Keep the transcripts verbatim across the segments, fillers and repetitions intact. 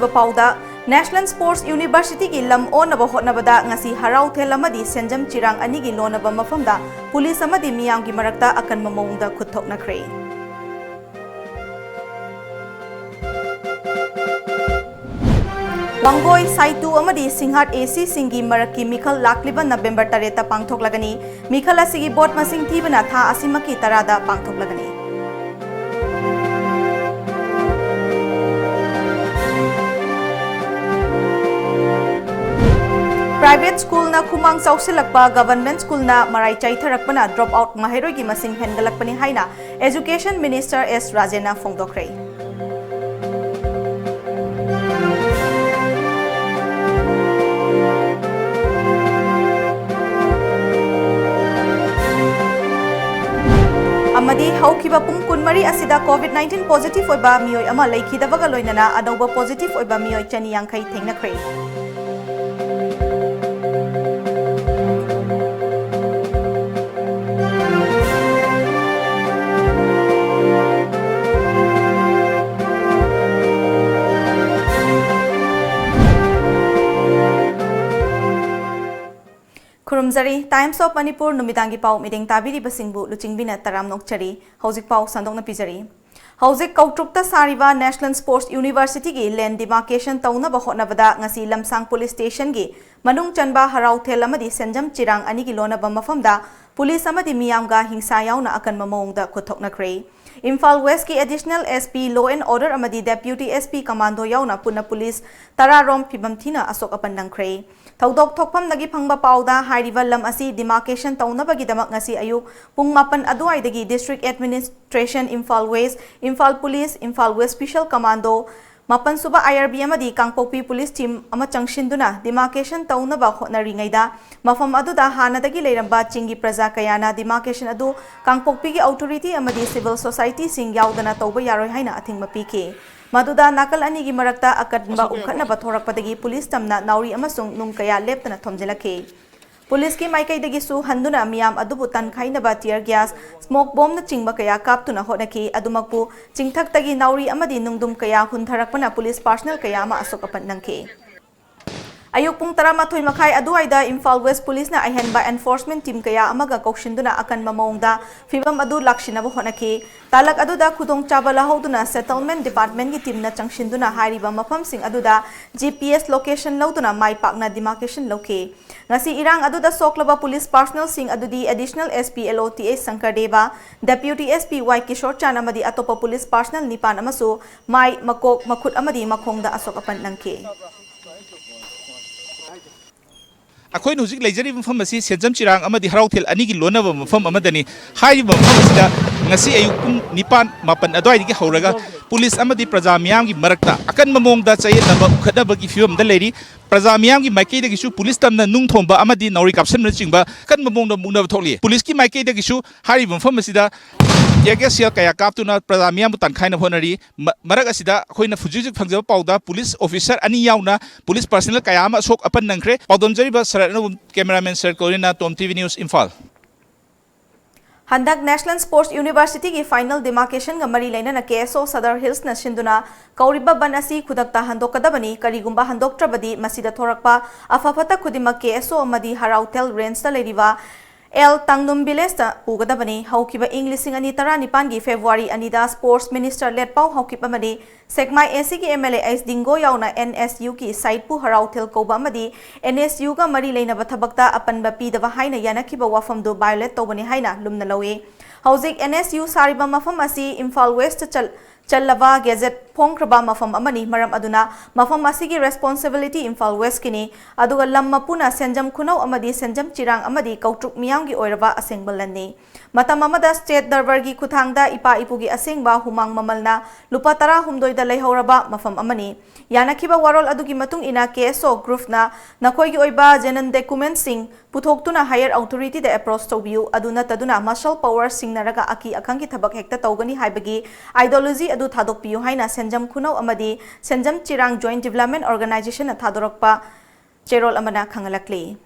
ꯄꯥꯎꯗ, National Sports Universityꯒꯤ ꯂꯝ ꯑꯣꯟꯅꯕ ꯍꯣꯠꯅꯕꯗ ꯉꯁꯤ ꯍꯔꯥꯎꯊꯦꯜ ꯑꯃꯗꯤ ꯁꯦꯟꯖꯝ ꯆꯤꯔꯥꯡ ꯑꯅꯤꯒꯤ ꯂꯣꯟꯅꯕ ꯃꯐꯝꯗ ꯄꯨꯂꯤꯁ ꯑꯃꯗꯤ ꯃꯤꯌꯥꯝꯒꯤ ꯃꯔꯛꯇ ꯑꯀꯟꯕ ꯃꯑꯣꯡꯗ ꯈꯨꯠ ꯊꯣꯛꯅꯈ꯭ꯔꯦ꯫ ꯋꯥꯡꯒꯣꯏ, ꯁꯥꯏꯇꯨ ꯑꯃꯗꯤ ꯁꯤꯡꯍꯥꯠ ACꯁꯤꯡꯒꯤ ꯃꯔꯛꯀꯤ ꯃꯤꯈꯜ ꯂꯥꯛꯂꯤꯕ ꯅꯕꯦꯝꯕꯔ ꯇꯔꯦꯠꯇ ꯄꯥꯡꯊꯣꯛꯂꯒꯅꯤ꯫ ꯃꯤꯈꯜ ꯑꯁꯤꯒꯤ ꯚꯣꯠ ꯃꯁꯤꯡ ꯊꯤꯕꯅ ꯊꯥ ꯑꯁꯤꯃꯛꯀꯤ ꯇꯔꯥꯗ ꯄꯥꯡꯊꯣꯛꯂꯒꯅꯤ꯫ Private schoolꯅ ꯈꯨꯃꯥꯡ ꯆꯥꯎꯁꯤꯜꯂꯛꯄ, government schoolꯅ ꯃꯔꯥꯏ ꯆꯥꯏꯊꯔꯛꯄꯅ drop out ꯃꯍꯩꯔꯣꯏꯒꯤ ꯃꯁꯤꯡ ꯍꯦꯟꯒꯠꯂꯛꯄꯅꯤ ꯍꯥꯏꯅ Education Minister S ꯔꯥꯖꯦꯟꯅ ꯐꯣꯡꯗꯣꯛꯈ꯭ꯔꯦ꯫ ꯑꯃꯗꯤ ꯍꯧꯈꯤꯕ ꯄꯨꯡ ꯀꯨꯟꯃꯔꯤ ꯑꯁꯤꯗ COVID nineteen positive ꯑꯣꯏꯕ ꯃꯤꯑꯣꯏ ꯑꯃ ꯂꯩꯈꯤꯗꯕꯒ ꯂꯣꯏꯅꯅ ꯑꯅꯧꯕ positive ꯑꯣꯏꯕ ꯃꯤꯑꯣꯏ ꯆꯅꯤ ꯌꯥꯡꯈꯩ ꯊꯦꯡꯅꯈ꯭ꯔꯦ꯫ ꯈꯨꯔꯨꯝꯖꯔꯤ꯫ Times of Manipur ꯅꯨꯃꯤꯗꯥꯡꯒꯤ ꯄꯥꯎ ꯃꯤꯠꯌꯦꯡ ꯇꯥꯕꯤꯔꯤꯕꯁꯤꯡꯕꯨ ꯂꯨꯆꯤꯡꯕꯤꯅ ꯇꯔꯥꯝꯅ ꯑꯣꯛꯆꯔꯤ꯫ ꯍꯧꯖꯤꯛ ꯄꯥꯎ ꯁꯟꯗꯣꯛꯅ ꯄꯤꯖꯔꯤ꯫ ꯍꯧꯖꯤꯛ ꯀꯧꯇ꯭ꯔꯨꯛꯇ ꯁꯥꯔꯤꯕ National Sports Universityꯒꯤ land demarcation ꯇꯧꯅꯕ ꯍꯣꯠꯅꯕꯗ ꯉꯁꯤ ꯂꯝꯁꯥꯡ police stationꯒꯤ ꯃꯅꯨꯡ ꯆꯟꯕ ꯍꯔꯥꯎꯊꯦꯜ ꯑꯃꯗꯤ ꯁꯦꯟꯖꯝ ꯆꯤꯔꯥꯡ ꯑꯅꯤꯒꯤ ꯂꯣꯟꯅꯕ ꯃꯐꯝꯗ ꯄꯨꯂꯤꯁ ꯑꯃꯗꯤ ꯃꯤꯌꯥꯝꯒ ꯍꯤꯡꯁꯥ ꯌꯥꯎꯅ ꯑꯀꯟꯕ ꯃꯑꯣꯡꯗ ꯈꯨꯠ ꯊꯣꯛꯅꯈ꯭ꯔꯦ꯫ Imphal Westꯀꯤ Additional SP Law and Order ꯑꯃꯗꯤ Deputy SP Commando ꯌꯥꯎꯅ ꯄꯨꯟꯅ ꯄꯨꯂꯤꯁ ꯇꯔꯥ ꯔꯣꯝ ꯐꯤꯕꯝ ꯊꯤꯅ ꯑꯁꯣꯛ ꯑꯄꯟ ꯅꯪꯈ꯭ꯔꯦ꯫ ꯊꯧꯗꯣꯛ ꯊꯣꯛꯐꯝꯗꯒꯤ ꯐꯪꯕ ꯄꯥꯎꯗ, ꯍꯥꯏꯔꯤꯕ ꯂꯝ ꯑꯁꯤ demarcation ꯇꯧꯅꯕꯒꯤꯗꯃꯛ ꯉꯁꯤ ꯑꯌꯨꯛ ꯄꯨꯡ ꯃꯥꯄꯟ ꯑꯗꯨꯋꯥꯏꯗꯒꯤ District Administration, Imphal West, Imphal Police, Imphal West Special Commando, ꯃꯥꯄꯟ ꯁꯨꯕ IRB ꯑꯃꯗꯤ ꯀꯥꯡꯄꯣꯛꯄꯤ Police Team ꯑꯃ ꯆꯪꯁꯤꯟꯗꯨꯅ demarcation ꯇꯧꯅꯕ ꯍꯣꯠꯅꯔꯤꯉꯩꯗ, ꯃꯐꯝ ꯑꯗꯨꯗ ꯍꯥꯟꯅꯗꯒꯤ ꯂꯩꯔꯝꯕ ꯆꯤꯡꯒꯤ ꯄ꯭ꯔꯖꯥ ꯀꯌꯥꯅ demarcation ꯑꯗꯨ ꯀꯥꯡꯄꯣꯛꯄꯤꯒꯤ authority ꯑꯃꯗꯤ civil societyꯁꯤꯡ ꯌꯥꯎꯗꯅ ꯇꯧꯕ ꯌꯥꯔꯣꯏ ꯍꯥꯏꯅ ꯑꯊꯤꯡꯕ ꯄꯤꯈꯤ꯫ ꯃꯗꯨꯗ ꯅꯥꯀꯜ ꯑꯅꯤꯒꯤ ꯃꯔꯛꯇ ꯑꯀꯟꯕ ꯎꯪꯈꯠꯅꯕ ꯊꯣꯔꯛꯄꯗꯒꯤ ꯄꯨꯂꯤꯁ ꯇꯝꯅ ꯅꯥꯎꯔꯤ ꯑꯃꯁꯨꯡ ꯅꯨꯡ ꯀꯌꯥ ꯂꯦꯞꯇꯅ ꯊꯣꯝꯖꯤꯜꯂꯛꯈꯤ꯫ ꯄꯨꯂꯤꯁꯀꯤ ꯃꯥꯏꯀꯩꯗꯒꯤꯁꯨ ꯍꯟꯗꯨꯅ ꯃꯤꯌꯥꯝ ꯑꯗꯨꯕꯨ ꯇꯟꯈꯥꯏꯅꯕ tear gas, smoke bomb ꯅꯆꯤꯡꯕ ꯀꯌꯥ ꯀꯥꯞꯇꯨꯅ ꯍꯣꯠꯅꯈꯤ꯫ ꯑꯗꯨꯃꯛꯄꯨ ꯆꯤꯡꯊꯛꯇꯒꯤ ꯅꯥꯎꯔꯤ ꯑꯃꯗꯤ ꯅꯨꯡꯗꯨꯝ ꯀꯌꯥ ꯍꯨꯟꯊꯔꯛꯄꯅ ꯄꯨꯂꯤꯁ personnel ꯀꯌꯥ ꯑꯃ ꯑꯁꯣꯛ ꯑꯄꯟ ꯅꯪꯈꯤ꯫ ꯑꯌꯨꯛ ꯄꯨꯡ ꯇꯔꯥꯃꯥꯊꯣꯏ ꯃꯈꯥꯏ ꯑꯗꯨꯋꯥꯏꯗ ꯏꯝꯐꯥꯜ West ꯄꯨꯂꯤꯁꯅ ꯑꯍꯦꯟꯕ enforcement team ꯀꯌꯥ ꯑꯃꯒ ꯀꯧꯁꯤꯟꯗꯨꯅ ꯑꯀꯟꯕ ꯃꯑꯣꯡꯗ ꯐꯤꯕꯝ ꯑꯗꯨ ꯂꯥꯛꯁꯤꯟꯅꯕ ꯍꯣꯠꯅꯈꯤ꯫ ꯇꯥꯂꯛ ꯑꯗꯨꯗ ꯈꯨꯗꯣꯡꯆꯥꯕ ꯂꯧꯍꯧꯗꯨꯅ settlement department ꯀꯤ team ꯅ ꯆꯪꯁꯤꯟꯗꯨꯅ ꯍꯥꯏꯔꯤꯕ ꯃꯐꯝꯁꯤꯡ ꯑꯗꯨꯗ G P S location ꯂꯧꯗꯨꯅ ꯃꯥꯏ ꯄꯥꯛꯅ demarcation ꯂꯧꯈꯤ꯫ ꯉꯁꯤ ꯏꯔꯥꯡ ꯑꯗꯨꯗ ꯁꯣꯛꯂꯕ ꯄꯨꯂꯤꯁ personnel ꯁꯤꯡ ꯑꯗꯨꯗꯤ Additional S P L O T H Shankar ꯗꯦꯕ, Deputy S P Y Kishore ꯆꯥꯟ ꯑꯃꯗꯤ ꯑꯇꯣꯞꯄ ꯄꯨꯂꯤꯁ personnel ꯅꯤꯄꯥꯟ ꯑꯃꯁꯨ ꯃꯥꯏ, ꯃꯀꯣꯛ, ꯃꯈꯨꯠ ꯑꯃꯗꯤ ꯃꯈꯣꯡꯗ ꯑꯁꯣꯛ ꯑꯄꯟ ꯅꯪꯈꯤ꯫ ꯑꯩꯈꯣꯏꯅ ꯍꯧꯖꯤꯛ ꯂꯩꯖꯔꯤꯕ ꯃꯐꯝ ꯑꯁꯤ ꯁꯦꯟꯖꯝ ꯆꯤꯔꯥꯡ ꯑꯃꯗꯤ ꯍꯔꯥꯎꯊꯦꯜ ꯑꯅꯤꯒꯤ ꯂꯣꯟꯅꯕ ꯃꯐꯝ ꯑꯃꯗꯅꯤ꯫ ꯍꯥꯏꯔꯤꯕ ꯃꯐꯝ ꯑꯁꯤꯗ ꯉꯁꯤ ꯑꯌꯨꯛ ꯄꯨꯡ ꯅꯤꯄꯥꯟ, ꯃꯥꯄꯟ ꯑꯗꯨꯋꯥꯏꯗꯒꯤ ꯍꯧꯔꯒ ꯄꯨꯂꯤꯁ ꯑꯃꯗꯤ ꯄ꯭ꯔꯖꯥ ꯃꯤꯌꯥꯝꯒꯤ ꯃꯔꯛꯇ ꯑꯀꯟꯕ ꯃꯑꯣꯡꯗ ꯆꯌꯦꯠꯅꯕ ꯎꯈꯠꯅꯕꯒꯤ ꯐꯤꯕꯝꯗ ꯂꯩꯔꯤ꯫ ꯄ꯭ꯔꯖꯥ ꯃꯤꯌꯥꯝꯒꯤ ꯃꯥꯏꯀꯩꯗꯒꯤꯁꯨ ꯄꯨꯂꯤꯁ ꯇꯝꯅ ꯅꯨꯡ ꯊꯣꯝꯕ ꯑꯃꯗꯤ ꯅꯥꯎꯔꯤ ꯀꯥꯞꯁꯤꯟꯕꯅꯆꯤꯡꯕ ꯑꯀꯟꯕ ꯃꯑꯣꯡꯗ ꯃꯨꯛꯅꯕ ꯊꯣꯛꯂꯤ꯫ ꯄꯨꯂꯤꯁꯀꯤ ꯃꯥꯏꯀꯩꯗꯒꯤꯁꯨ ꯍꯥꯏꯔꯤꯕ ꯃꯐꯝ ꯑꯁꯤꯗ tear gas shell ꯀꯌꯥ ꯀꯥꯞꯇꯨꯅ ꯄ꯭ꯔꯖꯥ ꯃꯤꯌꯥꯝꯕꯨ ꯇꯥꯟꯈꯥꯏꯅꯕ ꯍꯣꯠꯅꯔꯤ꯫ ꯃ-, ꯃꯔꯛ ꯑꯁꯤꯗ ꯑꯩꯈꯣꯏꯅ ꯍꯧꯖꯤꯛ ꯍꯧꯖꯤꯛ ꯐꯪꯖꯕ ꯄꯥꯎꯗ ꯄꯨꯂꯤꯁ officer ꯑꯅꯤ ꯌꯥꯎꯅ ꯄꯨꯂꯤꯁ personnel ꯀꯌꯥ ꯑꯃ ꯑꯁꯣꯛ ꯑꯄꯟ ꯅꯪꯈ꯭ꯔꯦ꯫ ꯄꯥꯎꯗꯝꯖꯔꯤꯕ ꯁꯔꯠ ꯑꯅꯧꯕ, cameraman ꯁꯔꯠ ꯀꯣꯔꯤꯅꯥ, Tom T V News, Imphal. ꯍꯟꯗꯛ National Sports University ꯒꯤ final demarcation ꯒ ꯃꯔꯤ ꯂꯩꯅꯅ K S O Sadar Hills ꯅ ꯁꯤꯟꯗꯨꯅ ꯀꯧꯔꯤꯕ ꯕꯟ ꯑꯁꯤ ꯈꯨꯗꯛꯇ ꯍꯟꯗꯣꯛꯀꯗꯕꯅꯤ, ꯀꯔꯤꯒꯨꯝꯕ ꯍꯟꯗꯣꯛꯇ꯭ꯔꯕꯗꯤ ꯃꯁꯤꯗ ꯊꯣꯔꯛꯄ ꯑꯐ ꯐꯠꯇ ꯈꯨꯗꯤꯡꯃꯛ K S O ꯑꯃꯗꯤ ꯍꯔꯥꯎꯊꯦꯜ range ꯇ ꯂꯩꯔꯤꯕ ꯑꯦꯜ ꯇꯥꯡꯅꯨꯝ village ꯇ ꯄꯨꯒꯗꯕꯅꯤ꯫ ꯍꯧꯈꯤꯕ ꯏꯪ ꯂꯤꯁꯤꯡ ꯑꯅꯤ ꯇꯔꯥꯅꯤꯄꯥꯟ ꯒꯤ February ꯑꯅꯤꯗ Sports Minister ꯂꯦꯠꯄꯥꯎ ꯍꯥꯎꯀꯤꯞ ꯑꯃꯗꯤ ꯁꯦꯛꯃꯥꯏ A C ꯒꯤ M L A ꯑꯩꯁ ꯗꯤꯡꯒꯣ ꯌꯥꯎꯅ N S U ꯒꯤ site ꯄꯨ ꯍꯔꯥꯎꯊꯦꯜ ꯀꯧꯕ ꯑꯃꯗꯤ N S U ꯒ ꯃꯔꯤ ꯂꯩꯅꯕ ꯊꯕꯛꯇ ꯑꯄꯟꯕ ꯄꯤꯗꯕ ꯍꯥꯏꯅ ꯌꯥꯅꯈꯤꯕ ꯋꯥꯐꯝꯗꯨ violate ꯇꯧꯕꯅꯤ ꯍꯥꯏꯅ ꯂꯨꯝꯅ ꯂꯧꯏ꯫ ꯍꯧꯖꯤꯛ N S U ꯁꯥꯔꯤꯕ ꯃꯐꯝ ꯑꯁꯤ ꯏꯝꯐꯥꯜ West ꯆꯜ-, ꯆꯜꯂꯕ gazette ꯐꯣꯡꯈ꯭ꯔꯕ ꯃꯐꯝ ꯑꯃꯅꯤ꯫ ꯃꯔꯝ ꯑꯗꯨꯅ ꯃꯐꯝ ꯑꯁꯤꯒꯤ responsibility ꯏꯝꯐꯥꯜ West ꯀꯤꯅꯤ꯫ ꯑꯗꯨꯒ ꯂꯝ ꯃꯄꯨꯅ ꯁꯦꯟꯖꯝ ꯈꯨꯅꯧ ꯑꯃꯗꯤ ꯁꯦꯟꯖꯝ ꯆꯤꯔꯥꯡ ꯑꯃꯗꯤ ꯀꯧꯇ꯭ꯔꯨꯛ ꯃꯤꯌꯥꯝꯒꯤ ꯑꯣꯏꯔꯕ ꯑꯁꯦꯡꯕ ꯂꯟꯅꯤ꯫ ꯃꯇꯝ ꯑꯃꯗ state ꯗꯔꯕꯥꯔꯒꯤ ꯈꯨꯠꯊꯥꯡꯗ ꯏꯄꯥ ꯏꯄꯨꯒꯤ ꯑꯁꯦꯡꯕ ꯍꯨꯃꯥꯡ ꯃꯃꯜꯅ ꯂꯨꯄꯥ ꯇꯔꯥꯍꯨꯝꯗꯣꯏꯗ ꯂꯩꯍꯧꯔꯕ ꯃꯐꯝ ꯑꯃꯅꯤ꯫ ꯌꯥꯅꯈꯤꯕ ꯋꯥꯔꯣꯜ ꯑꯗꯨꯒꯤ ꯃꯇꯨꯡ ꯏꯟꯅ K S O group ꯅ ꯅꯈꯣꯏꯒꯤ ꯑꯣꯏꯕ genuine document ꯁꯤꯡ ꯄꯨꯊꯣꯛꯇꯨꯅ higher authority ꯗ approach ꯇꯧꯕꯤꯌꯨ꯫ ꯑꯗꯨ ꯅꯠꯇꯗꯨꯅ muscle power ꯁꯤꯡꯅꯔꯒ ꯑꯀꯤ ꯑꯈꯪꯒꯤ ꯊꯕꯛ ꯍꯦꯛꯇ ꯇꯧꯒꯅꯤ ꯍꯥꯏꯕꯒꯤ ideology ꯑꯗꯨ ꯊꯥꯗꯣꯛꯄꯤꯌꯨ ꯍꯥꯏꯅ ꯁꯦꯟꯖꯝ ꯈꯨꯅꯧ ꯑꯃꯗꯤ ꯁꯦꯟꯖꯝ ꯆꯤꯔꯥꯡ Joint Development Organization ꯅ ꯊꯥꯗꯣꯔꯛꯄ ꯆꯦꯔꯣꯜ ꯑꯃꯅ ꯈꯪꯍꯜꯂꯛꯂꯤ꯫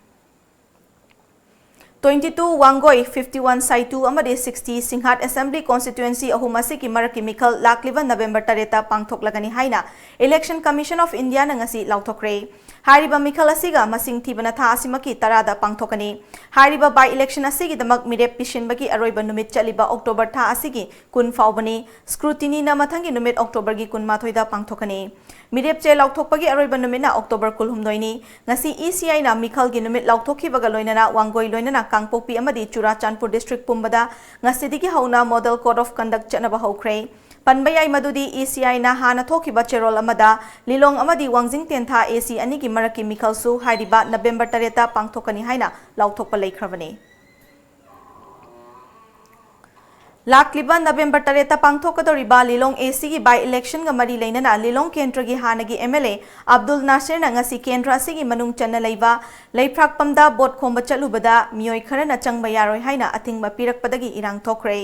Twenty two Wangoi, fifty one ꯁꯥꯏꯇꯨ ꯑꯃꯗꯤ sixty ꯁꯤꯡꯍꯥꯠ Assembly Constituency ꯑꯍꯨꯝ ꯑꯁꯤꯒꯤ ꯃꯔꯛꯀꯤ ꯃꯤꯈꯜ ꯂꯥꯛꯂꯤꯕ November ꯇꯔꯦꯠꯇ ꯄꯥꯡꯊꯣꯛꯂꯒꯅꯤ ꯍꯥꯏꯅ Election Commission of Indiaꯅ ꯉꯁꯤ ꯂꯥꯎꯊꯣꯛꯈ꯭ꯔꯦ꯫ ꯍꯥꯏꯔꯤꯕ ꯃꯤꯈꯜ ꯑꯁꯤꯒ ꯃꯁꯤꯡ ꯊꯤꯕꯅ ꯊꯥ ꯑꯁꯤꯃꯛꯀꯤ ꯇꯔꯥꯗ ꯄꯥꯡꯊꯣꯛꯀꯅꯤ꯫ ꯍꯥꯏꯔꯤꯕ by election ꯑꯁꯤꯒꯤꯗꯃꯛ ꯃꯤꯔꯦꯞ ꯄꯤꯁꯤꯟꯕꯒꯤ ꯑꯔꯣꯏꯕ ꯅꯨꯃꯤꯠ ꯆꯠꯂꯤꯕ October ꯊꯥ ꯑꯁꯤꯒꯤ ꯀꯨꯟ ꯐꯥꯎꯕꯅꯤ꯫ Scrutinyꯅ ꯃꯊꯪꯒꯤ ꯅꯨꯃꯤꯠ Octoberꯒꯤ ꯀꯨꯟꯃꯥꯊꯣꯏꯗ ꯄꯥꯡꯊꯣꯛꯀꯅꯤ꯫ ꯃꯤꯔꯦꯞ ꯆꯦ ꯂꯥꯎꯊꯣꯛꯄꯒꯤ ꯑꯔꯣꯏꯕ ꯅꯨꯃꯤꯠꯅ October ꯀꯨꯜꯍꯨꯝꯗꯣꯏꯅꯤ꯫ ꯉꯁꯤ ECIꯅ ꯃꯤꯈꯜꯒꯤ ꯅꯨꯃꯤꯠ ꯂꯥꯎꯊꯣꯛꯈꯤꯕꯒ ꯂꯣꯏꯅꯅ ꯋꯥꯡꯒꯣꯏ ꯂꯣꯏꯅꯅ ꯀꯥꯡꯄꯣꯛꯄꯤ ꯑꯃꯗꯤ ꯆꯨꯔꯥꯆꯥꯟꯄꯨꯔ district ꯄꯨꯝꯕꯗ ꯉꯁꯤꯗꯒꯤ ꯍꯧꯅ Model Code of Conduct ꯆꯠꯅꯕ ꯍꯧꯈ꯭ꯔꯦ꯫ ꯄꯟꯕ ꯌꯥꯏ ꯃꯗꯨꯗꯤ ECIꯅ ꯍꯥꯟꯅ ꯊꯣꯛꯈꯤꯕ ꯆꯦꯔꯣꯜ ꯑꯃꯗ ꯂꯤꯂꯣꯡ ꯑꯃꯗꯤ ꯋꯥꯡꯖꯤꯡ ꯇꯦꯟꯊꯥ AC ꯑꯅꯤꯒꯤ ꯃꯔꯛꯀꯤ ꯃꯤꯈꯜꯁꯨ ꯍꯥꯏꯔꯤꯕ November ꯇꯔꯦꯠꯇ ꯄꯥꯡꯊꯣꯛꯀꯅꯤ ꯍꯥꯏꯅ ꯂꯥꯎꯊꯣꯛꯄ ꯂꯩꯈ꯭ꯔꯕꯅꯤ꯫ ꯂꯥꯛꯂꯤꯕ November ꯇꯔꯦꯠꯇ ꯄꯥꯡꯊꯣꯛꯀꯗꯧꯔꯤꯕ ꯂꯤꯂꯣꯡ ACꯒꯤ by electionꯒ ꯃꯔꯤ ꯂꯩꯅꯅ ꯂꯤꯂꯣꯡ ꯀꯦꯟꯗ꯭ꯔꯒꯤ ꯍꯥꯟꯅꯒꯤ MLA ꯑꯕꯗꯨꯜ ꯅꯥꯁꯤꯔꯅ ꯉꯁꯤ ꯀꯦꯟꯗ꯭ꯔ ꯑꯁꯤꯒꯤ ꯃꯅꯨꯡ ꯆꯟꯅ ꯂꯩꯕ ꯂꯩꯐ꯭ꯔꯥꯛꯄꯝꯗ vote ꯈꯣꯝꯕ ꯆꯠꯂꯨꯕꯗ ꯃꯤꯑꯣꯏ ꯈꯔꯅ ꯆꯪꯕ ꯌꯥꯔꯣꯏ ꯍꯥꯏꯅ ꯑꯊꯤꯡꯕ ꯄꯤꯔꯛꯄꯗꯒꯤ ꯏꯔꯥꯡ ꯊꯣꯛꯈ꯭ꯔꯦ꯫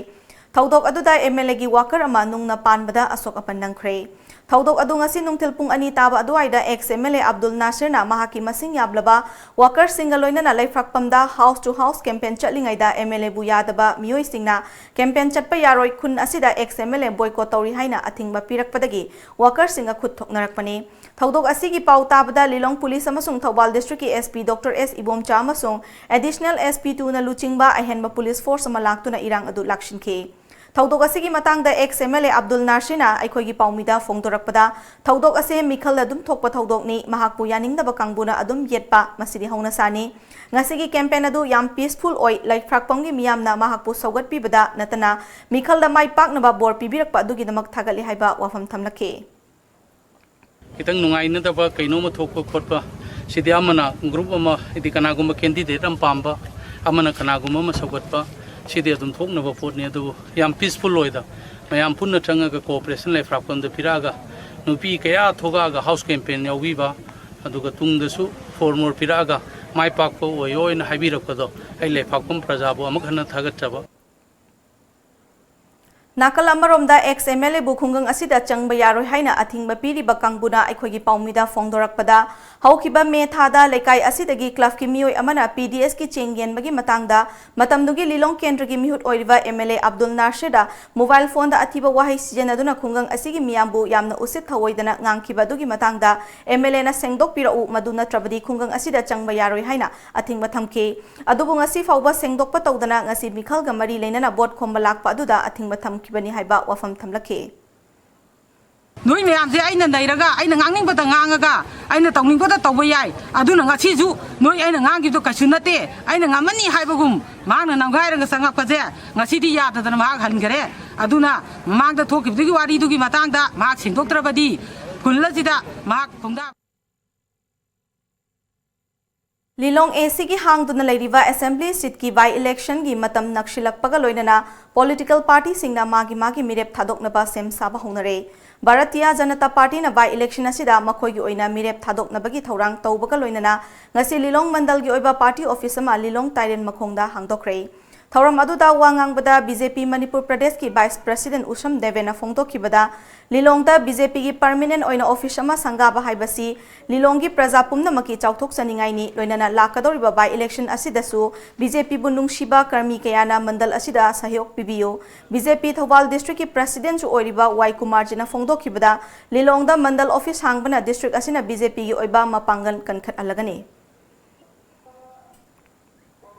ꯊꯧꯗꯣꯛ ꯑꯗꯨꯗ MLAꯒꯤ worker ꯑꯃ ꯅꯨꯡꯅ ꯄꯥꯟꯕꯗ ꯑꯁꯣꯛ ꯑꯄꯟ ꯅꯪꯈ꯭ꯔꯦ꯫ ꯊꯧꯗꯣꯛ ꯑꯗꯨ ꯉꯁꯤ ꯅꯨꯡꯊꯤꯜ ꯄꯨꯡ ꯑꯅꯤ ꯇꯥꯕ ꯑꯗꯨꯋꯥꯏꯗ ex MLA ꯑꯕꯗꯨꯜ ꯅꯥꯁꯤꯔꯅ ꯃꯍꯥꯛꯀꯤ ꯃꯁꯤꯡ ꯌꯥꯝꯂꯕ workerꯁꯤꯡꯒ ꯂꯣꯏꯅꯅ ꯂꯩꯐ꯭ꯔꯥꯛꯄꯝꯗ house to house campaign ꯆꯠꯂꯤꯉꯩꯗ MLAꯕꯨ ꯌꯥꯗꯕ ꯃꯤꯑꯣꯏꯁꯤꯡꯅ campaign ꯆꯠꯄ ꯌꯥꯔꯣꯏ, ꯈꯨꯟ ꯑꯁꯤꯗ ex MLA boycott ꯇꯧꯔꯤ ꯍꯥꯏꯅ ꯑꯊꯤꯡꯕ ꯄꯤꯔꯛꯄꯗꯒꯤ workerꯁꯤꯡꯒ ꯈꯨꯠ ꯊꯣꯛꯅꯔꯛꯄꯅꯤ꯫ ꯊꯧꯗꯣꯛ ꯑꯁꯤꯒꯤ ꯄꯥꯎ ꯇꯥꯕꯗ ꯂꯤꯂꯣꯡ police ꯑꯃꯁꯨꯡ Thoubal districtꯀꯤ SP Doctor S Ibomcha ꯑꯃꯁꯨꯡ additional SP two ꯅ ꯂꯨꯆꯤꯡꯕ ꯑꯍꯦꯟꯕ police force ꯑꯃ ꯂꯥꯛꯇꯨꯅ ꯏꯔꯥꯡ ꯑꯗꯨ ꯂꯥꯛꯁꯤꯟꯈꯤ꯫ ꯊꯧꯗꯣꯛ ꯑꯁꯤꯒꯤ ꯃꯇꯥꯡꯗ ex MLA ꯑꯕꯗꯨꯜ ꯅꯥꯁꯤꯔꯅ ꯑꯩꯈꯣꯏꯒꯤ ꯄꯥꯎꯃꯤꯗ ꯐꯣꯡꯗꯣꯔꯛꯄꯗ, ꯊꯧꯗꯣꯛ ꯑꯁꯤ ꯃꯤꯈꯜ ꯑꯗꯨꯝ ꯊꯣꯛꯄ ꯊꯧꯗꯣꯛꯅꯤ, ꯃꯍꯥꯛꯄꯨ ꯌꯥꯅꯤꯡꯗꯕ ꯀꯥꯡꯕꯨꯅ ꯑꯗꯨꯝ ꯌꯦꯠꯄ, ꯃꯁꯤꯗꯤ ꯍꯧꯅꯁꯥꯅꯤ꯫ ꯉꯁꯤꯒꯤ campaign ꯑꯗꯨ ꯌꯥꯝ peaceful ꯑꯣꯏ, ꯂꯩꯐ꯭ꯔꯥꯛꯄꯝꯒꯤ ꯃꯤꯌꯥꯝꯅ ꯃꯍꯥꯛꯄꯨ ꯁꯧꯒꯠꯄꯤꯕꯗ ꯅꯠꯇꯅ ꯃꯤꯈꯜꯗ ꯃꯥꯏ ꯄꯥꯛꯅꯕ ꯕꯣꯔ ꯄꯤꯕꯤꯔꯛꯄ ꯑꯗꯨꯒꯤꯗꯃꯛ ꯊꯥꯒꯠꯂꯤ ꯍꯥꯏꯕ ꯋꯥꯐꯝ ꯊꯝꯂꯛꯈꯤ꯫ ꯈꯤꯇꯪ ꯅꯨꯡꯉꯥꯏꯅꯗꯕ ꯀꯩꯅꯣꯝꯃ ꯊꯣꯛꯄ ꯈꯣꯠꯄ, ꯁꯤꯗꯤ ꯑꯃꯅ group ꯑꯃ, ꯍꯥꯏꯗꯤ ꯀꯅꯥꯒꯨꯝꯕ candidate ꯑꯃ ꯄꯥꯝꯕ, ꯑꯃꯅ ꯀꯅꯥꯒꯨꯝꯕ ꯑꯃ ꯁꯧꯒꯠꯄ, ꯁꯤꯗꯤ ꯑꯗꯨꯝ ꯊꯣꯛꯅꯕ ꯄꯣꯠꯅꯤ꯫ ꯑꯗꯨꯕꯨ ꯌꯥꯝ peaceful ꯑꯣꯏꯗ, ꯃꯌꯥꯝ ꯄꯨꯟꯅ ꯆꯪꯉꯒ cooperation ꯂꯩꯐ꯭ꯔꯥꯛꯄꯝꯗ ꯄꯤꯔꯛꯑꯒ, ꯅꯨꯄꯤ ꯀꯌꯥ ꯊꯣꯛꯂꯛꯑꯒ house campaign ꯌꯥꯎꯕꯤꯕ, ꯑꯗꯨꯒ ꯇꯨꯡꯗꯁꯨ for more ꯄꯤꯔꯛꯑꯒ ꯃꯥꯏ ꯄꯥꯛꯄ ꯑꯣꯏꯌꯣꯅ ꯍꯥꯏꯕꯤꯔꯛꯄꯗꯣ ꯑꯩ ꯂꯩꯐ꯭ꯔꯥꯛꯄꯝ ꯄ꯭ꯔꯖꯥꯕꯨ ꯑꯃꯨꯛ ꯍꯟꯅ ꯊꯥꯒꯠꯆꯕ꯫ ꯅꯥꯀꯜ ꯑꯃꯔꯣꯝꯗ ex MLA ꯕꯨ ꯈꯨꯡꯒꯪ ꯑꯁꯤꯗ ꯆꯪꯕ ꯌꯥꯔꯣꯏ ꯍꯥꯏꯅ ꯑꯊꯤꯡꯕ ꯄꯤꯔꯤꯕ ꯀꯥꯡꯕꯨꯅ ꯑꯩꯈꯣꯏꯒꯤ ꯄꯥꯎꯃꯤꯗ ꯐꯣꯡꯗꯣꯔꯛꯄꯗ, ꯍꯧꯈꯤꯕ ꯃꯦ ꯊꯥꯗ ꯂꯩꯀꯥꯏ ꯑꯁꯤꯗꯒꯤ club ꯀꯤ ꯃꯤꯑꯣꯏ ꯑꯃꯅ PDS ꯀꯤ ꯆꯦꯡ ꯌꯦꯟꯕꯒꯤ ꯃꯇꯥꯡꯗ ꯃꯇꯝꯗꯨꯒꯤ ꯂꯤꯂꯣꯡ ꯀꯦꯟꯗ꯭ꯔꯒꯤ ꯃꯤꯍꯨꯠ ꯑꯣꯏꯔꯤꯕ MLA ꯑꯕꯗꯨꯜ ꯅꯥꯁꯤꯔꯗ mobile phone ꯗ ꯑꯊꯤꯕ ꯋꯥꯍꯩ ꯁꯤꯖꯤꯟꯅꯗꯨꯅ ꯈꯨꯡꯒꯪ ꯑꯁꯤꯒꯤ ꯃꯤꯌꯥꯝꯕꯨ ꯌꯥꯝꯅ ꯎꯁꯤꯠ ꯊꯑꯣꯏꯗꯅ ꯉꯥꯡꯈꯤꯕ ꯑꯗꯨꯒꯤ ꯃꯇꯥꯡꯗ MLA ꯅ ꯁꯦꯡꯗꯣꯛꯄꯤꯔꯛꯎ, ꯃꯗꯨ ꯅꯠꯇ꯭ꯔꯕꯗꯤ ꯈꯨꯡꯒꯪ ꯑꯁꯤꯗ ꯆꯪꯕ ꯌꯥꯔꯣꯏ ꯍꯥꯏꯅ ꯑꯊꯤꯡꯕ ꯊꯝꯈꯤ꯫ ꯑꯗꯨꯕꯨ ꯉꯁꯤ ꯐꯥꯎꯕ ꯁꯦꯡꯗꯣꯛꯄ ꯇꯧꯗꯅ ꯉꯁꯤ ꯃꯤꯈꯜꯒ ꯃꯔꯤ ꯂꯩꯅꯅ vote ꯈꯣꯝꯕ ꯂꯥꯛꯄ ꯑꯗꯨꯗ ꯑꯊꯤꯡꯕ ꯊꯝꯈꯤꯕꯅꯤ ꯍꯥꯏꯕ ꯋꯥꯐꯝ ꯊꯝꯂꯛꯈꯤ꯫ ꯅꯣꯏ ꯃꯌꯥꯝꯁꯦ ꯑꯩꯅ ꯅꯩꯔꯒ, ꯑꯩꯅ ꯉꯥꯡꯅꯤꯡꯕꯗ ꯉꯥꯡꯉꯒ, ꯑꯩꯅ ꯇꯧꯅꯤꯡꯕꯗ ꯇꯧꯕ ꯌꯥꯏ꯫ ꯑꯗꯨꯅ ꯉꯁꯤꯁꯨ ꯅꯣꯏ ꯑꯩꯅ ꯉꯥꯡꯈꯤꯕꯗꯣ ꯀꯩꯁꯨ ꯅꯠꯇꯦ꯫ ꯑꯩꯅ ꯉꯝꯃꯅꯤ ꯍꯥꯏꯕꯒꯨꯝ ꯃꯍꯥꯛꯅ ꯅꯝꯒꯥꯏꯔꯒ ꯆꯪꯉꯛꯄꯁꯦ ꯉꯁꯤꯗꯤ ꯌꯥꯗꯗꯅ ꯃꯍꯥꯛ ꯍꯟꯈꯔꯦ꯫ ꯑꯗꯨꯅ ꯃꯃꯥꯡꯗ ꯊꯣꯛꯈꯤꯕꯗꯨꯒꯤ ꯋꯥꯔꯤꯗꯨꯒꯤ ꯃꯇꯥꯡꯗ ꯃꯍꯥꯛ ꯁꯦꯡꯗꯣꯛꯇ꯭ꯔꯕꯗꯤ ꯈꯨꯜ ꯑꯁꯤꯗ ꯃꯍꯥꯛ ꯈꯣꯡꯗꯥ ꯂꯤꯂꯣꯡ AC ꯒꯤ ꯍꯥꯡꯗꯨꯅ ꯂꯩꯔꯤꯕ assembly seat ꯀꯤ by election ꯒꯤ ꯃꯇꯝ ꯅꯛꯁꯤꯜꯂꯛꯄꯒ ꯂꯣꯏꯅꯅ political party ꯁꯤꯡꯅ ꯃꯥꯒꯤ ꯃꯥꯒꯤ ꯃꯤꯔꯦꯞ ꯊꯥꯗꯣꯛꯅꯕ ꯁꯦꯝ ꯁꯥꯕ ꯍꯧꯅꯔꯦ꯫ ꯚꯥꯔꯇꯤꯌꯥ ꯖꯅꯇꯥ ꯄꯥꯔꯇꯤꯅ by election ꯑꯁꯤꯗ ꯃꯈꯣꯏꯒꯤ ꯑꯣꯏꯅ ꯃꯤꯔꯦꯞ ꯊꯥꯗꯣꯛꯅꯕꯒꯤ ꯊꯧꯔꯥꯡ ꯇꯧꯕꯒ ꯂꯣꯏꯅꯅ ꯉꯁꯤ ꯂꯤꯂꯣꯡ ꯃꯟꯗꯜꯒꯤ ꯑꯣꯏꯕ party office ꯑꯃ ꯂꯤꯂꯣꯡ ꯇꯥꯏꯔꯦꯟ ꯃꯈꯣꯡꯗ ꯍꯥꯡꯗꯣꯛꯈ꯭ꯔꯦ꯫ ꯊꯧꯔꯝ ꯑꯗꯨꯗ ꯋꯥ ꯉꯥꯡꯕꯗ BJP ꯃꯅꯤꯄꯨꯔ ꯄ꯭ꯔꯗꯦꯁꯀꯤ vice president ꯎꯁꯝ ꯗꯦꯕꯦꯅ ꯐꯣꯡꯗꯣꯛꯈꯤꯕꯗ, ꯂꯤꯂꯣꯡꯗ BJP ꯒꯤ permanent ꯑꯣꯏꯅ office ꯑꯃ ꯁꯪꯒꯥꯕ ꯍꯥꯏꯕꯁꯤ ꯂꯤꯂꯣꯡꯒꯤ ꯄ꯭ꯔꯖꯥ ꯄꯨꯝꯅꯃꯛꯀꯤ ꯆꯥꯎꯊꯣꯛꯆꯅꯤꯡꯉꯥꯏꯅꯤ꯫ ꯂꯣꯏꯅꯅ ꯂꯥꯛꯀꯗꯧꯔꯤꯕ by election ꯑꯁꯤꯗꯁꯨ BJP ꯕꯨ ꯅꯨꯡꯁꯤꯕ ꯀꯔꯃꯤ ꯀꯌꯥꯅ ꯃꯟꯗꯜ ꯑꯁꯤꯗ ꯁꯍꯌꯣꯒ ꯄꯤꯕꯤꯌꯨ꯫ BJP ꯊꯧꯕꯥꯜ district ꯀꯤ president ꯁꯨ ꯑꯣꯏꯔꯤꯕ ꯋꯥꯏ ꯀꯨꯃꯥꯔꯖꯤꯅ ꯐꯣꯡꯗꯣꯛꯈꯤꯕꯗ, ꯂꯤꯂꯣꯡꯗ ꯃꯟꯗꯜ office ꯍꯥꯡꯕꯅ district ꯑꯁꯤꯅ BJP ꯒꯤ ꯑꯣꯏꯕ ꯃꯄꯥꯡꯒꯜ ꯀꯟꯈꯠꯍꯜꯂꯒꯅꯤ꯫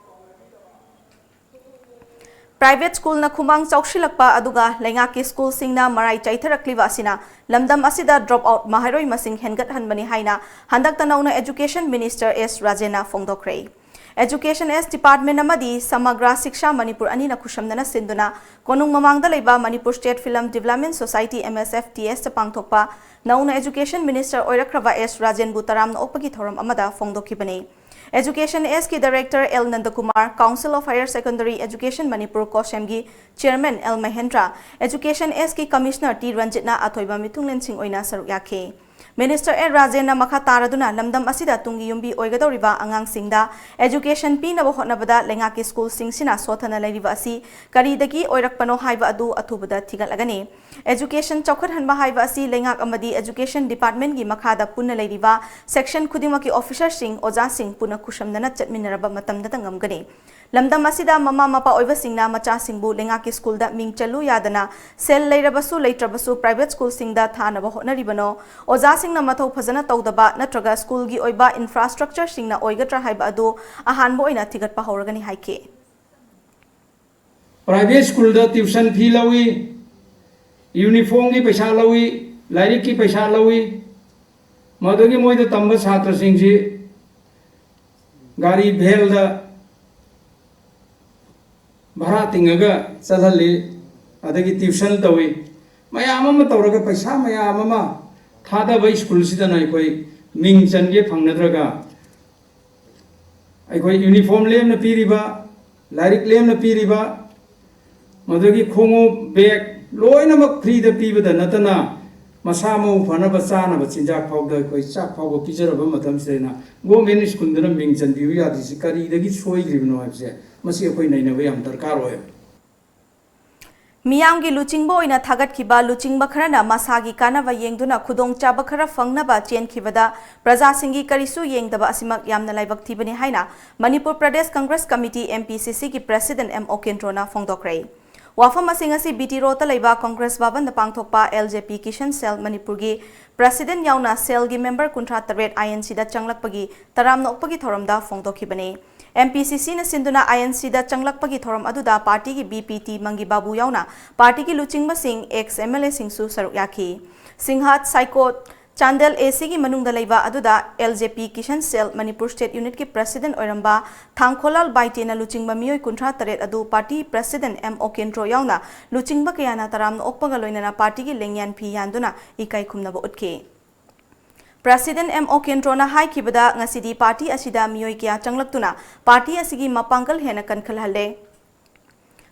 Private school ꯅ ꯈꯨꯃꯥꯡ ꯆꯥꯎꯁꯤꯜꯂꯛꯄ ꯑꯗꯨꯒ ꯂꯩꯉꯥꯛꯀꯤ school ꯁꯤꯡꯅ ꯃꯔꯥꯏ ꯆꯥꯏꯊꯔꯛꯂꯤꯕ ꯑꯁꯤꯅ ꯂꯝꯗꯝ ꯑꯁꯤꯗ drop out ꯃꯍꯩꯔꯣꯏ ꯃꯁꯤꯡ ꯍꯦꯟꯒꯠꯍꯟꯕꯅꯤ ꯍꯥꯏꯅ ꯍꯟꯗꯛꯇ ꯅꯧꯅ Education Minister S ꯔꯥꯖꯦꯟꯅ ꯐꯣꯡꯗꯣꯛꯈ꯭ꯔꯦ꯫ Education S Department ꯑꯃꯗꯤ ꯁꯃꯒ꯭ꯔꯥ ꯁꯤꯛꯁꯥ ꯃꯅꯤꯄꯨꯔ ꯑꯅꯤꯅ ꯈꯨꯠꯁꯝꯅꯅ ꯁꯤꯟꯗꯨꯅ ꯀꯣꯅꯨꯡ ꯃꯃꯥꯡꯗ ꯂꯩꯕ Manipur State Film Development Society, MSFDS ꯇ ꯄꯥꯡꯊꯣꯛꯄ ꯅꯧꯅ Education Minister ꯑꯣꯏꯔꯛꯈ꯭ꯔꯕ S ꯔꯥꯖꯦꯟꯕꯨ ꯇꯔꯥꯝꯅ ꯑꯣꯛꯄꯒꯤ ꯊꯧꯔꯝ ꯑꯃꯗ ꯐꯣꯡꯗꯣꯛꯈꯤꯕꯅꯤ꯫ Education S ꯀꯤ Director L ꯅꯟꯗꯀꯨꯃꯥꯔ, Council of Higher Secondary Education Manipur, COHSEM ꯒꯤ Chairman L Mahendra, Education S ꯀꯤ Commissioner T ꯔꯟꯖꯤꯠꯅ ꯑꯊꯣꯏꯕ ꯃꯤꯊꯨꯡꯂꯦꯟꯁꯤꯡ ꯑꯣꯏꯅ ꯁꯔꯨꯛ ꯌꯥꯈꯤ꯫ ꯃꯤꯅꯤꯁꯇꯔ ꯑꯦ ꯔꯥꯖꯦꯟꯅ ꯃꯈꯥ ꯇꯥꯔꯗꯨꯅ ꯂꯝꯗꯝ ꯑꯁꯤꯗ ꯇꯨꯡꯒꯤ ꯌꯨꯝꯕꯤ ꯑꯣꯏꯒꯗꯧꯔꯤꯕ ꯑꯉꯥꯡꯁꯤꯡꯗ education ꯄꯤꯅꯕ ꯍꯣꯠꯅꯕꯗ ꯂꯩꯉꯥꯛꯀꯤ ꯁ꯭ꯀꯨꯜꯁꯤꯡꯁꯤꯅ ꯁꯣꯠꯊꯅ ꯂꯩꯔꯤꯕ ꯑꯁꯤ ꯀꯔꯤꯗꯒꯤ ꯑꯣꯏꯔꯛꯄꯅꯣ ꯍꯥꯏꯕ ꯑꯗꯨ ꯑꯊꯨꯕꯗ ꯊꯤꯒꯠꯂꯒꯅꯤ꯫ Education ꯆꯥꯎꯈꯠꯍꯟꯕ ꯍꯥꯏꯕ ꯑꯁꯤ ꯂꯩꯉꯥꯛ ꯑꯃꯗꯤ education departmentꯀꯤ ꯃꯈꯥꯗ ꯄꯨꯟꯅ ꯂꯩꯔꯤꯕ section ꯈꯨꯗꯤꯡꯃꯛꯀꯤ officerꯁꯤꯡ, ꯑꯣꯖꯥꯁꯤꯡ ꯄꯨꯟꯅ ꯈꯨꯠꯁꯝꯅꯅ ꯆꯠꯃꯤꯟꯅꯔꯕ ꯃꯇꯝꯗꯇ ꯉꯝꯒꯅꯤ꯫ ꯂꯝꯗꯝ ꯑꯁꯤꯗ ꯃꯃꯥ ꯃꯄꯥ ꯑꯣꯏꯕꯁꯤꯡꯅ ꯃꯆꯥꯁꯤꯡꯕꯨ ꯂꯩꯉꯥꯛꯀꯤ ꯁ꯭ꯀꯨꯜꯗ ꯃꯤꯡ ꯆꯜꯂꯨ ꯌꯥꯗꯅ ꯁꯦꯜ ꯂꯩꯔꯕꯁꯨ ꯂꯩꯇ꯭ꯔꯕꯁꯨ private ꯁ꯭ꯀꯨꯜꯁꯤꯡꯗ ꯊꯥꯅꯕ ꯍꯣꯠꯅꯔꯤꯕꯅꯣ? ꯑꯣꯖꯥꯁꯤꯡꯅ ꯃꯊꯧ ꯐꯖꯅ ꯇꯧꯗꯕ ꯅꯠꯇ꯭ꯔꯒ ꯁ꯭ꯀꯨꯜꯒꯤ ꯑꯣꯏꯕ infrastructureꯁꯤꯡꯅ ꯑꯣꯏꯒꯗ꯭ꯔꯥ ꯍꯥꯏꯕ ꯑꯗꯨ ꯑꯍꯥꯟꯕ ꯑꯣꯏꯅ ꯊꯤꯒꯠꯄ ꯍꯧꯔꯒꯅꯤ ꯍꯥꯏꯈꯤ꯫ Private ꯁ꯭ꯀꯨꯜꯗ tuition fee ꯂꯧꯏ, uniformꯒꯤ ꯄꯩꯁꯥ ꯂꯧꯏ, ꯂꯥꯏꯔꯤꯛꯀꯤ ꯄꯩꯁꯥ ꯂꯧꯏ꯫ ꯃꯗꯨꯗꯒꯤ ꯃꯣꯏꯗ ꯇꯝꯕ ꯁꯥꯇ꯭ꯔꯁꯤꯡꯁꯤ ꯒꯥꯔꯤ ꯚꯦꯜꯗ ꯚꯔꯥ ꯇꯤꯡꯉꯒ ꯆꯠꯍꯜꯂꯤ, ꯑꯗꯒꯤ tuition ꯇꯧꯏ꯫ ꯃꯌꯥꯝ ꯑꯃ ꯇꯧꯔꯒ ꯄꯩꯁꯥ ꯃꯌꯥꯝ ꯑꯃ ꯊꯥꯗꯕ ꯁ꯭ꯀꯨꯜꯁꯤꯗꯅ ꯑꯩꯈꯣꯏ ꯃꯤꯡ ꯆꯟꯒꯦ ꯐꯪꯅꯗ꯭ꯔꯒ ꯑꯩꯈꯣꯏ uniform ꯂꯦꯝꯅ ꯄꯤꯔꯤꯕ, ꯂꯥꯏꯔꯤꯛ ꯂꯦꯝꯅ ꯄꯤꯔꯤꯕ, ꯃꯗꯨꯗꯒꯤ ꯈꯣꯡꯎꯞ, bag ꯂꯣꯏꯅꯃꯛ freeꯗ ꯄꯤꯕꯗ ꯅꯠꯇꯅ ꯃꯁꯥ ꯃꯎ ꯐꯅꯕ ꯆꯥꯅꯕ ꯆꯤꯟꯖꯥꯛ ꯐꯥꯎꯗ ꯑꯩꯈꯣꯏ ꯆꯥꯛ ꯐꯥꯎꯕ ꯄꯤꯖꯔꯕ ꯃꯇꯝꯁꯤꯗ ꯑꯩꯅ government ꯁ꯭ꯀꯨꯜꯗꯅ ꯃꯤꯡ ꯆꯟꯕꯤꯌꯨ ꯌꯥꯗ꯭ꯔꯤꯁꯤ ꯀꯔꯤꯗꯒꯤ ꯁꯣꯏꯗ꯭ꯔꯤꯕꯅꯣ ꯍꯥꯏꯕꯁꯦ ꯃꯁꯤ ꯑꯩꯈꯣꯏ ꯅꯩꯅꯕ ꯌꯥꯝ ꯗꯔꯀꯥꯔ ꯑꯣꯏ꯫ ꯃꯤꯌꯥꯝꯒꯤ ꯂꯨꯆꯤꯡꯕ ꯑꯣꯏꯅ ꯊꯥꯒꯠꯈꯤꯕ ꯂꯨꯆꯤꯡꯕ ꯈꯔꯅ ꯃꯁꯥꯒꯤ ꯀꯥꯟꯅꯕ ꯌꯦꯡꯗꯨꯅ ꯈꯨꯗꯣꯡꯆꯥꯕ ꯈꯔ ꯐꯪꯅꯕ ꯆꯦꯟꯈꯤꯕꯗ ꯄ꯭ꯔꯖꯥꯁꯤꯡꯒꯤ ꯀꯔꯤꯁꯨ ꯌꯦꯡꯗꯕ ꯑꯁꯤꯃꯛ ꯌꯥꯝꯅ ꯂꯥꯏꯕꯛ ꯊꯤꯕꯅꯤ ꯍꯥꯏꯅ ꯃꯅꯤꯄꯨꯔ ꯄ꯭ꯔꯗꯦꯁ ꯀꯪꯒ꯭ꯔꯦꯁ ꯀꯃꯤꯇꯤ, MPCCꯒꯤ president ꯑꯦꯝ ꯑꯣꯀꯦꯟꯗ꯭ꯔꯣꯅ ꯐꯣꯡꯗꯣꯛꯈ꯭ꯔꯦ꯫ ꯋꯥꯐꯝ ꯑꯁꯤꯡ ꯑꯁꯤ BT Roadꯇ ꯂꯩꯕ ꯀꯪꯒ꯭ꯔꯦꯁ ꯚꯕꯟꯗ ꯄꯥꯡꯊꯣꯛꯄ LJP Kisan Cell ꯃꯅꯤꯄꯨꯔꯒꯤ president ꯌꯥꯎꯅ cellꯒꯤ member ꯀꯨꯟꯊ꯭ꯔꯥ ꯇꯔꯦꯠ INCꯗ ꯆꯪꯂꯛꯄꯒꯤ ꯇꯔꯥꯝꯅ ꯑꯣꯛꯄꯒꯤ ꯊꯧꯔꯝꯗ ꯐꯣꯡꯗꯣꯛꯈꯤꯕꯅꯤ꯫ MPCCꯅ ꯁꯤꯟꯗꯨꯅ INCꯗ ꯆꯪꯂꯛꯄꯒꯤ ꯊꯧꯔꯝ ꯑꯗꯨꯗ partyꯒꯤ VPT ꯃꯪꯒꯤ ꯕꯥꯕꯨ ꯌꯥꯎꯅ partyꯒꯤ ꯂꯨꯆꯤꯡꯕꯁꯤꯡ, ex MLAꯁꯤꯡꯁꯨ ꯁꯔꯨꯛ ꯌꯥꯈꯤ꯫ ꯁꯤꯡꯍꯠ, ꯁꯥꯏꯀꯣꯠ, ꯆꯥꯟꯗꯦꯜ ACꯒꯤ ꯃꯅꯨꯡꯗ ꯂꯩꯕ ꯑꯗꯨꯗ LJP Kisan Cell Manipur state unitꯀꯤ president ꯑꯣꯏꯔꯝꯕ ꯊꯥꯡꯈꯣꯂꯥꯜ ꯕꯥꯏꯇꯦꯅ ꯂꯨꯆꯤꯡꯕ ꯃꯤꯑꯣꯏ ꯀꯨꯟꯊ꯭ꯔꯥ ꯇꯔꯦꯠ ꯑꯗꯨ party president ꯑꯦꯝ ꯑꯣꯀꯦꯟꯗ꯭ꯔꯣ ꯌꯥꯎꯅ ꯂꯨꯆꯤꯡꯕ ꯀꯌꯥꯅ ꯇꯔꯥꯝꯅ ꯑꯣꯛꯄꯒ ꯂꯣꯏꯅꯅ partyꯒꯤ ꯂꯦꯡꯌꯥꯟ ꯐꯤ ꯌꯥꯟꯗꯨꯅ ꯏꯀꯥꯏ ꯈꯨꯝꯅꯕ ꯎꯠꯈꯤ꯫ President ꯑꯦꯝ ꯑꯣꯀꯦꯟꯗ꯭ꯔꯣꯅ ꯍꯥꯏꯈꯤꯕꯗ ꯉꯁꯤꯗꯤ party ꯑꯁꯤꯗ ꯃꯤꯑꯣꯏ ꯀꯌꯥ ꯆꯪꯂꯛꯇꯨꯅ party ꯑꯁꯤꯒꯤ ꯃꯄꯥꯡꯒꯜ ꯍꯦꯟꯅ ꯀꯟꯈꯠꯍꯜꯂꯦ꯫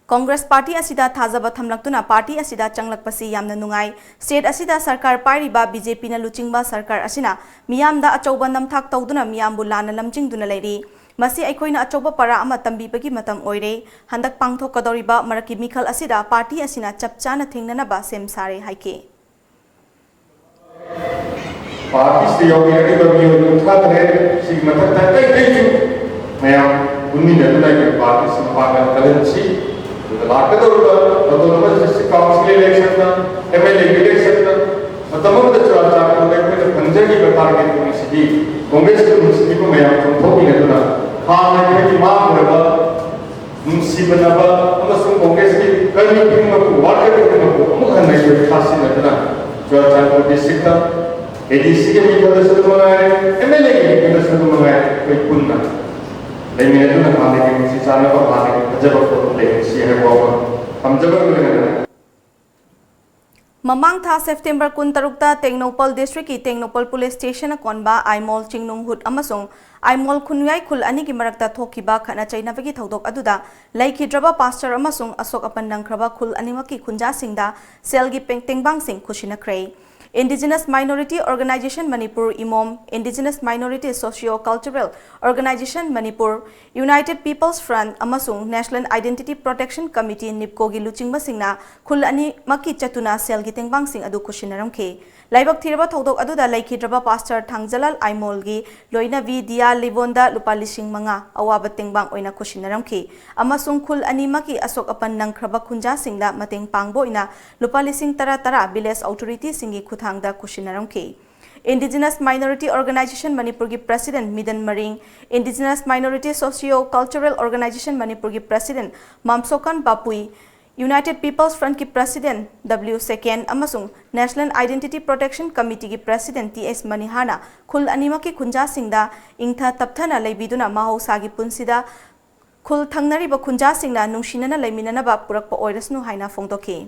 ꯀꯣꯡꯒ꯭ꯔꯦꯁ ꯄꯥꯔꯇꯤ ꯑꯁꯤꯗ ꯊꯥꯖꯕ ꯊꯝꯂꯛꯇꯨꯅ ꯄꯥꯔꯇꯤ ꯑꯁꯤꯗ ꯆꯪꯂꯛꯄꯁꯤ ꯌꯥꯝꯅ ꯅꯨꯡꯉꯥꯏ꯫ ꯁ꯭ꯇꯦꯠ ꯑꯁꯤꯗ ꯁꯔꯀꯥꯔ ꯄꯥꯏꯔꯤꯕ ꯕꯤ ꯖꯦ ꯄꯤꯅ ꯂꯨꯆꯤꯡꯕ ꯁꯔꯀꯥꯔ ꯑꯁꯤꯅ ꯃꯤꯌꯥꯝꯗ ꯑꯆꯧꯕ ꯅꯝꯊꯥꯛ ꯇꯧꯗꯨꯅ ꯃꯤꯌꯥꯝꯕꯨ ꯂꯥꯟꯅ ꯂꯝꯖꯤꯡꯗꯨꯅ ꯂꯩꯔꯤ꯫ ꯃꯁꯤ ꯑꯩꯈꯣꯏꯅ ꯑꯆꯧꯕ ꯄꯔꯥ ꯑꯃ ꯇꯝꯕꯤꯕꯒꯤ ꯃꯇꯝ ꯑꯣꯏꯔꯦ꯫ ꯍꯟꯗꯛ ꯄꯥꯡꯊꯣꯛꯀꯗꯧꯔꯤꯕ ꯃꯔꯛꯀꯤ ꯃꯤꯈꯜ ꯑꯁꯤꯗ ꯄꯥꯔꯇꯤ ꯑꯁꯤꯅ ꯆꯞ ꯆꯥꯅ ꯊꯦꯡꯅꯅꯕ ꯁꯦꯝ ꯁꯥꯔꯦ ꯍꯥꯏꯈꯤ꯫ ꯄꯥꯔꯇꯤꯁꯤꯗ ꯌꯥꯎꯕꯤꯔꯛꯂꯤꯕ ꯃꯤꯑꯣꯏ ꯀꯨꯟꯊ꯭ꯔꯥ ꯇꯔꯦꯠ ꯁꯤꯒꯤ ꯃꯊꯛꯇ ꯑꯇꯩ ꯑꯇꯩꯁꯨ ꯃꯌꯥꯝ ꯄꯨꯟꯃꯤꯟꯅꯗꯨꯅ ꯑꯩꯈꯣꯏ ꯄꯥꯔꯇꯤꯁꯤ ꯃꯄꯥꯡꯒꯜ ꯀꯜꯍꯟꯁꯤ꯫ ꯑꯗꯨꯒ ꯂꯥꯛꯀꯗꯧꯔꯤꯕ autonomous district council election ꯅ, M L A election ꯅ, ꯃꯇꯝ ꯑꯃꯗ ꯆꯨꯔꯥꯆꯥꯟꯄꯨꯔꯗ ꯑꯩꯈꯣꯏꯅ ꯐꯪꯖꯈꯤꯕ target ꯄꯨꯝꯕꯁꯤꯗꯤ ꯀꯣꯡꯒ꯭ꯔꯦꯁꯀꯤ ꯅꯨꯡꯁꯤꯕꯤꯕ ꯃꯌꯥꯝ ꯆꯣꯡꯊꯣꯛꯃꯤꯟꯅꯗꯨꯅ ꯍꯥꯟꯅ ꯑꯩꯈꯣꯏꯒꯤ ꯃꯥꯡꯈ꯭ꯔꯕ ꯅꯨꯡꯁꯤꯃꯤꯟꯅꯕ ꯑꯃꯁꯨꯡ ꯀꯣꯡꯒ꯭ꯔꯦꯁꯀꯤ ꯀꯔꯃꯤ ꯈꯨꯗꯤꯡꯃꯛꯄꯨ, ꯋꯥꯔꯀꯔ ꯈꯨꯗꯤꯡꯃꯛꯄꯨ ꯑꯃꯨꯛ ꯍꯟꯅ ꯑꯩꯈꯣꯏ ꯊꯥꯁꯤꯟꯅꯗꯨꯅ ꯆꯨꯔꯥꯆꯥꯟꯄꯨꯔ district ꯇ A D C ꯒꯤ ꯃꯤꯈꯜꯗꯁꯨ ꯑꯗꯨꯝ ꯃꯉꯥꯏꯔꯦ, M L A ꯒꯤ ꯃꯤꯈꯜꯗꯁꯨ ꯑꯗꯨꯝ ꯃꯉꯥꯏꯔꯦ, ꯑꯩꯈꯣꯏ ꯄꯨꯟꯅ ꯂꯩꯃꯤꯟꯅꯗꯨꯅ ꯍꯥꯟꯅꯒꯤ ꯅꯨꯡꯁꯤ ꯆꯥꯟꯅꯕ, ꯍꯥꯟꯅꯒꯤ ꯐꯖꯕ ꯄꯣꯠꯇꯨ ꯂꯩꯍꯟꯁꯤ ꯍꯥꯏꯕ ꯋꯥꯐꯝ ꯊꯝꯖꯕꯒ ꯂꯣꯏꯅꯅ ꯃꯃꯥꯡ ꯊꯥ September ꯀꯨꯟꯇꯔꯨꯛꯇ ꯇꯦꯡꯅꯧꯄꯜ district ꯀꯤ ꯇꯦꯡꯅꯧꯄꯜ police station ꯅ ꯀꯣꯟꯕ ꯑꯥꯏꯃꯣꯜ ꯆꯤꯡꯅꯨꯡ ꯍꯨꯠ ꯑꯃꯁꯨꯡ ꯑꯥꯏꯃꯣꯜ ꯈꯨꯟꯌꯥꯏ ꯈꯨꯜ ꯑꯅꯤꯒꯤ ꯃꯔꯛꯇ ꯊꯣꯛꯈꯤꯕ ꯈꯠꯅ ꯆꯩꯅꯕꯒꯤ ꯊꯧꯗꯣꯛ ꯑꯗꯨꯗ ꯂꯩꯈꯤꯗ꯭ꯔꯕ ꯄꯥꯁꯇꯔ ꯑꯃꯁꯨꯡ ꯑꯁꯣꯛ ꯑꯄꯟ ꯅꯪꯈ꯭ꯔꯕ ꯈꯨꯜ ꯑꯅꯤꯃꯛꯀꯤ ꯈꯨꯟꯖꯥꯁꯤꯡꯗ ꯁꯦꯜꯒꯤ ꯄꯦꯡ-, ꯇꯦꯡꯕꯥꯡꯁꯤꯡ ꯈꯨꯠꯁꯤꯟꯅꯈ꯭ꯔꯦ꯫ Indigenous Minority Organisation Manipur, ꯏꯃꯣꯝ, Indigenous Minority Socio Cultural Organisation Manipur, United People's Front ꯑꯃꯁꯨꯡ National Identity Protection Committee, ꯅꯤꯞꯀꯣꯒꯤ ꯂꯨꯆꯤꯡꯕꯁꯤꯡꯅ ꯈꯨꯜ ꯑꯅꯤꯃꯛꯀꯤ ꯆꯠꯇꯨꯅ ꯁꯦꯜꯒꯤ ꯇꯦꯡꯕꯥꯡꯁꯤꯡ ꯑꯗꯨ ꯈꯨꯠꯁꯤꯟꯅꯔꯝꯈꯤ꯫ ꯂꯥꯏꯕꯛ ꯊꯤꯔꯕ ꯊꯧꯗꯣꯛ ꯑꯗꯨꯗ ꯂꯩꯈꯤꯗ꯭ꯔꯕ ꯄꯥꯁꯇꯔ ꯊꯥꯡꯖꯂꯥꯜ ꯑꯥꯏꯃꯣꯜꯒꯤ ꯂꯣꯏꯅꯕꯤ ꯗꯤꯌꯥ ꯂꯤꯕꯣꯟꯗ ꯂꯨꯄꯥ ꯂꯤꯁꯤꯡ ꯃꯉꯥ ꯑꯋꯥꯕ ꯇꯦꯡꯕꯥꯡ ꯑꯣꯏꯅ ꯈꯨꯠꯁꯤꯟꯅꯔꯝꯈꯤ ꯑꯃꯁꯨꯡ ꯈꯨꯜ ꯑꯅꯤꯃꯛꯀꯤ ꯑꯁꯣꯛ ꯑꯄꯟ ꯅꯪꯈ꯭ꯔꯕ ꯈꯨꯟꯖꯥꯁꯤꯡꯗ ꯃꯇꯦꯡ ꯄꯥꯡꯕ ꯑꯣꯏꯅ ꯂꯨꯄꯥ ꯂꯤꯁꯤꯡ ꯇꯔꯥ ꯇꯔꯥ village authority ꯁꯤꯡꯒꯤ ꯈꯨꯠꯊꯥꯡꯗ ꯈꯨꯠꯁꯤꯟꯅꯔꯝꯈꯤ꯫ Indigenous Minority Organisation Manipur ꯒꯤ president ꯃꯤꯗꯟ ꯃꯔꯤꯡ, Indigenous Minority Socio Cultural Organisation Manipur ꯒꯤ president ꯃꯥꯝꯁꯣꯀꯟ ꯕꯥꯄꯨꯏ, United People's Front ꯀꯤ president W ꯁꯦꯀꯦꯟ ꯑꯃꯁꯨꯡ National Identity Protection Committee ꯒꯤ president T S ꯃꯅꯤꯍꯥꯔꯅ ꯈꯨꯜ ꯑꯅꯤꯃꯛꯀꯤ ꯈꯨꯟꯖꯥꯁꯤꯡꯗ ꯏꯪꯊ ꯇꯞꯊꯅ ꯂꯩꯕꯤꯗꯨꯅ ꯃꯍꯧꯁꯥꯒꯤ ꯄꯨꯟꯁꯤꯗ ꯈꯨꯜ ꯊꯪꯅꯔꯤꯕ ꯈꯨꯟꯖꯥꯁꯤꯡꯅ ꯅꯨꯡꯁꯤꯅꯅ ꯂꯩꯃꯤꯟꯅꯅꯕ ꯄꯨꯔꯛꯄ ꯑꯣꯏꯔꯁꯅꯨ ꯍꯥꯏꯅ ꯐꯣꯡꯗꯣꯛꯈꯤ꯫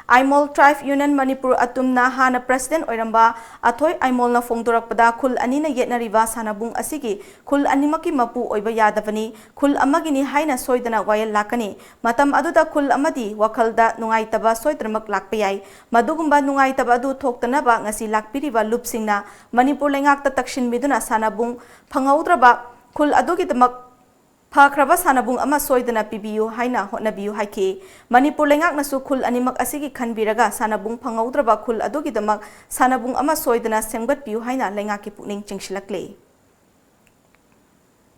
ꯑꯥꯏꯃꯣꯜ ꯇ꯭ꯔꯥꯏꯕ ꯌꯨꯅꯤꯌꯟ ꯃꯅꯤꯄꯨꯔ ꯑꯇꯨꯝꯅ ꯍꯥꯟꯅ ꯄ꯭ꯔꯁꯤꯗꯦꯟꯠ ꯑꯣꯏꯔꯝꯕ ꯑꯊꯣꯏ ꯑꯥꯏꯃꯣꯜꯅ ꯐꯣꯡꯗꯣꯔꯛꯄꯗ, ꯈꯨꯜ ꯑꯅꯤꯅ ꯌꯦꯠꯅꯔꯤꯕ ꯁꯥꯟꯅꯕꯨꯡ ꯑꯁꯤꯒꯤ ꯈꯨꯜ ꯑꯅꯤꯃꯛꯀꯤ ꯃꯄꯨ ꯑꯣꯏꯕ ꯌꯥꯗꯕꯅꯤ, ꯈꯨꯜ ꯑꯃꯒꯤꯅꯤ ꯍꯥꯏꯅ ꯁꯣꯏꯗꯅ ꯋꯥꯌꯦꯜ ꯂꯥꯛꯀꯅꯤ꯫ ꯃꯇꯝ ꯑꯗꯨꯗ ꯈꯨꯜ ꯑꯃꯗꯤ ꯋꯥꯈꯜꯗ ꯅꯨꯡꯉꯥꯏꯇꯕ ꯁꯣꯏꯗꯅꯃꯛ ꯂꯥꯛꯄ ꯌꯥꯏ꯫ ꯃꯗꯨꯒꯨꯝꯕ ꯅꯨꯡꯉꯥꯏꯇꯕ ꯑꯗꯨ ꯊꯣꯛꯇꯅꯕ ꯉꯁꯤ ꯂꯥꯛꯄꯤꯔꯤꯕ ꯂꯨꯞꯁꯤꯡꯅ ꯃꯅꯤꯄꯨꯔ ꯂꯩꯉꯥꯛꯇ ꯇꯛꯁꯤꯟꯕꯤꯗꯨꯅ ꯁꯥꯟꯅꯕꯨꯡ ꯐꯪꯍꯧꯗ꯭ꯔꯕ ꯈꯨꯜ ꯑꯗꯨꯒꯤꯗꯃꯛ ꯐꯈ꯭ꯔꯕ ꯁꯥꯟꯅꯕꯨꯡ ꯑꯃ ꯁꯣꯏꯗꯅ ꯄꯤꯕꯤꯌꯨ ꯍꯥꯏꯅ ꯍꯣꯠꯅꯕꯤꯌꯨ ꯍꯥꯏꯈꯤ꯫ ꯃꯅꯤꯄꯨꯔ ꯂꯩꯉꯥꯛꯅꯁꯨ ꯈꯨꯜ ꯑꯅꯤꯃꯛ ꯑꯁꯤꯒꯤ ꯈꯟꯕꯤꯔꯒ ꯁꯥꯟꯅꯕꯨꯡ ꯐꯪꯍꯧꯗ꯭ꯔꯕ ꯈꯨꯜ ꯑꯗꯨꯒꯤꯗꯃꯛ ꯁꯥꯟꯅꯕꯨꯡ ꯑꯃ ꯁꯣꯏꯗꯅ ꯁꯦꯝꯒꯠꯄꯤꯌꯨ ꯍꯥꯏꯅ ꯂꯩꯉꯥꯛꯀꯤ ꯄꯨꯛꯅꯤꯡ ꯆꯤꯡꯁꯤꯜꯂꯛꯂꯤ꯫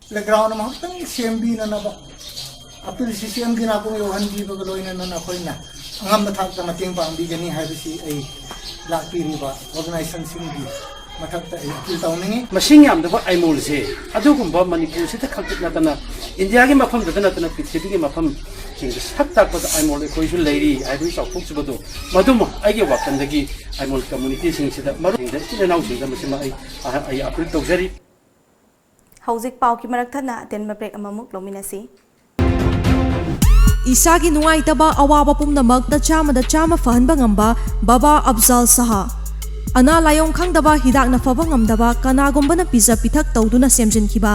ꯄ꯭ꯂꯦꯒ꯭ꯔꯥꯎꯟ ꯑꯃꯈꯛꯇꯪ ꯁꯦꯝꯕꯤꯅꯅꯕ ꯑꯄꯤꯜ ꯁꯤ ꯁꯤ ꯑꯦꯝꯒꯤ ꯅꯥꯀꯣꯡ ꯌꯧꯍꯟꯕꯤꯕꯒ ꯂꯣꯏꯅꯅ ꯑꯩꯈꯣꯏꯅ ꯑꯉꯝꯕ ꯊꯥꯛꯇ ꯃꯇꯦꯡ ꯄꯥꯡꯕꯤꯒꯅꯤ ꯍꯥꯏꯕꯁꯤ ꯑꯩ ꯂꯥꯛꯄꯤꯔꯤꯕ ꯑꯣꯔꯒꯅꯥꯏꯖꯦꯁꯟꯁꯤꯡꯒꯤ ꯃꯊꯛꯇ ꯑꯩ ꯑꯄꯤꯜ ꯇꯧꯅꯤꯡꯏ꯫ ꯃꯁꯤꯡ ꯌꯥꯝꯗꯕ ꯑꯥꯏꯃꯣꯜꯁꯦ ꯑꯗꯨꯒꯨꯝꯕ ꯃꯅꯤꯄꯨꯔꯁꯤꯗ ꯈꯛꯇ ꯅꯠꯇꯅ ꯏꯟꯗꯤꯌꯥꯒꯤ ꯃꯐꯝꯗꯇ ꯅꯠꯇꯅ ꯄ꯭ꯔꯤꯊꯤꯕꯤꯒꯤ ꯃꯐꯝꯁꯤꯡꯗ ꯁꯛ ꯇꯥꯛꯄꯗ ꯑꯥꯏꯃꯣꯜ ꯑꯩꯈꯣꯏꯁꯨ ꯂꯩꯔꯤ ꯍꯥꯏꯕꯒꯤ ꯆꯥꯎꯊꯣꯛꯆꯕꯗꯣ ꯃꯗꯨꯃ ꯑꯩꯒꯤ ꯋꯥꯈꯜꯗꯒꯤ ꯑꯥꯏꯃꯣꯜ ꯀꯝꯃꯨꯅꯤꯇꯤꯁꯤꯡꯁꯤꯗ ꯃꯔꯨꯞꯁꯤꯡꯗ ꯏꯆꯤꯜ ꯏꯅꯥꯎꯁꯤꯡꯗ ꯃꯁꯤꯃ ꯑꯩ ꯑꯩ ꯑꯄꯤꯜ ꯇꯧꯖꯔꯤ꯫ ꯍꯧꯖꯤꯛ ꯄꯥꯎꯒꯤ ꯃꯔꯛ ꯊꯠꯅ ꯑꯇꯦꯟꯕ ꯕ꯭ꯔꯦꯛ ꯑꯃꯃꯨꯛ ꯂꯧꯃꯤꯟꯅꯁꯤ꯫ ꯏꯁꯥꯒꯤ ꯅꯨꯡꯉꯥꯏꯇꯕ ꯑꯋꯥꯕ ꯄꯨꯝꯅꯃꯛꯇ ꯆꯥꯝꯃꯗ ꯆꯥꯝꯃ ꯐꯍꯟꯕ ꯉꯝꯕ ꯕꯕꯥ ꯑꯐꯖꯜ ꯁꯍꯥ꯫ ꯑꯅꯥ ꯂꯥꯏꯌꯣꯡ ꯈꯪꯗꯕ ꯍꯤꯗꯥꯛꯅ ꯐꯕ ꯉꯝꯗꯕ ꯀꯅꯥꯒꯨꯝꯕꯅ ꯄꯤꯖ ꯄꯤꯊꯛ ꯇꯧꯗꯨꯅ ꯁꯦꯝꯖꯤꯟꯈꯤꯕ꯫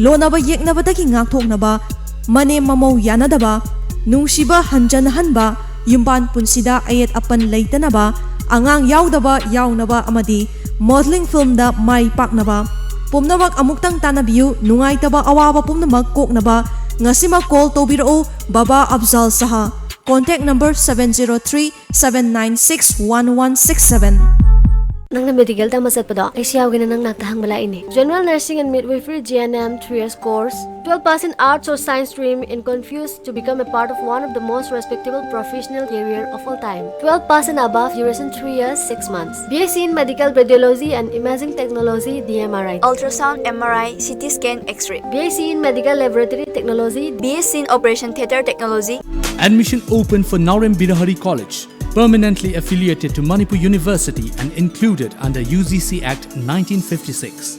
ꯂꯣꯟꯅꯕ ꯌꯦꯛꯅꯕꯗꯒꯤ ꯉꯥꯛꯊꯣꯛꯅꯕ, ꯃꯅꯦꯝ ꯃꯃꯧ ꯌꯥꯅꯗꯕ, ꯅꯨꯡꯁꯤꯕ ꯍꯟꯖꯟꯍꯟꯕ, ꯌꯨꯝꯕꯥꯟ ꯄꯨꯟꯁꯤꯗ ꯑꯌꯦꯠ ꯑꯄꯟ ꯂꯩꯇꯅꯕ, ꯑꯉꯥꯡ ꯌꯥꯎꯗꯕ ꯌꯥꯎꯅꯕ ꯑꯃꯗꯤ modelling filmꯗ ꯃꯥꯏ ꯄꯥꯛꯅꯕ꯫ ꯄꯨꯝꯅꯃꯛ ꯑꯃꯨꯛꯇꯪ ꯇꯥꯟꯅꯕꯤꯌꯨ, ꯅꯨꯡꯉꯥꯏꯇꯕ ꯑꯋꯥꯕ ꯄꯨꯝꯅꯃꯛ ꯀꯣꯛꯅꯕ ꯉꯁꯤꯃꯛ call ꯇꯧꯕꯤꯔꯛꯎ, ꯕꯕꯥ ꯑꯐꯖꯜ ꯁꯍꯥ꯫ Contact number seven zero three seven nine six one one six seven꯫ ꯅꯪꯅ ꯃꯦꯗꯤꯀꯦꯜ ꯇꯝꯕ ꯆꯠꯄꯗꯣ ꯑꯩꯁꯨ ꯌꯥꯎꯒꯦꯅ ꯅꯪ ꯅꯥꯛꯇ ꯍꯪꯕ ꯂꯥꯛꯏꯅꯦ꯫ General Nursing and Midwifery G N M three years course, twelve pass in arts or science stream and confused to become a part of one of the most respectable professional career of all time. Twelve pass and above, duration three years, six months. B S c in Medical Radiology and Imaging Technology, D M R I, Ultrasound, M R I, C T scan, X-ray. B S c in Medical Laboratory Technology, B S c in Operation Theatre Technology. Admission open for Naorem Birahari College, permanently affiliated to Manipur University and included under U G C Act nineteen fifty-six.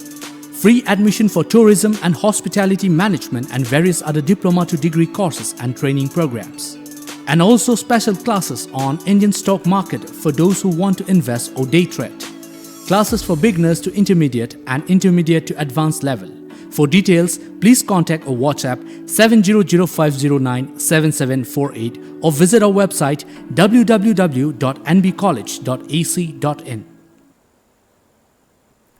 Free admission for tourism and hospitality management and various other diploma to degree courses and training programs. And also special classes on Indian stock market for those who want to invest or day trade. Classes for beginners to intermediate and intermediate to advanced level. For details, please contact or WhatsApp seven zero zero five zero nine seven seven four eight or visit our website w w w dot n b college dot a c dot in.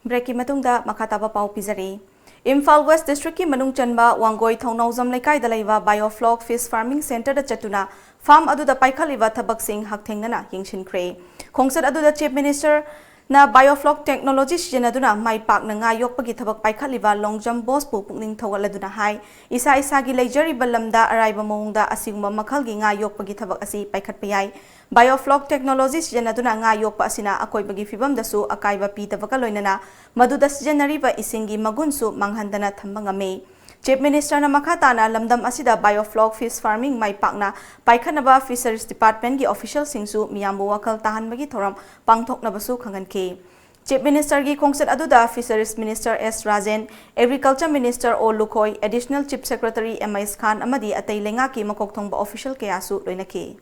Break ꯀꯤ ꯃꯇꯨꯡꯗ ꯃꯈꯥ ꯇꯥꯕ ꯄꯥꯎ ꯄꯤꯖꯔꯤ꯫ Imphal west ꯗꯤꯁꯇ꯭ꯔꯤꯛꯀꯤ ꯃꯅꯨꯡ ꯆꯟꯕ ꯋꯥꯡꯒꯣꯏ ꯊꯧꯅꯥꯎꯖꯝ ꯂꯩꯀꯥꯏꯗ ꯂꯩꯕ Biofloc Fish Farming Centre ꯗ ꯆꯠꯇꯨꯅ farm ꯑꯗꯨꯗ ꯄꯥꯏꯈꯠꯂꯤꯕ ꯊꯕꯛꯁꯤꯡ ꯍꯛꯊꯦꯡꯅꯅ ꯌꯦꯡꯁꯤꯟꯈ꯭ꯔꯦ꯫ ꯈꯣꯡꯆꯠ ꯑꯗꯨꯗ Chief Minister ꯅ Biofloc technology ꯁꯤꯖꯤꯟꯅꯗꯨꯅ ꯃꯥꯏ ꯄꯥꯛꯅ ꯉꯥ ꯌꯣꯛꯄꯒꯤ ꯊꯕꯛ ꯄꯥꯏꯈꯠꯂꯤꯕ ꯂꯣꯡꯖꯝ ꯕꯣꯁꯄꯨ ꯄꯨꯛꯅꯤꯡ ꯊꯧꯒꯠꯂꯗꯨꯅ ꯍꯥꯏ, ꯏꯁꯥ ꯏꯁꯥꯒꯤ ꯂꯩꯖꯔꯤꯕ ꯂꯝꯗ ꯑꯔꯥꯏꯕ ꯃꯑꯣꯡꯗ ꯑꯁꯤꯒꯨꯝꯕ ꯃꯈꯜꯒꯤ ꯉꯥ ꯌꯣꯛꯄꯒꯤ ꯊꯕꯛ ꯑꯁꯤ ꯄꯥꯏꯈꯠꯄ ꯌꯥꯏ꯫ Biofloc technology ꯁꯤꯖꯤꯟꯅꯗꯨꯅ ꯉꯥ ꯌꯣꯛꯄ ꯑꯁꯤꯅ ꯑꯀꯣꯏꯕꯒꯤ ꯐꯤꯕꯝꯗꯁꯨ ꯑꯀꯥꯏꯕ ꯄꯤꯗꯕꯒ ꯂꯣꯏꯅꯅ ꯃꯗꯨꯗ ꯁꯤꯖꯤꯟꯅꯔꯤꯕ ꯏꯁꯤꯡꯒꯤ ꯃꯒꯨꯟꯁꯨ ꯃꯥꯡꯍꯟꯗꯅ ꯊꯝꯕ ꯉꯝꯃꯤ꯫ Chief Minister ꯅ ꯃꯈꯥ ꯇꯥꯅ ꯂꯝꯗꯝ ꯑꯁꯤꯗ Biofloc Fish Farming ꯃꯥꯏ ꯄꯥꯛꯅ ꯄꯥꯏꯈꯠꯅꯕ Fisheries Department ꯀꯤ official ꯁꯤꯡꯁꯨ ꯃꯤꯌꯥꯝꯕꯨ ꯋꯥꯈꯜ ꯇꯥꯍꯟꯕꯒꯤ ꯊꯧꯔꯝ ꯄꯥꯡꯊꯣꯛꯅꯕꯁꯨ ꯈꯪꯍꯟꯈꯤ꯫ Chief Minister ꯒꯤ ꯈꯣꯡꯆꯠ ꯑꯗꯨꯗ Fisheries Minister ꯑꯦꯁ ꯔꯥꯖꯦꯟ, Agriculture Minister ꯑꯣ Lukhoi, Additional Chief Secretary M ꯑꯩꯁ ꯈꯥꯟ ꯑꯃꯗꯤ ꯑꯇꯩ ꯂꯩꯉꯥꯛꯀꯤ ꯃꯀꯣꯛ ꯊꯣꯡꯕ official ꯀꯌꯥꯁꯨ ꯂꯣꯏꯅꯈꯤ꯫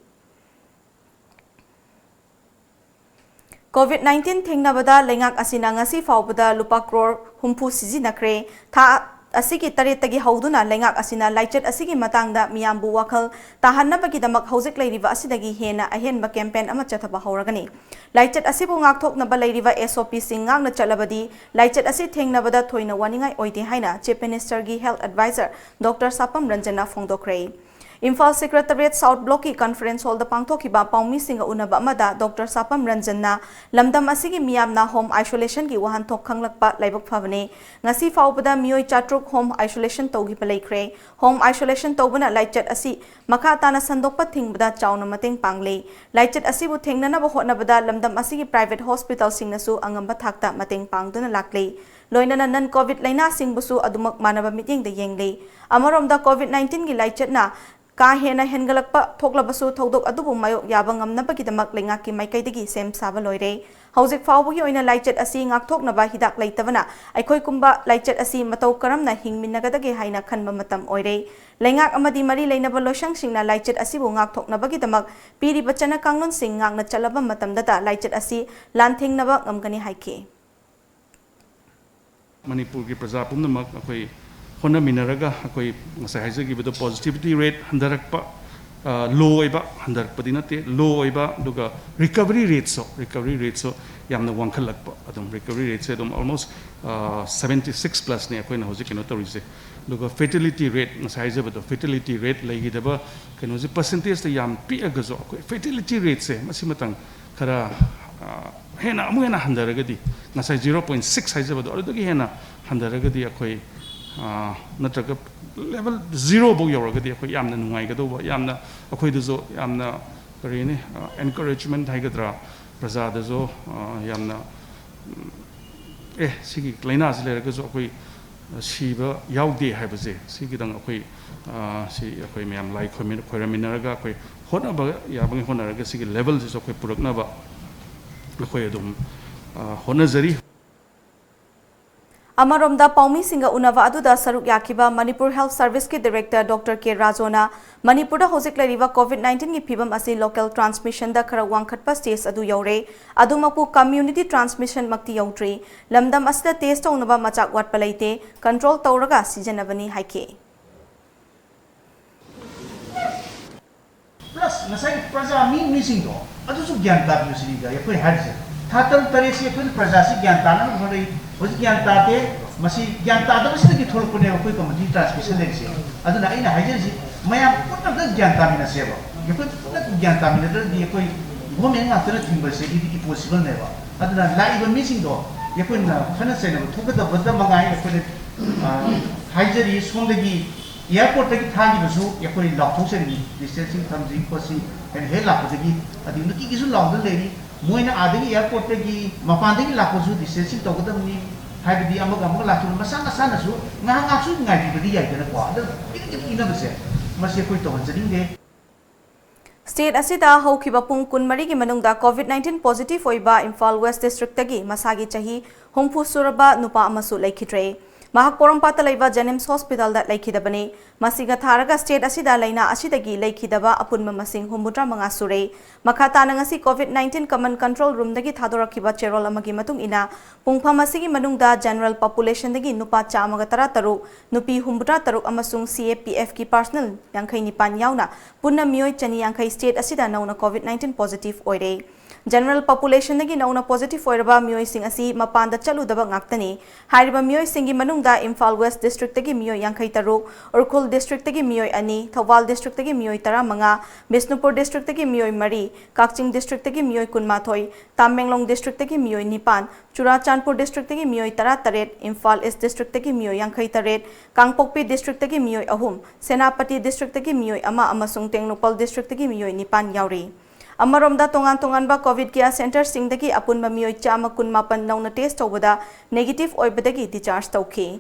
COVID nineteen ꯊꯦꯡꯅꯕꯗ ꯂꯩꯉꯥꯛ ꯑꯁꯤꯅ ꯉꯁꯤ ꯐꯥꯎꯕꯗ ꯂꯨꯄꯥ ꯀ꯭ꯔꯣꯔ ꯍꯨꯝꯐꯨ ꯁꯤꯖꯤꯟꯅꯈ꯭ꯔꯦ꯫ ꯊꯥ ꯑꯁꯤꯒꯤ ꯇꯔꯦꯠꯇꯒꯤ ꯍꯧꯗꯨꯅ ꯂꯩꯉꯥꯛ ꯑꯁꯤꯅ ꯂꯥꯏꯆꯠ ꯑꯁꯤꯒꯤ ꯃꯇꯥꯡꯗ ꯃꯤꯌꯥꯝꯕꯨ ꯋꯥꯈꯜ ꯇꯥꯍꯟꯅꯕꯒꯤꯗꯃꯛ ꯍꯧꯖꯤꯛ ꯂꯩꯔꯤꯕ ꯑꯁꯤꯗꯒꯤ ꯍꯦꯟꯅ ꯑꯍꯦꯟꯕ campaign ꯑꯃ ꯆꯠꯊꯕ ꯍꯧꯔꯒꯅꯤ꯫ ꯂꯥꯏꯆꯠ ꯑꯁꯤꯕꯨ ꯉꯥꯛꯊꯣꯛꯅꯕ ꯂꯩꯔꯤꯕ S O P ꯁꯤꯡ ꯉꯥꯛꯅ ꯆꯠꯂꯕꯗꯤ ꯂꯥꯏꯆꯠ ꯑꯁꯤ ꯊꯦꯡꯅꯕꯗ ꯊꯣꯏꯅ ꯋꯥꯅꯤꯡꯉꯥꯏ ꯑꯣꯏꯗꯦ ꯍꯥꯏꯅ Chief Minister ꯒꯤ Health Advisor Doctor ꯁꯥꯄꯝ ꯔꯟꯖꯟꯅ ꯐꯣꯡꯗꯣꯛꯈ꯭ꯔꯦ꯫ Imphal Secretariat South Block ꯀꯤ conference hall ꯗ ꯄꯥꯡꯊꯣꯛꯈꯤꯕ ꯄꯥꯎꯃꯤꯁꯤꯡꯒ ꯎꯅꯕ ꯑꯃꯗ Doctor ꯁꯥꯄꯝ ꯔꯟꯖꯟꯅ ꯂꯝꯗꯝ ꯑꯁꯤꯒꯤ ꯃꯤꯌꯥꯝꯅ home isolation ꯒꯤ ꯋꯥꯍꯟꯊꯣꯛ ꯈꯪꯂꯛꯄ ꯂꯥꯏꯕꯛ ꯐꯕꯅꯤ꯫ ꯉꯁꯤ ꯐꯥꯎꯕꯗ ꯃꯤꯑꯣꯏ ꯆꯥꯇ꯭ꯔꯨꯛ home isolation ꯇꯧꯈꯤꯕ ꯂꯩꯈ꯭ꯔꯦ꯫ Home isolation ꯇꯧꯕꯅ ꯂꯥꯏꯆꯠ ꯑꯁꯤ ꯃꯈꯥ ꯇꯥꯅ ꯁꯟꯗꯣꯛꯄ ꯊꯤꯡꯕꯗ ꯆꯥꯎꯅ ꯃꯇꯦꯡ ꯄꯥꯡꯂꯤ꯫ ꯂꯥꯏꯆꯠ ꯑꯁꯤꯕꯨ ꯊꯦꯡꯅꯅꯕ ꯍꯣꯠꯅꯕꯗ ꯂꯝꯗꯝ ꯑꯁꯤꯒꯤ private hospital ꯁꯤꯡꯅꯁꯨ ꯑꯉꯝꯕ ꯊꯥꯛꯇ ꯃꯇꯦꯡ ꯄꯥꯡꯗꯨꯅ ꯂꯥꯛꯂꯤ꯫ ꯂꯣꯏꯅꯅ ꯅꯟ ꯀꯣꯚꯤꯗ ꯂꯥꯏꯅꯥꯁꯤꯡꯕꯨꯁꯨ ꯑꯗꯨꯃꯛ ꯃꯥꯟꯅꯕ ꯃꯤꯠꯌꯦꯡꯗ ꯌꯦꯡꯂꯤ꯫ ꯑꯃꯔꯣꯝꯗ ꯀꯣꯚꯤꯗ ꯅꯥꯏꯟꯇꯤꯟꯒꯤ ꯂꯥꯏꯆꯠꯅ ꯀꯥ ꯍꯦꯟꯅ ꯍꯦꯟꯒꯠꯂꯛꯄ ꯊꯣꯛꯂꯕꯁꯨ ꯊꯧꯗꯣꯛ ꯑꯗꯨꯕꯨ ꯃꯥꯌꯣꯛ ꯌꯥꯕ ꯉꯝꯅꯕꯒꯤꯗꯃꯛ ꯂꯩꯉꯥꯛꯀꯤ ꯃꯥꯏꯀꯩꯗꯒꯤ ꯁꯦꯝ ꯁꯥꯕ ꯂꯣꯏꯔꯦ꯫ ꯍꯧꯖꯤꯛ ꯐꯥꯎꯕꯒꯤ ꯑꯣꯏꯅ ꯂꯥꯏꯆꯠ ꯑꯁꯤ ꯉꯥꯛꯊꯣꯛꯅꯕ ꯍꯤꯗꯥꯛ ꯂꯩꯇꯕꯅ ꯑꯩꯈꯣꯏ ꯀꯨꯝꯕ ꯂꯥꯏꯆꯠ ꯑꯁꯤ ꯃꯇꯧ ꯀꯔꯝꯅ ꯍꯤꯡꯃꯤꯟꯅꯒꯗꯒꯦ ꯍꯥꯏꯅ ꯈꯟꯕ ꯃꯇꯝ ꯑꯣꯏꯔꯦ꯫ ꯂꯩꯉꯥꯛ ꯑꯃꯗꯤ ꯃꯔꯤ ꯂꯩꯅꯕ ꯂꯣꯏꯁꯪꯁꯤꯡꯅ ꯂꯥꯏꯆꯠ ꯑꯁꯤꯕꯨ ꯉꯥꯛꯊꯣꯛꯅꯕꯒꯤꯗꯃꯛ ꯄꯤꯔꯤꯕ ꯆꯠꯅ ꯀꯥꯡꯂꯣꯟꯁꯤꯡ ꯉꯥꯛꯅ ꯆꯠꯂꯕ ꯃꯇꯝꯗꯇ ꯂꯥꯏꯆꯠ ꯑꯁꯤ ꯂꯥꯟꯊꯦꯡꯅꯕ ꯉꯝꯒꯅꯤ ꯍꯥꯏꯈꯤ꯫ ꯃꯅꯤꯄꯨꯔꯒꯤ ꯄ꯭ꯔꯖꯥ ꯄꯨꯝꯅꯃꯛ ꯑꯩꯈꯣꯏ ꯍꯣꯠꯅꯃꯤꯟꯅꯔꯒ ꯑꯩꯈꯣꯏ ꯉꯁꯥꯏ ꯍꯥꯏꯖꯈꯤꯕꯗꯣ positivity rate ꯍꯟꯊꯔꯛꯄ, low ꯑꯣꯏꯕ, ꯍꯟꯊꯔꯛꯄꯗꯤ ꯅꯠꯇꯦ, low ꯑꯣꯏꯕ, ꯑꯗꯨꯒ recovery rateꯁꯨ, recovery rateꯁꯨ ꯌꯥꯝꯅ ꯋꯥꯡꯈꯠꯂꯛꯄ, ꯑꯗꯨꯝ recovery rateꯁꯦ ꯑꯗꯨꯝ almost seventy six plusꯅꯦ ꯑꯩꯈꯣꯏꯅ ꯍꯧꯖꯤꯛ ꯀꯩꯅꯣ ꯇꯧꯔꯤꯁꯦ꯫ ꯑꯗꯨꯒ fatality rate, ꯉꯁꯥꯏ ꯍꯥꯏꯖꯕꯗꯣ, fatality rate ꯂꯩꯈꯤꯗꯕ ꯀꯩꯅꯣꯁꯦ percentageꯇ ꯌꯥꯝ ꯄꯤꯛꯑꯒꯁꯨ ꯑꯩꯈꯣꯏ fatality rateꯁꯦ ꯃꯁꯤꯃꯇꯪ ꯈꯔ ꯍꯦꯟꯅ, ꯑꯃꯨꯛ ꯍꯦꯟꯅ ꯍꯟꯊꯔꯒꯗꯤ, ꯉꯁꯥꯏ zero point six ꯍꯥꯏꯖꯕꯗꯣ ꯑꯗꯨꯗꯒꯤ ꯍꯦꯟꯅ ꯍꯟꯊꯔꯒꯗꯤ ꯑꯩꯈꯣꯏ, ꯅꯠꯇ꯭ꯔꯒ level zeroꯐꯧ ꯌꯧꯔꯒꯗꯤ ꯑꯩꯈꯣꯏ ꯌꯥꯝꯅ ꯅꯨꯡꯉꯥꯏꯒꯗꯧꯕ, ꯌꯥꯝꯅ ꯑꯩꯈꯣꯏꯗꯁꯨ ꯌꯥꯝꯅ ꯀꯔꯤ ꯍꯥꯏꯅꯤ, encouragement ꯍꯥꯏꯒꯗ꯭ꯔꯥ, ꯄ꯭ꯔꯖꯥꯗꯁꯨ ꯌꯥꯝꯅ, ꯑꯦ, ꯁꯤꯒꯤ ꯂꯥꯏꯅꯥꯁꯤ ꯂꯩꯔꯒꯁꯨ ꯑꯩꯈꯣꯏ ꯁꯤꯕ ꯌꯥꯎꯗꯦ ꯍꯥꯏꯕꯁꯦ, ꯁꯤ ꯈꯤꯇꯪ ꯑꯩꯈꯣꯏ, ꯁꯤ ꯑꯩꯈꯣꯏ ꯃꯌꯥꯝ ꯂꯥꯏ ꯈꯣꯏꯔꯝꯃꯤꯟꯅꯔꯒ ꯑꯩꯈꯣꯏ ꯍꯣꯠꯅꯕ ꯌꯥꯕꯉꯩ ꯍꯣꯠꯅꯔꯒ ꯁꯤꯒꯤ levelꯁꯤꯁꯨ ꯑꯩꯈꯣꯏ ꯄꯨꯔꯛꯅꯕ ꯑꯩꯈꯣꯏ ꯑꯗꯨꯝ ꯍꯣꯠꯅꯖꯔꯤ꯫ ꯑꯃꯔꯣꯝꯗ ꯄꯥꯎꯃꯤꯁꯤꯡꯒ ꯎꯅꯕ ꯑꯗꯨꯗ ꯁꯔꯨꯛ ꯌꯥꯈꯤꯕ Manipur Health Serviceꯀꯤ Director Doctor K ꯔꯥꯖꯣꯅ ꯃꯅꯤꯄꯨꯔꯗ ꯍꯧꯖꯤꯛ ꯂꯩꯔꯤꯕ ꯀꯣꯚꯤꯗ ꯅꯥꯏꯟꯇꯤꯟꯒꯤ ꯐꯤꯕꯝ ꯑꯁꯤ local transmissionꯗ ꯈꯔ ꯋꯥꯡꯈꯠꯄ stage ꯑꯗꯨ ꯌꯧꯔꯦ꯫ ꯑꯗꯨꯃꯛꯄꯨ community transmissionꯃꯛꯇꯤ ꯌꯧꯗ꯭ꯔꯤ꯫ ꯂꯝꯗꯝ ꯑꯁꯤꯗ test ꯇꯧꯅꯕ ꯃꯆꯥꯛ ꯋꯥꯠꯄ ꯂꯩꯇꯦ, control ꯇꯧꯔꯒ ꯁꯤꯖꯤꯟꯅꯕꯅꯤ ꯍꯥꯏꯈꯤ꯫ Plus ꯉꯁꯥꯏꯒꯤ ꯄ꯭ꯔꯖꯥ ꯃꯤ ꯃꯤꯁꯤꯡꯗꯣ ꯑꯗꯨꯁꯨ ꯒ꯭ꯌꯥꯟ ꯇꯥꯕꯤꯌꯨ ꯁꯤꯅꯤꯗ ꯑꯩꯈꯣꯏ ꯍꯥꯏꯔꯤꯁꯦ꯫ ꯊꯥ ꯇꯔꯨꯛ ꯇꯔꯦꯠꯁꯤ ꯑꯩꯈꯣꯏꯅ ꯄ꯭ꯔꯖꯥꯁꯤ ꯒ꯭ꯌꯥꯟ ꯇꯥꯅꯕ ꯍꯣꯠꯅꯩ꯫ ꯍꯧꯖꯤꯛ ꯒ꯭ꯌꯥꯟ ꯇꯥꯗꯦ꯫ ꯃꯁꯤ ꯒ꯭ꯌꯥꯟ ꯇꯥꯗꯕꯁꯤꯗꯒꯤ ꯊꯣꯛꯂꯛꯄꯅꯦꯕ ꯑꯩꯈꯣꯏ community transmission ꯂꯩꯔꯤꯁꯦ꯫ ꯑꯗꯨꯅ ꯑꯩꯅ ꯍꯥꯏꯖꯔꯤꯁꯤ, ꯃꯌꯥꯝ ꯄꯨꯟꯅ ꯒ꯭ꯌꯥꯟ ꯇꯥꯃꯤꯟꯅꯁꯦꯕ꯫ ꯑꯩꯈꯣꯏ ꯄꯨꯟꯅ ꯒ꯭ꯌꯥꯟ ꯇꯥꯃꯤꯟꯅꯗ꯭ꯔꯗꯤ ꯑꯩꯈꯣꯏ government ꯉꯥꯛꯇꯅ ꯊꯤꯡꯕꯁꯤꯗꯤ impossibleꯅꯦꯕ꯫ ꯑꯗꯨꯅ ꯂꯥꯛꯏꯕ ꯃꯤꯁꯤꯡꯗꯣ ꯑꯩꯈꯣꯏꯅ ꯈꯠꯅ ꯆꯩꯅꯕ ꯊꯣꯛꯀꯗꯕꯗ ꯃꯉꯥꯏ ꯑꯩꯈꯣꯏꯅ, ꯑ, ꯍꯥꯏꯖꯔꯤ꯫ ꯁꯣꯝꯗꯒꯤ airportꯇꯒꯤ ꯊꯥꯈꯤꯕꯁꯨ ꯑꯩꯈꯣꯏ ꯂꯥꯎꯊꯣꯛꯆꯔꯤꯅꯤ, distancing ꯊꯝꯁꯤ ꯈꯣꯠꯁꯤ ꯍꯥꯏꯅ ꯍꯦꯛ ꯂꯥꯛꯄꯗꯒꯤ꯫ ꯑꯗꯨ ꯅꯨꯡꯇꯤꯒꯤꯁꯨ ꯂꯥꯎꯗꯨꯅ ꯂꯩꯔꯤ꯫ ꯃꯣꯏꯅ ꯑꯥꯗꯒꯤ airportꯇꯒꯤ ꯃꯄꯥꯟꯗꯒꯤ ꯂꯥꯛꯄꯁꯨ distancing ꯇꯧꯒꯗꯕꯅꯤ꯫ ꯍꯥꯏꯕꯗꯤ ꯑꯃꯒ ꯑꯃꯒ ꯂꯥꯛꯊꯣꯛꯅ ꯃꯁꯥ ꯃꯁꯥꯅꯁꯨ ꯉꯥꯏꯍꯥꯛ ꯉꯥꯏꯍꯥꯛꯁꯨ ꯉꯥꯏꯕꯤꯕꯗꯤ ꯌꯥꯏꯗꯅꯀꯣ꯫ ꯑꯗꯨ ꯄꯤꯛꯅ ꯄꯤꯅꯕꯁꯦ ꯃꯁꯤ ꯑꯩꯈꯣꯏ ꯇꯧꯍꯟꯖꯅꯤꯡꯗꯦ꯫ State ꯑꯁꯤꯗ ꯍꯧꯈꯤꯕ ꯄꯨꯡ ꯀꯨꯟꯃꯔꯤꯒꯤ ꯃꯅꯨꯡꯗ COVID nineteen positive ꯑꯣꯏꯕ ꯏꯝꯐꯥꯜ West Districtꯇꯒꯤ ꯃꯁꯥꯒꯤ ꯆꯍꯤ ꯍꯨꯝꯐꯨ ꯁꯨꯔꯕ ꯅꯨꯄꯥ ꯑꯃꯁꯨ ꯂꯩꯈꯤꯗ꯭ꯔꯦ꯫ ꯃꯍꯥꯛ ꯄꯣꯔꯣꯝꯄꯥꯠꯇ ꯂꯩꯕ JNIMS Hospitalꯗ ꯂꯩꯈꯤꯗꯕꯅꯤ꯫ ꯃꯁꯤꯒ ꯊꯥꯔꯒ state ꯑꯁꯤꯗ ꯂꯥꯏꯅꯥ ꯑꯁꯤꯗꯒꯤ ꯂꯩꯈꯤꯗꯕ ꯑꯄꯨꯟꯕ ꯃꯁꯤꯡ ꯍꯨꯝꯐꯨꯇꯔꯥ ꯃꯉꯥ ꯁꯨꯔꯦ꯫ ꯃꯈꯥ ꯇꯥꯅ ꯉꯁꯤ COVID nineteen Command Control Roomꯗꯒꯤ ꯊꯥꯗꯣꯔꯛꯈꯤꯕ ꯆꯦꯔꯣꯜ ꯑꯃꯒꯤ ꯃꯇꯨꯡ ꯏꯟꯅ, ꯄꯨꯡꯐꯝ ꯑꯁꯤꯒꯤ ꯃꯅꯨꯡꯗ general populationꯗꯒꯤ ꯅꯨꯄꯥ ꯆꯥꯝꯃꯒ ꯇꯔꯥꯇꯔꯨꯛ, ꯅꯨꯄꯤ ꯍꯨꯝꯐꯨꯇꯔꯥ ꯇꯔꯨꯛ ꯑꯃꯁꯨꯡ CAPFꯀꯤ personnel ꯌꯥꯡꯈꯩ ꯅꯤꯄꯥꯟ ꯌꯥꯎꯅ ꯄꯨꯟꯅ ꯃꯤꯑꯣꯏ ꯆꯅꯤ ꯌꯥꯡꯈꯩ state ꯑꯁꯤꯗ ꯅꯧꯅ COVID nineteen positive ꯑꯣꯏꯔꯦ꯫ General populationꯗꯒꯤ ꯅꯧꯅ positive ꯑꯣꯏꯔꯕ ꯃꯤꯑꯣꯏꯁꯤꯡ ꯑꯁꯤ ꯃꯄꯥꯟꯗ ꯆꯠꯂꯨꯗꯕ ꯉꯥꯛꯇꯅꯤ꯫ ꯍꯥꯏꯔꯤꯕ ꯃꯤꯑꯣꯏꯁꯤꯡꯒꯤ ꯃꯅꯨꯡꯗ ꯏꯝꯐꯥꯜ West Districtꯇꯒꯤ ꯃꯤꯑꯣꯏ ꯌꯥꯡꯈꯩ ꯇꯔꯨꯛ, ꯎꯈ꯭ꯔꯨꯜ Districtꯇꯒꯤ ꯃꯤꯑꯣꯏ ꯑꯅꯤ, ꯊꯧꯕꯥꯜ Districtꯇꯒꯤ ꯃꯤꯑꯣꯏ ꯇꯔꯥꯃꯉꯥ, ꯕꯤꯁꯅꯨꯄꯨꯔ Districtꯇꯒꯤ ꯃꯤꯑꯣꯏ ꯃꯔꯤ, ꯀꯛꯆꯤꯡ Districtꯇꯒꯤ ꯃꯤꯑꯣꯏ ꯀꯨꯟꯃꯥꯊꯣꯏ, ꯇꯥꯃꯦꯡꯂꯣꯡ Districtꯇꯒꯤ ꯃꯤꯑꯣꯏ ꯅꯤꯄꯥꯟ, ꯆꯨꯔꯥꯆꯥꯟꯄꯨꯔ Districtꯇꯒꯤ ꯃꯤꯑꯣꯏ ꯇꯔꯥꯇꯔꯦꯠ, ꯏꯝꯐꯥꯜ East Districtꯇꯒꯤ ꯃꯤꯑꯣꯏ ꯌꯥꯡꯈꯩ ꯇꯔꯦꯠ, ꯀꯥꯡꯄꯣꯛꯄꯤ Districtꯇꯒꯤ ꯃꯤꯑꯣꯏ ꯑꯍꯨꯝ, ꯁꯦꯅꯥꯄꯇꯤ Districtꯇꯒꯤ ꯃꯤꯑꯣꯏ ꯑꯃ ꯑꯃꯁꯨꯡ ꯇꯦꯡꯅꯧꯄꯜ Districtꯇꯒꯤ ꯃꯤꯑꯣꯏ ꯅꯤꯄꯥꯟ ꯌꯥꯎꯔꯤ꯫ ꯑꯃꯔꯣꯝꯗ, ꯇꯣꯉꯥꯟ ꯇꯣꯉꯥꯟꯕ COVID care centreꯁꯤꯡꯗꯒꯤ ꯑꯄꯨꯟꯕ ꯃꯤꯑꯣꯏ ꯆꯥꯝꯃ ꯀꯨꯟꯃꯥꯄꯟ ꯅꯧꯅ test ꯇꯧꯕꯗ negative ꯑꯣꯏꯕꯗꯒꯤ discharge ꯇꯧꯈꯤ꯫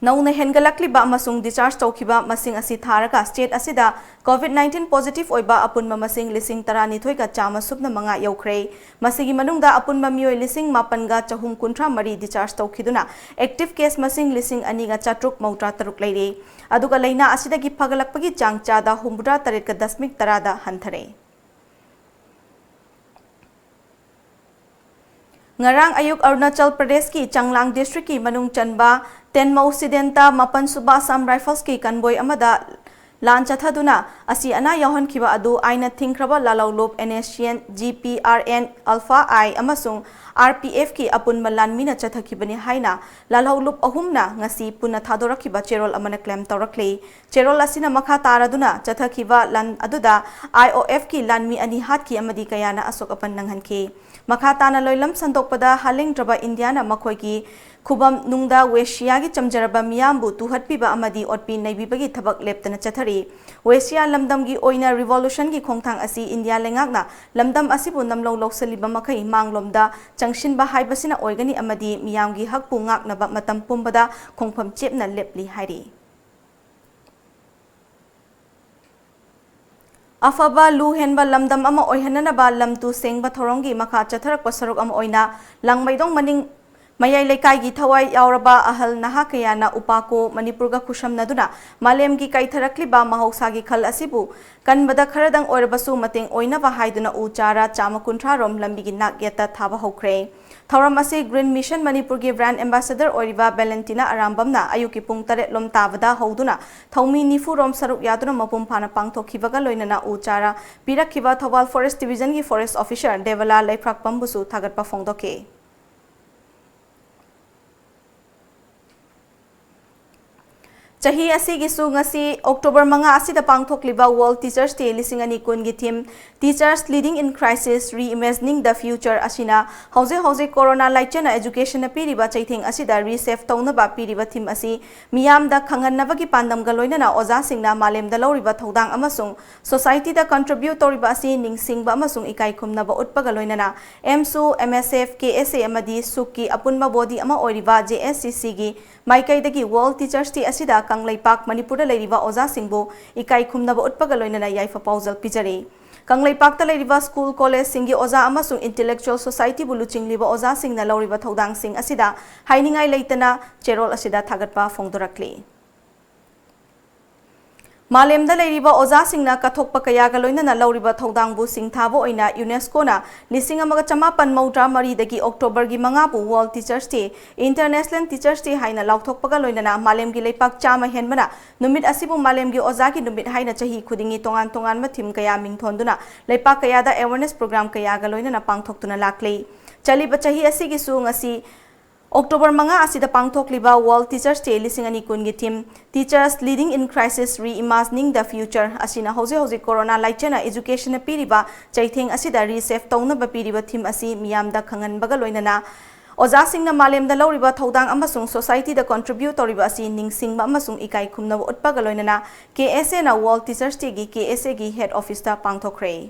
ꯅꯧꯅ ꯍꯦꯟꯒꯠꯂꯛꯂꯤꯕ ꯑꯃꯁꯨꯡ discharge ꯇꯧꯈꯤꯕ ꯃꯁꯤꯡ ꯑꯁꯤ ꯊꯥꯔꯒ state ꯑꯁꯤꯗ COVID nineteen positive ꯑꯣꯏꯕ ꯑꯄꯨꯟꯕ ꯃꯁꯤꯡ ꯂꯤꯁꯤꯡ ꯇꯔꯥꯅꯤꯊꯣꯏꯒ ꯆꯥꯝꯃ ꯁꯨꯞꯅ ꯃꯉꯥ ꯌꯧꯈ꯭ꯔꯦ꯫ ꯃꯁꯤꯒꯤ ꯃꯅꯨꯡꯗ ꯑꯄꯨꯟꯕ ꯃꯤꯑꯣꯏ ꯂꯤꯁꯤꯡ ꯃꯥꯄꯟꯒ ꯆꯍꯨꯝ ꯀꯨꯟꯊ꯭ꯔꯥ ꯃꯔꯤ discharge ꯇꯧꯈꯤꯗꯨꯅ, active case ꯃꯁꯤꯡ ꯂꯤꯁꯤꯡ ꯑꯅꯤꯒ ꯆꯥꯇ꯭ꯔꯨꯛ ꯃꯧꯗ꯭ꯔꯥ ꯇꯔꯨꯛ ꯂꯩꯔꯦ꯫ ꯑꯗꯨꯒ ꯂꯥꯏꯅꯥ ꯑꯁꯤꯗꯒꯤ ꯐꯒꯠꯂꯛꯄꯒꯤ ꯆꯥꯡ ꯆꯥꯗ ꯍꯨꯝꯐꯨꯇꯔꯥ ꯇꯔꯦꯠꯀ ꯗꯁꯃꯤꯛ ꯇꯔꯥꯗ ꯍꯟꯊꯔꯦ꯫ ꯉꯔꯥꯡ ꯑꯌꯨꯛ ꯑꯔꯨꯅꯥꯆꯜ ꯄ꯭ꯔꯗꯦꯁꯀꯤ ꯆꯥꯡꯂꯥꯡ districtꯀꯤ ꯃꯅꯨꯡ ꯆꯟꯕ ꯇꯦꯟꯃꯧ ꯁꯤꯗꯦꯟꯇ ꯃꯥꯄꯟ ꯁꯨꯕ Assam Riflesꯀꯤ convoy ꯑꯃꯗ ꯂꯥꯟ ꯆꯠꯊꯗꯨꯅ ꯑꯁꯤ ꯑꯅꯥ ꯌꯥꯎꯍꯟꯈꯤꯕ ꯑꯗꯨ ꯑꯥꯏꯟꯅ ꯊꯤꯡꯈ꯭ꯔꯕ ꯂꯥꯜꯍꯧꯂꯨꯞ NSCN, GPRN, Alpha I ꯑꯃꯁꯨꯡ RPFꯀꯤ ꯑꯄꯨꯟꯕ ꯂꯥꯟꯃꯤꯅ ꯆꯠꯊꯈꯤꯕꯅꯤ ꯍꯥꯏꯅ ꯂꯥꯜꯍꯧꯂꯨꯞ ꯑꯍꯨꯝꯅ ꯉꯁꯤ ꯄꯨꯟꯅ ꯊꯥꯗꯣꯔꯛꯈꯤꯕ ꯆꯦꯔꯣꯜ ꯑꯃꯅ claim ꯇꯧꯔꯛꯂꯤ꯫ ꯆꯦꯔꯣꯜ ꯑꯁꯤꯅ ꯃꯈꯥ ꯇꯥꯔꯗꯨꯅ ꯆꯠꯊꯈꯤꯕ ꯂꯥꯟ ꯑꯗꯨꯗ IOFꯀꯤ ꯂꯥꯟꯃꯤ ꯑꯅꯤ ꯍꯥꯠꯈꯤ ꯑꯃꯗꯤ ꯀꯌꯥꯅ ꯑꯁꯣꯛ ꯑꯄꯟ ꯅꯪꯍꯟꯈꯤ꯫ ꯃꯈꯥ ꯇꯥꯅ ꯂꯣꯏꯂꯝ ꯁꯟꯗꯣꯛꯄꯗ ꯍꯥꯂꯤꯡꯗ꯭ꯔꯕ ꯏꯟꯗꯤꯌꯥꯅ ꯃꯈꯣꯏꯒꯤ ꯈꯨꯕꯝ ꯅꯨꯡꯗ ꯋꯦꯁꯤꯌꯥꯒꯤ ꯆꯝꯖꯔꯕ ꯃꯤꯌꯥꯝꯕꯨ ꯇꯨꯍꯠꯄꯤꯕ ꯑꯃꯗꯤ ꯑꯣꯠꯄꯤ ꯅꯩꯕꯤꯕꯒꯤ ꯊꯕꯛ ꯂꯦꯞꯇꯅ ꯆꯠꯊꯔꯤ꯫ ꯋꯦꯁꯤꯌꯥ ꯂꯝꯗꯝꯒꯤ ꯑꯣꯏꯅ revolutionꯒꯤ ꯈꯣꯡꯊꯥꯡ ꯑꯁꯤ ꯏꯟꯗꯤꯌꯥ ꯂꯩꯉꯥꯛꯅ ꯂꯝꯗꯝ ꯑꯁꯤꯕꯨ ꯅꯝꯂꯧ ꯂꯧꯁꯤꯜꯂꯤꯕ ꯃꯈꯩ ꯃꯥꯡꯂꯣꯝꯗ ꯆꯪꯁꯤꯟꯕ ꯍꯥꯏꯕꯁꯤꯅ ꯑꯣꯏꯒꯅꯤ ꯑꯃꯗꯤ ꯃꯤꯌꯥꯝꯒꯤ ꯍꯛꯄꯨ ꯉꯥꯛꯅꯕ ꯃꯇꯝ ꯄꯨꯝꯕꯗ ꯈꯣꯡꯐꯝ ꯆꯦꯞꯅ ꯂꯦꯞꯂꯤ ꯍꯥꯏꯔꯤ꯫ ꯑꯐꯕ ꯂꯨ ꯍꯦꯟꯕ ꯂꯝꯗꯝ ꯑꯃ ꯑꯣꯏꯍꯟꯅꯅꯕ ꯂꯝ ꯇꯨ ꯁꯦꯡꯕ ꯊꯧꯔꯝꯒꯤ ꯃꯈꯥ ꯆꯠꯊꯔꯛꯄ ꯁꯔꯨꯛ ꯑꯃ ꯑꯣꯏꯅ ꯂꯥꯡꯃꯩꯗꯣꯡ ꯃꯅꯤꯡ ꯃꯌꯥꯏ ꯂꯩꯀꯥꯏꯒꯤ ꯊꯋꯥꯏ ꯌꯥꯎꯔꯕ ꯑꯍꯜ ꯅꯍꯥ ꯀꯌꯥꯅ ꯎꯄꯥꯀꯣ ꯃꯅꯤꯄꯨꯔꯒ ꯈꯨꯠꯁꯝꯅꯗꯨꯅ ꯃꯥꯂꯦꯝꯒꯤ ꯀꯥꯏꯊꯔꯛꯂꯤꯕ ꯃꯍꯧꯁꯥꯒꯤ ꯈꯜ ꯑꯁꯤꯕꯨ ꯀꯟꯕꯗ ꯈꯔꯗꯪ ꯑꯣꯏꯔꯕꯁꯨ ꯃꯇꯦꯡ ꯑꯣꯏꯅꯕ ꯍꯥꯏꯗꯨꯅ ꯎ ꯆꯥꯔꯥ ꯆꯥꯝꯃ ꯀꯨꯟꯊ꯭ꯔꯥ ꯔꯣꯝ ꯂꯝꯕꯤꯒꯤ ꯅꯥꯛ ꯌꯦꯠꯇ ꯊꯥꯕ ꯍꯧꯈ꯭ꯔꯦ꯫ ꯊꯧꯔꯝ ꯑꯁꯤ Green Mission ꯃꯅꯤꯄꯨꯔꯒꯤ brand ambassador ꯑꯣꯏꯔꯤꯕ ꯕꯦꯂꯦꯟꯇꯤꯅꯥ ꯑꯔꯥꯝꯕꯝꯅ ꯑꯌꯨꯛꯀꯤ ꯄꯨꯡ ꯇꯔꯦꯠ ꯂꯣꯝ ꯇꯥꯕꯗ ꯍꯧꯗꯨꯅ ꯊꯧꯃꯤ ꯅꯤꯐꯨ ꯔꯣꯝ ꯁꯔꯨꯛ ꯌꯥꯗꯨꯅ ꯃꯄꯨꯡ ꯐꯥꯅ ꯄꯥꯡꯊꯣꯛꯈꯤꯕꯒ ꯂꯣꯏꯅꯅ ꯎ ꯆꯥꯔꯥ ꯄꯤꯔꯛꯈꯤꯕ ꯊꯧꯕꯥꯜ Forest Divisionꯒꯤ Forest Officer ꯗꯦꯕꯂꯥ ꯂꯩꯐ꯭ꯔꯥꯛꯄꯝꯕꯨꯁꯨ ꯊꯥꯒꯠꯄ ꯐꯣꯡꯗꯣꯛꯈꯤ꯫ ꯆꯍꯤ ꯑꯁꯤꯒꯤꯁꯨ ꯉꯁꯤ October ꯃꯉꯥ ꯑꯁꯤꯗ ꯄꯥꯡꯊꯣꯛꯂꯤꯕ World Teachers Day ꯂꯤꯁꯤꯡ ꯑꯅꯤ ꯀꯨꯟꯒꯤ theme Teachers Leading in Crisis, Reimagining the Future ꯑꯁꯤꯅ ꯍꯧꯖꯤꯛ ꯍꯧꯖꯤꯛ ꯀꯣꯔꯣꯅꯥ ꯂꯥꯏꯆꯠꯅ educationꯗ ꯄꯤꯔꯤꯕ ꯆꯩꯊꯦꯡ ꯑꯁꯤꯗ reshape ꯇꯧꯅꯕ ꯄꯤꯔꯤꯕ theme ꯑꯁꯤ ꯃꯤꯌꯥꯝꯗ ꯈꯪꯍꯟꯅꯕꯒꯤ ꯄꯥꯟꯗꯝꯒ ꯂꯣꯏꯅꯅ ꯑꯣꯖꯥꯁꯤꯡꯅ ꯃꯥꯂꯦꯝꯗ ꯂꯧꯔꯤꯕ ꯊꯧꯗꯥꯡ ꯑꯃꯁꯨꯡ societyꯗ contribute ꯇꯧꯔꯤꯕ ꯑꯁꯤ ꯅꯤꯡꯁꯤꯡꯕ ꯑꯃꯁꯨꯡ ꯏꯀꯥꯏ ꯈꯨꯝꯅꯕ ꯎꯠꯄꯒ ꯂꯣꯏꯅꯅ ꯑꯦꯝꯁꯨ, ꯑꯦꯝ ꯑꯦꯁ ꯑꯦꯐ, ꯀꯦ ꯑꯦꯁ ꯑꯦ ꯑꯃꯗꯤ ꯁꯨꯛꯀꯤ ꯑꯄꯨꯟꯕ body ꯑꯃ ꯑꯣꯏꯔꯤꯕ ꯖꯦ ꯑꯦꯁ ꯁꯤ ꯁꯤꯒꯤ ꯃꯥꯏꯀꯩꯗꯒꯤ World Teachers Day ꯑꯁꯤꯗ ꯀꯪꯂꯩꯄꯥꯛ ꯃꯅꯤꯄꯨꯔꯗ ꯂꯩꯔꯤꯕ ꯑꯣꯖꯥꯁꯤꯡꯕꯨ ꯏꯀꯥꯏ ꯈꯨꯝꯅꯕ ꯎꯠꯄꯒ ꯂꯣꯏꯅꯅ ꯌꯥꯏꯐ ꯄꯥꯎꯖꯦꯜ ꯄꯤꯖꯔꯤ꯫ ꯀꯪꯂꯩꯄꯥꯛꯇ ꯂꯩꯔꯤꯕ school collegeꯁꯤꯡꯒꯤ ꯑꯣꯖꯥ ꯑꯃꯁꯨꯡ intellectual societyꯕꯨ ꯂꯨꯆꯤꯡꯂꯤꯕ ꯑꯣꯖꯥꯁꯤꯡꯅ ꯂꯧꯔꯤꯕ ꯊꯧꯗꯥꯡꯁꯤꯡ ꯑꯁꯤꯗ ꯍꯥꯏꯅꯤꯡꯉꯥꯏ ꯂꯩꯇꯅ ꯆꯦꯔꯣꯜ ꯑꯁꯤꯗ ꯊꯥꯒꯠꯄ ꯐꯣꯡꯗꯣꯔꯛꯂꯤ꯫ ꯃꯥꯂꯦꯝꯗ ꯂꯩꯔꯤꯕ ꯑꯣꯖꯥꯁꯤꯡꯅ ꯀꯠꯊꯣꯛꯄ ꯀꯌꯥꯒ ꯂꯣꯏꯅꯅ ꯂꯧꯔꯤꯕ ꯊꯧꯗꯥꯡꯕꯨ ꯁꯤꯡꯊꯥꯕ ꯑꯣꯏꯅ UNESCOꯅ ꯂꯤꯁꯤꯡ ꯑꯃꯒ ꯆꯃꯥꯄꯟ ꯃꯧꯗ꯭ꯔꯥ ꯃꯔꯤꯗꯒꯤ Octoberꯒꯤ ꯃꯉꯥꯕꯨ World Teachers Day, International Teachers Day ꯍꯥꯏꯅ ꯂꯥꯎꯊꯣꯛꯄꯒ ꯂꯣꯏꯅꯅ ꯃꯥꯂꯦꯝꯒꯤ ꯂꯩꯄꯥꯛ ꯆꯥꯝꯃ ꯍꯦꯟꯕꯅ ꯅꯨꯃꯤꯠ ꯑꯁꯤꯕꯨ ꯃꯥꯂꯦꯝꯒꯤ ꯑꯣꯖꯥꯒꯤ ꯅꯨꯃꯤꯠ ꯍꯥꯏꯅ ꯆꯍꯤ ꯈꯨꯗꯤꯡꯒꯤ ꯇꯣꯉꯥꯟ ꯇꯣꯉꯥꯟꯕ theme ꯀꯌꯥ ꯃꯤꯡꯊꯣꯟꯗꯨꯅ ꯂꯩꯄꯥꯛ ꯀꯌꯥꯗ awareness program ꯀꯌꯥꯒ ꯂꯣꯏꯅꯅ ꯄꯥꯡꯊꯣꯛꯇꯨꯅ ꯂꯥꯛꯂꯤ꯫ ꯆꯠꯂꯤꯕ ꯆꯍꯤ ꯑꯁꯤꯒꯤꯁꯨ ꯉꯁꯤ October ꯃꯉꯥ ꯑꯁꯤꯗ ꯄꯥꯡꯊꯣꯛꯂꯤꯕ World Teachers Day ꯂꯤꯁꯤꯡ ꯑꯅꯤ ꯀꯨꯟꯒꯤ theme Teachers Leading in Crisis, Reimagining the Future ꯑꯁꯤꯅ ꯍꯧꯖꯤꯛ ꯍꯧꯖꯤꯛ ꯀꯣꯔꯣꯅꯥ ꯂꯥꯏꯆꯠꯅ educationꯗ ꯄꯤꯔꯤꯕ ꯆꯩꯊꯦꯡ ꯑꯁꯤꯗ reshape ꯇꯧꯅꯕ ꯄꯤꯔꯤꯕ theme ꯑꯁꯤ ꯃꯤꯌꯥꯝꯗ ꯈꯪꯍꯟꯕꯒ ꯂꯣꯏꯅꯅ ꯑꯣꯖꯥꯁꯤꯡꯅ ꯃꯥꯂꯦꯝꯗ ꯂꯧꯔꯤꯕ ꯊꯧꯗꯥꯡ ꯑꯃꯁꯨꯡ society ꯗ contribute ꯇꯧꯔꯤꯕ ꯑꯁꯤ ꯅꯤꯡꯁꯤꯡꯕ ꯑꯃꯁꯨꯡ ꯏꯀꯥꯏ ꯈꯨꯝꯅꯕ ꯎꯠꯄꯒ ꯂꯣꯏꯅꯅ K S A ꯅ World Teachers Day ꯒꯤ K S A ꯒꯤ head office ꯇ ꯄꯥꯡꯊꯣꯛꯈ꯭ꯔꯦ꯫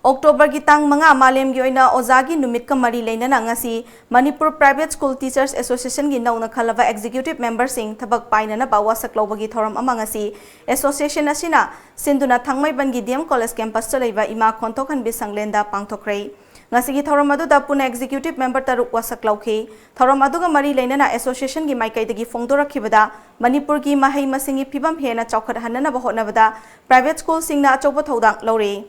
ꯑꯣꯛꯇꯣꯕꯔꯒꯤ ꯇꯥꯡ ꯃꯉꯥ ꯃꯥꯂꯦꯝꯒꯤ ꯑꯣꯏꯅ ꯑꯣꯖꯥꯒꯤ ꯅꯨꯃꯤꯠꯀ ꯃꯔꯤ ꯂꯩꯅꯅ ꯉꯁꯤ Manipur Private School Teachers Association ꯒꯤ ꯅꯧꯅ ꯈꯜꯂꯕ executive member ꯁꯤꯡ ꯊꯕꯛ ꯄꯥꯏꯅꯅꯕ ꯋꯥꯁꯛ ꯂꯧꯕꯒꯤ ꯊꯧꯔꯝ ꯑꯃ ꯉꯁꯤ association ꯑꯁꯤꯅ ꯁꯤꯟꯗꯨꯅ ꯊꯥꯡꯃꯩꯕꯟꯒꯤ D M College campus ꯇ ꯂꯩꯕ ꯏꯃꯥ ꯈꯣꯟꯊꯣꯛꯍꯟꯕꯤ ꯁꯪꯂꯦꯟꯗ ꯄꯥꯡꯊꯣꯛꯈ꯭ꯔꯦ꯫ ꯉꯁꯤꯒꯤ ꯊꯧꯔꯝ ꯑꯗꯨꯗ ꯄꯨꯟꯅ executive member ꯇꯔꯨꯛ ꯋꯥꯁꯛ ꯂꯧꯈꯤ꯫ ꯊꯧꯔꯝ ꯑꯗꯨꯒ ꯃꯔꯤ ꯂꯩꯅꯅ association ꯒꯤ ꯃꯥꯏꯀꯩꯗꯒꯤ ꯐꯣꯡꯗꯣꯔꯛꯈꯤꯕꯗ, ꯃꯅꯤꯄꯨꯔꯒꯤ ꯃꯍꯩ ꯃꯁꯤꯡꯒꯤ ꯐꯤꯕꯝ ꯍꯦꯟꯅ ꯆꯥꯎꯈꯠꯍꯟꯅꯅꯕ ꯍꯣꯠꯅꯕꯗ private school ꯁꯤꯡꯅ ꯑꯆꯧꯕ ꯊꯧꯗꯥꯡ ꯂꯧꯔꯤ꯫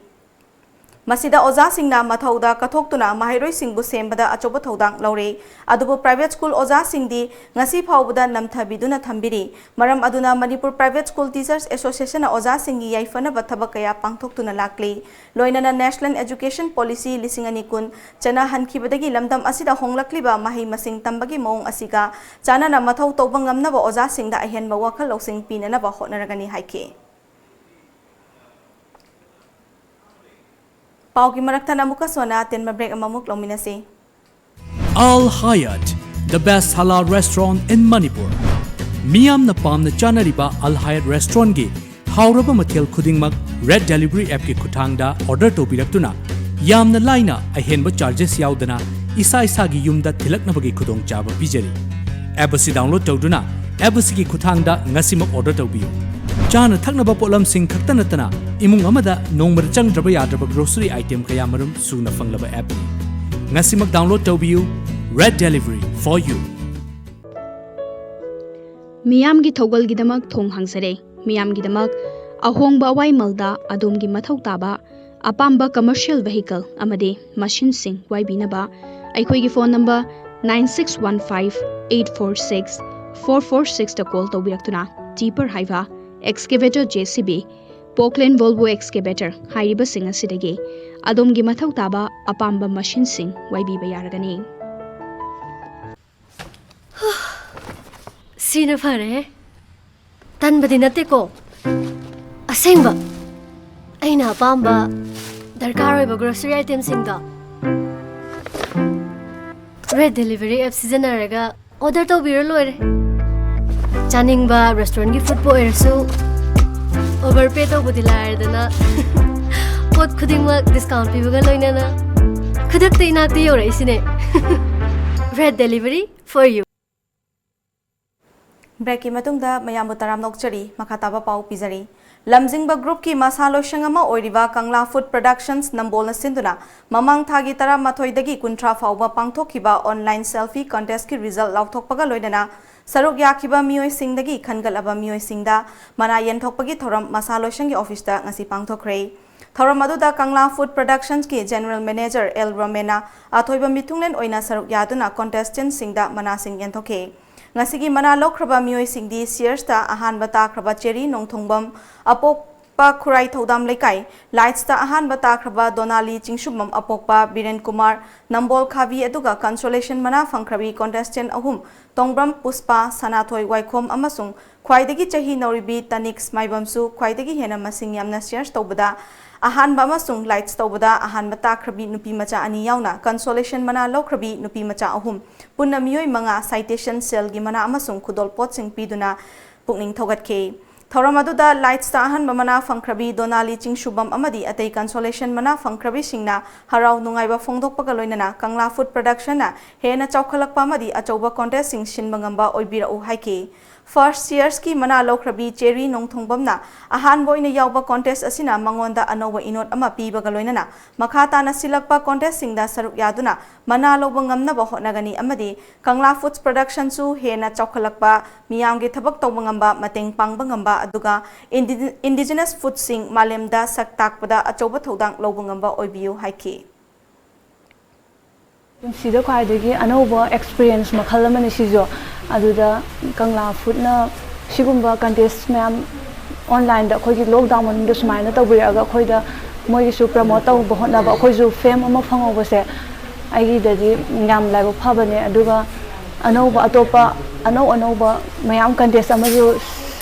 ꯃꯁꯤꯗ ꯑꯣꯖꯥꯁꯤꯡꯅ ꯃꯊꯧꯗ ꯀꯠꯊꯣꯛꯇꯨꯅ ꯃꯍꯩꯔꯣꯏꯁꯤꯡꯕꯨ ꯁꯦꯝꯕꯗ ꯑꯆꯧꯕ ꯊꯧꯗꯥꯡ ꯂꯧꯔꯤ꯫ ꯑꯗꯨꯕꯨ private school ꯑꯣꯖꯥꯁꯤꯡꯗꯤ ꯉꯁꯤ ꯐꯥꯎꯕꯗ ꯅꯝꯊꯕꯤꯗꯨꯅ ꯊꯝꯕꯤꯔꯤ꯫ ꯃꯔꯝ ꯑꯗꯨꯅ Manipur Private School Teachers Association ꯅ ꯑꯣꯖꯥꯁꯤꯡꯒꯤ ꯌꯥꯏꯐꯅꯕ ꯊꯕꯛ ꯀꯌꯥ ꯄꯥꯡꯊꯣꯛꯇꯨꯅ ꯂꯥꯛꯂꯤ꯫ ꯂꯣꯏꯅꯅ National Education Policy ꯂꯤꯁꯤꯡ ꯑꯅꯤ ꯀꯨꯟ ꯆꯠꯅꯍꯟꯈꯤꯕꯗꯒꯤ ꯂꯝꯗꯝ ꯑꯁꯤꯗ ꯍꯣꯡꯂꯛꯂꯤꯕ ꯃꯍꯩ ꯃꯁꯤꯡ ꯇꯝꯕꯒꯤ ꯃꯑꯣꯡ ꯑꯁꯤꯒ ꯆꯥꯟꯅꯅ ꯃꯊꯧ ꯇꯧꯕ ꯉꯝꯅꯕ ꯑꯣꯖꯥꯁꯤꯡꯗ ꯑꯍꯦꯟꯕ ꯋꯥꯈꯜ ꯂꯧꯁꯤꯡ ꯄꯤꯅꯅꯕ ꯍꯣꯠꯅꯔꯒꯅꯤ ꯍꯥꯏꯈꯤ꯫ ꯄꯥꯎꯒꯤ ꯃꯔꯛ ꯊꯠꯅ ꯑꯃꯨꯛꯀ ꯁꯣꯟꯅ ꯑꯇꯦꯟꯕ break ꯑꯃꯃꯨꯛ ꯂꯧꯃꯤꯟꯅꯁꯤ꯫ Al Hayat, the best halal restaurant in Manipur. ꯃꯤꯌꯥꯝꯅ ꯄꯥꯝꯅ ꯆꯥꯅꯔꯤꯕ Al Hayat Restaurant ꯒꯤ ꯍꯥꯎꯔꯕ ꯃꯊꯦꯜ ꯈꯨꯗꯤꯡꯃꯛ Red Delivery app ꯀꯤ ꯈꯨꯠꯊꯥꯡꯗ order ꯇꯧꯕꯤꯔꯛꯇꯨꯅ ꯌꯥꯝꯅ ꯂꯥꯏꯅ ꯑꯍꯦꯟꯕ charges ꯌꯥꯎꯗꯅ ꯏꯁꯥ ꯏꯁꯥꯒꯤ ꯌꯨꯝꯗ ꯊꯤꯜꯂꯛꯅꯕꯒꯤ ꯈꯨꯗꯣꯡꯆꯥꯕ ꯄꯤꯖꯔꯤ꯫ App ꯑꯁꯤ download ꯇꯧꯗꯨꯅ app ꯑꯁꯤꯒꯤ ꯈꯨꯠꯊꯥꯡꯗ ꯉꯁꯤꯃꯛ order ꯇꯧꯕꯤꯌꯨ꯫ ꯆꯥꯅ ꯊꯛꯅꯕ ꯄꯣꯠꯂꯝꯁꯤꯡ ꯈꯛꯇ ꯅꯠꯇꯅ ꯏꯃꯨꯡ ꯑꯃꯗ ꯅꯣꯡꯃꯗ ꯆꯪꯗ꯭ꯔꯕ ꯌꯥꯗ꯭ꯔꯕ grocery item ꯀꯌꯥ ꯃꯔꯨꯝ ꯁꯨꯅ ꯐꯪꯂꯕ app ꯅꯤ꯫ ꯉꯁꯤꯃꯛ download ꯇꯧꯕꯤꯌꯨ, Red Delivery for you꯫ ꯃꯤꯌꯥꯝꯒꯤ ꯊꯧꯒꯜꯒꯤꯗꯃꯛ ꯊꯣꯡ ꯍꯥꯡꯖꯔꯦ꯫ ꯃꯤꯌꯥꯝꯒꯤꯗꯃꯛ ꯑꯍꯣꯡꯕ ꯑꯋꯥꯏꯃꯜꯗ ꯑꯗꯣꯝꯒꯤ ꯃꯊꯧ ꯇꯥꯕ ꯑꯄꯥꯝꯕ commercial vehicle ꯑꯃꯗꯤ ꯃꯁꯤꯟꯁꯤꯡ ꯋꯥꯏꯕꯤꯅꯕ ꯑꯩꯈꯣꯏꯒꯤ phone number nine six one five eight four six four four six ꯇ call ꯇꯧꯕꯤꯔꯛꯇꯨꯅ tipper ꯍꯥꯏꯕ excavator, J C B, Poclain Volvo excavator ꯍꯥꯏꯔꯤꯕꯁꯤꯡ ꯑꯁꯤꯗꯒꯤ ꯑꯗꯣꯝꯒꯤ ꯃꯊꯧ ꯇꯥꯕ ꯑꯄꯥꯝꯕ ꯃꯁꯤꯟꯁꯤꯡ ꯋꯥꯏꯕꯤꯕ ꯌꯥꯔꯒꯅꯤ꯫ ꯁꯤꯅ ꯐꯔꯦꯍꯦ꯫ ꯇꯟꯕꯗꯤ ꯅꯠꯇꯦꯀꯣ꯫ ꯑꯁꯦꯡꯕ꯫ ꯑꯩꯅ ꯑꯄꯥꯝꯕ ꯗꯔꯀꯥꯔ ꯑꯣꯏꯕ grocery itemꯁꯤꯡꯗꯣ Red Delivery app ꯁꯤꯖꯤꯟꯅꯔꯒ order ꯇꯧꯕꯤꯔ ꯂꯣꯏꯔꯦ꯫ ꯆꯥꯅꯤꯡꯕ restaurantꯀꯤ foodꯄꯨ ꯑꯣꯏꯔꯁꯨ, overpay ꯇꯧꯕꯗꯤ ꯂꯥꯏꯔꯗꯅ, ꯄꯣꯠ ꯈꯨꯗꯤꯡꯃꯛ discount ꯄꯤꯕꯒ ꯂꯣꯏꯅꯅ ꯈꯨꯗꯛꯇ ꯏꯅꯥꯛꯇ ꯌꯧꯔꯛꯏꯁꯤꯅꯦ꯫ Red Delivery for you. ꯕ꯭ꯔꯦꯛꯀꯤ ꯃꯇꯨꯡꯗ ꯃꯌꯥꯝꯕꯨ ꯇꯔꯥꯝꯅ ꯑꯣꯛꯆꯔꯤ꯫ ꯃꯈꯥ ꯇꯥꯕ ꯄꯥꯎ ꯄꯤꯖꯔꯤ꯫ ꯂꯝꯖꯤꯡꯕ group ꯀꯤ ꯃꯁꯥ ꯂꯣꯏꯁꯪ ꯑꯃ ꯑꯣꯏꯔꯤꯕ ꯀꯪꯂꯥ Food Productions ꯅꯝꯕꯣꯜꯅ ꯁꯤꯟꯗꯨꯅ ꯃꯃꯥꯡ ꯊꯥꯒꯤ ꯇꯔꯥꯃꯥꯊꯣꯏꯗꯒꯤ ꯀꯨꯟꯊ꯭ꯔꯥ ꯐꯥꯎꯕ ꯄꯥꯡꯊꯣꯛꯈꯤꯕ online selfie contest ꯀꯤ result ꯂꯥꯎꯊꯣꯛꯄꯒ ꯂꯣꯏꯅꯅ ꯁꯔꯨꯛ ꯌꯥꯈꯤꯕ ꯃꯤꯑꯣꯏꯁꯤꯡꯗꯒꯤ ꯈꯟꯒꯠꯂꯕ ꯃꯤꯑꯣꯏꯁꯤꯡꯗ ꯃꯅꯥ ꯌꯦꯟꯊꯣꯛꯄꯒꯤ ꯊꯧꯔꯝ ꯃꯁꯥ ꯂꯣꯏꯁꯪꯒꯤ office ꯇ ꯉꯁꯤ ꯄꯥꯡꯊꯣꯛꯈ꯭ꯔꯦ꯫ ꯊꯧꯔꯝ ꯑꯗꯨꯗ ꯀꯪꯂꯥ Food Productions ꯀꯤ General Manager ꯑꯦꯜ ꯔꯣꯃꯦꯅ ꯑꯊꯣꯏꯕ ꯃꯤꯊꯨꯡꯂꯦꯟ ꯑꯣꯏꯅ ꯁꯔꯨꯛ ꯌꯥꯗꯨꯅ contestant ꯁꯤꯡꯗ ꯃꯅꯥꯁꯤꯡ ꯌꯦꯟꯊꯣꯛꯈꯤ꯫ ꯉꯁꯤꯒꯤ ꯃꯅꯥ ꯂꯧꯈ꯭ꯔꯕ ꯃꯤꯑꯣꯏꯁꯤꯡꯗꯤ Seers ꯇ ꯑꯍꯥꯟꯕ ꯇꯥꯈ꯭ꯔꯕ ꯆꯦꯔꯤ ꯅꯣꯡꯊꯣꯡꯕꯝ, ꯑꯄꯣꯛꯄ ꯈꯨꯔꯥꯏ ꯊꯧꯗꯥꯝ ꯂꯩꯀꯥꯏ, Lights ꯇ ꯑꯍꯥꯟꯕ ꯇꯥꯈ꯭ꯔꯕ ꯗꯣꯅꯥꯂꯤ ꯆꯤꯡꯁꯨꯝꯕꯝ, ꯑꯄꯣꯛꯄ ꯕꯤꯔꯦꯟ ꯀꯨꯃꯥꯔ, ꯅꯝꯕꯣꯜ ꯈꯥꯕꯤ, ꯑꯗꯨꯒ consolation ꯃꯅꯥ ꯐꯪꯈ꯭ꯔꯕꯤ contestant ꯑꯍꯨꯝ, ꯇꯣꯡꯕ꯭ꯔꯝ ꯄꯨꯁꯄꯥ, ꯁꯅꯥꯊꯣꯏ ꯋꯥꯏꯈꯣꯝ ꯑꯃꯁꯨꯡ ꯈ꯭ꯋꯥꯏꯗꯒꯤ ꯆꯍꯤ ꯅꯧꯔꯤꯕꯤ ꯇꯅꯤꯛꯁ ꯃꯥꯏꯕꯝꯁꯨ ꯈ꯭ꯋꯥꯏꯗꯒꯤ ꯍꯦꯟꯅ ꯃꯁꯤꯡ ꯌꯥꯝꯅ Seers ꯇꯧꯕꯗ ꯑꯍꯥꯟꯕ ꯑꯃꯁꯨꯡ Lights ꯇꯧꯕꯗ ꯑꯍꯥꯟꯕ ꯇꯥꯈ꯭ꯔꯕꯤ ꯅꯨꯄꯤ ꯃꯆꯥ ꯑꯅꯤ ꯌꯥꯎꯅ consolation ꯃꯅꯥ ꯂꯧꯈ꯭ꯔꯕꯤ ꯅꯨꯄꯤ ꯃꯆꯥ ꯑꯍꯨꯝ, ꯄꯨꯟꯅ ꯃꯤꯑꯣꯏ ꯃꯉꯥ citation ꯁꯦꯜꯒꯤ ꯃꯅꯥ ꯑꯃꯁꯨꯡ ꯈꯨꯗꯣꯜꯄꯣꯠꯁꯤꯡ ꯄꯤꯗꯨꯅ ꯄꯨꯛꯅꯤꯡ ꯊꯧꯒꯠꯈꯤ꯫ ꯊꯧꯔꯝ ꯑꯗꯨꯗ Lights ꯇ ꯑꯍꯥꯟꯕ ꯃꯅꯥ ꯐꯪꯈ꯭ꯔꯕꯤ ꯗꯣꯅꯥꯂꯤ ꯆꯤꯡꯁꯨꯕꯝ ꯑꯃꯗꯤ ꯑꯇꯩ consolation ꯃꯅꯥ ꯐꯪꯈ꯭ꯔꯕꯤꯁꯤꯡꯅ ꯍꯔꯥꯎ ꯅꯨꯡꯉꯥꯏꯕ ꯐꯣꯡꯗꯣꯛꯄꯒ ꯂꯣꯏꯅꯅ ꯀꯪꯂꯥ Food Production ꯅ ꯍꯦꯟꯅ ꯆꯥꯎꯈꯠꯂꯛꯄ ꯑꯃꯗꯤ ꯑꯆꯧꯕ contest ꯁꯤꯡ ꯁꯤꯟꯕ ꯉꯝꯕ ꯑꯣꯏꯕꯤꯔꯛꯎ ꯍꯥꯏꯈꯤ꯫ First Seers ꯀꯤ ꯃꯅꯥ ꯂꯧꯈ꯭ꯔꯕꯤ ꯆꯦꯔꯤ ꯅꯣꯡꯊꯣꯡꯕꯝꯅ ꯑꯍꯥꯟꯕ ꯑꯣꯏꯅ ꯌꯥꯎꯕ contest ꯑꯁꯤꯅ ꯃꯉꯣꯟꯗ ꯑꯅꯧꯕ ꯏꯅꯣꯠ ꯑꯃ ꯄꯤꯕꯒ ꯂꯣꯏꯅꯅ ꯃꯈꯥ ꯇꯥꯅ ꯁꯤꯜꯂꯛꯄ contest ꯁꯤꯡꯗ ꯁꯔꯨꯛ ꯌꯥꯗꯨꯅ ꯃꯅꯥ ꯂꯧꯕ ꯉꯝꯅꯕ ꯍꯣꯠꯅꯒꯅꯤ ꯑꯃꯗꯤ ꯀꯪꯂꯥ Foods Production ꯁꯨ ꯍꯦꯟꯅ ꯆꯥꯎꯈꯠꯂꯛꯄ, ꯃꯤꯌꯥꯝꯒꯤ ꯊꯕꯛ ꯇꯧꯕ ꯉꯝꯕ, ꯃꯇꯦꯡ ꯄꯥꯡꯕ ꯉꯝꯕ, ꯑꯗꯨꯒ ꯏꯟꯗꯤ-, indigenous food ꯁꯤꯡ ꯃꯥꯂꯦꯝꯗ ꯁꯛ ꯇꯥꯛꯄꯗ ꯑꯆꯧꯕ ꯊꯧꯗꯥꯡ ꯂꯧꯕ ꯉꯝꯕ ꯑꯣꯏꯕꯤꯌꯨ ꯍꯥꯏꯈꯤ꯫ ꯄꯨꯟꯁꯤꯗ ꯈ꯭ꯋꯥꯏꯗꯒꯤ ꯑꯅꯧꯕ experience ꯃꯈꯜ ꯑꯃꯅꯤ ꯁꯤꯁꯨ꯫ ꯑꯗꯨꯗ ꯀꯪꯂꯥ Food ꯅ ꯁꯤꯒꯨꯝꯕ contest ꯃꯌꯥꯝ online ꯗ ꯑꯩꯈꯣꯏꯒꯤ lockdown ꯃꯅꯨꯡꯗ ꯁꯨꯃꯥꯏꯅ ꯇꯧꯕꯤꯔꯛꯑꯒ ꯑꯩꯈꯣꯏꯗ ꯃꯣꯏꯒꯤꯁꯨ promote ꯇꯧꯕ ꯍꯣꯠꯅꯕ ꯑꯩꯈꯣꯏꯁꯨ fame ꯑꯃ ꯐꯪꯍꯧꯕꯁꯦ ꯑꯩꯒꯤꯗꯗꯤ ꯌꯥꯝ ꯂꯥꯏꯕꯛ ꯐꯕꯅꯦ꯫ ꯑꯗꯨꯒ ꯑꯅꯧꯕ ꯑꯇꯣꯞꯄ ꯑꯅꯧ ꯑꯅꯧꯕ ꯃꯌꯥꯝ contest ꯑꯃꯁꯨ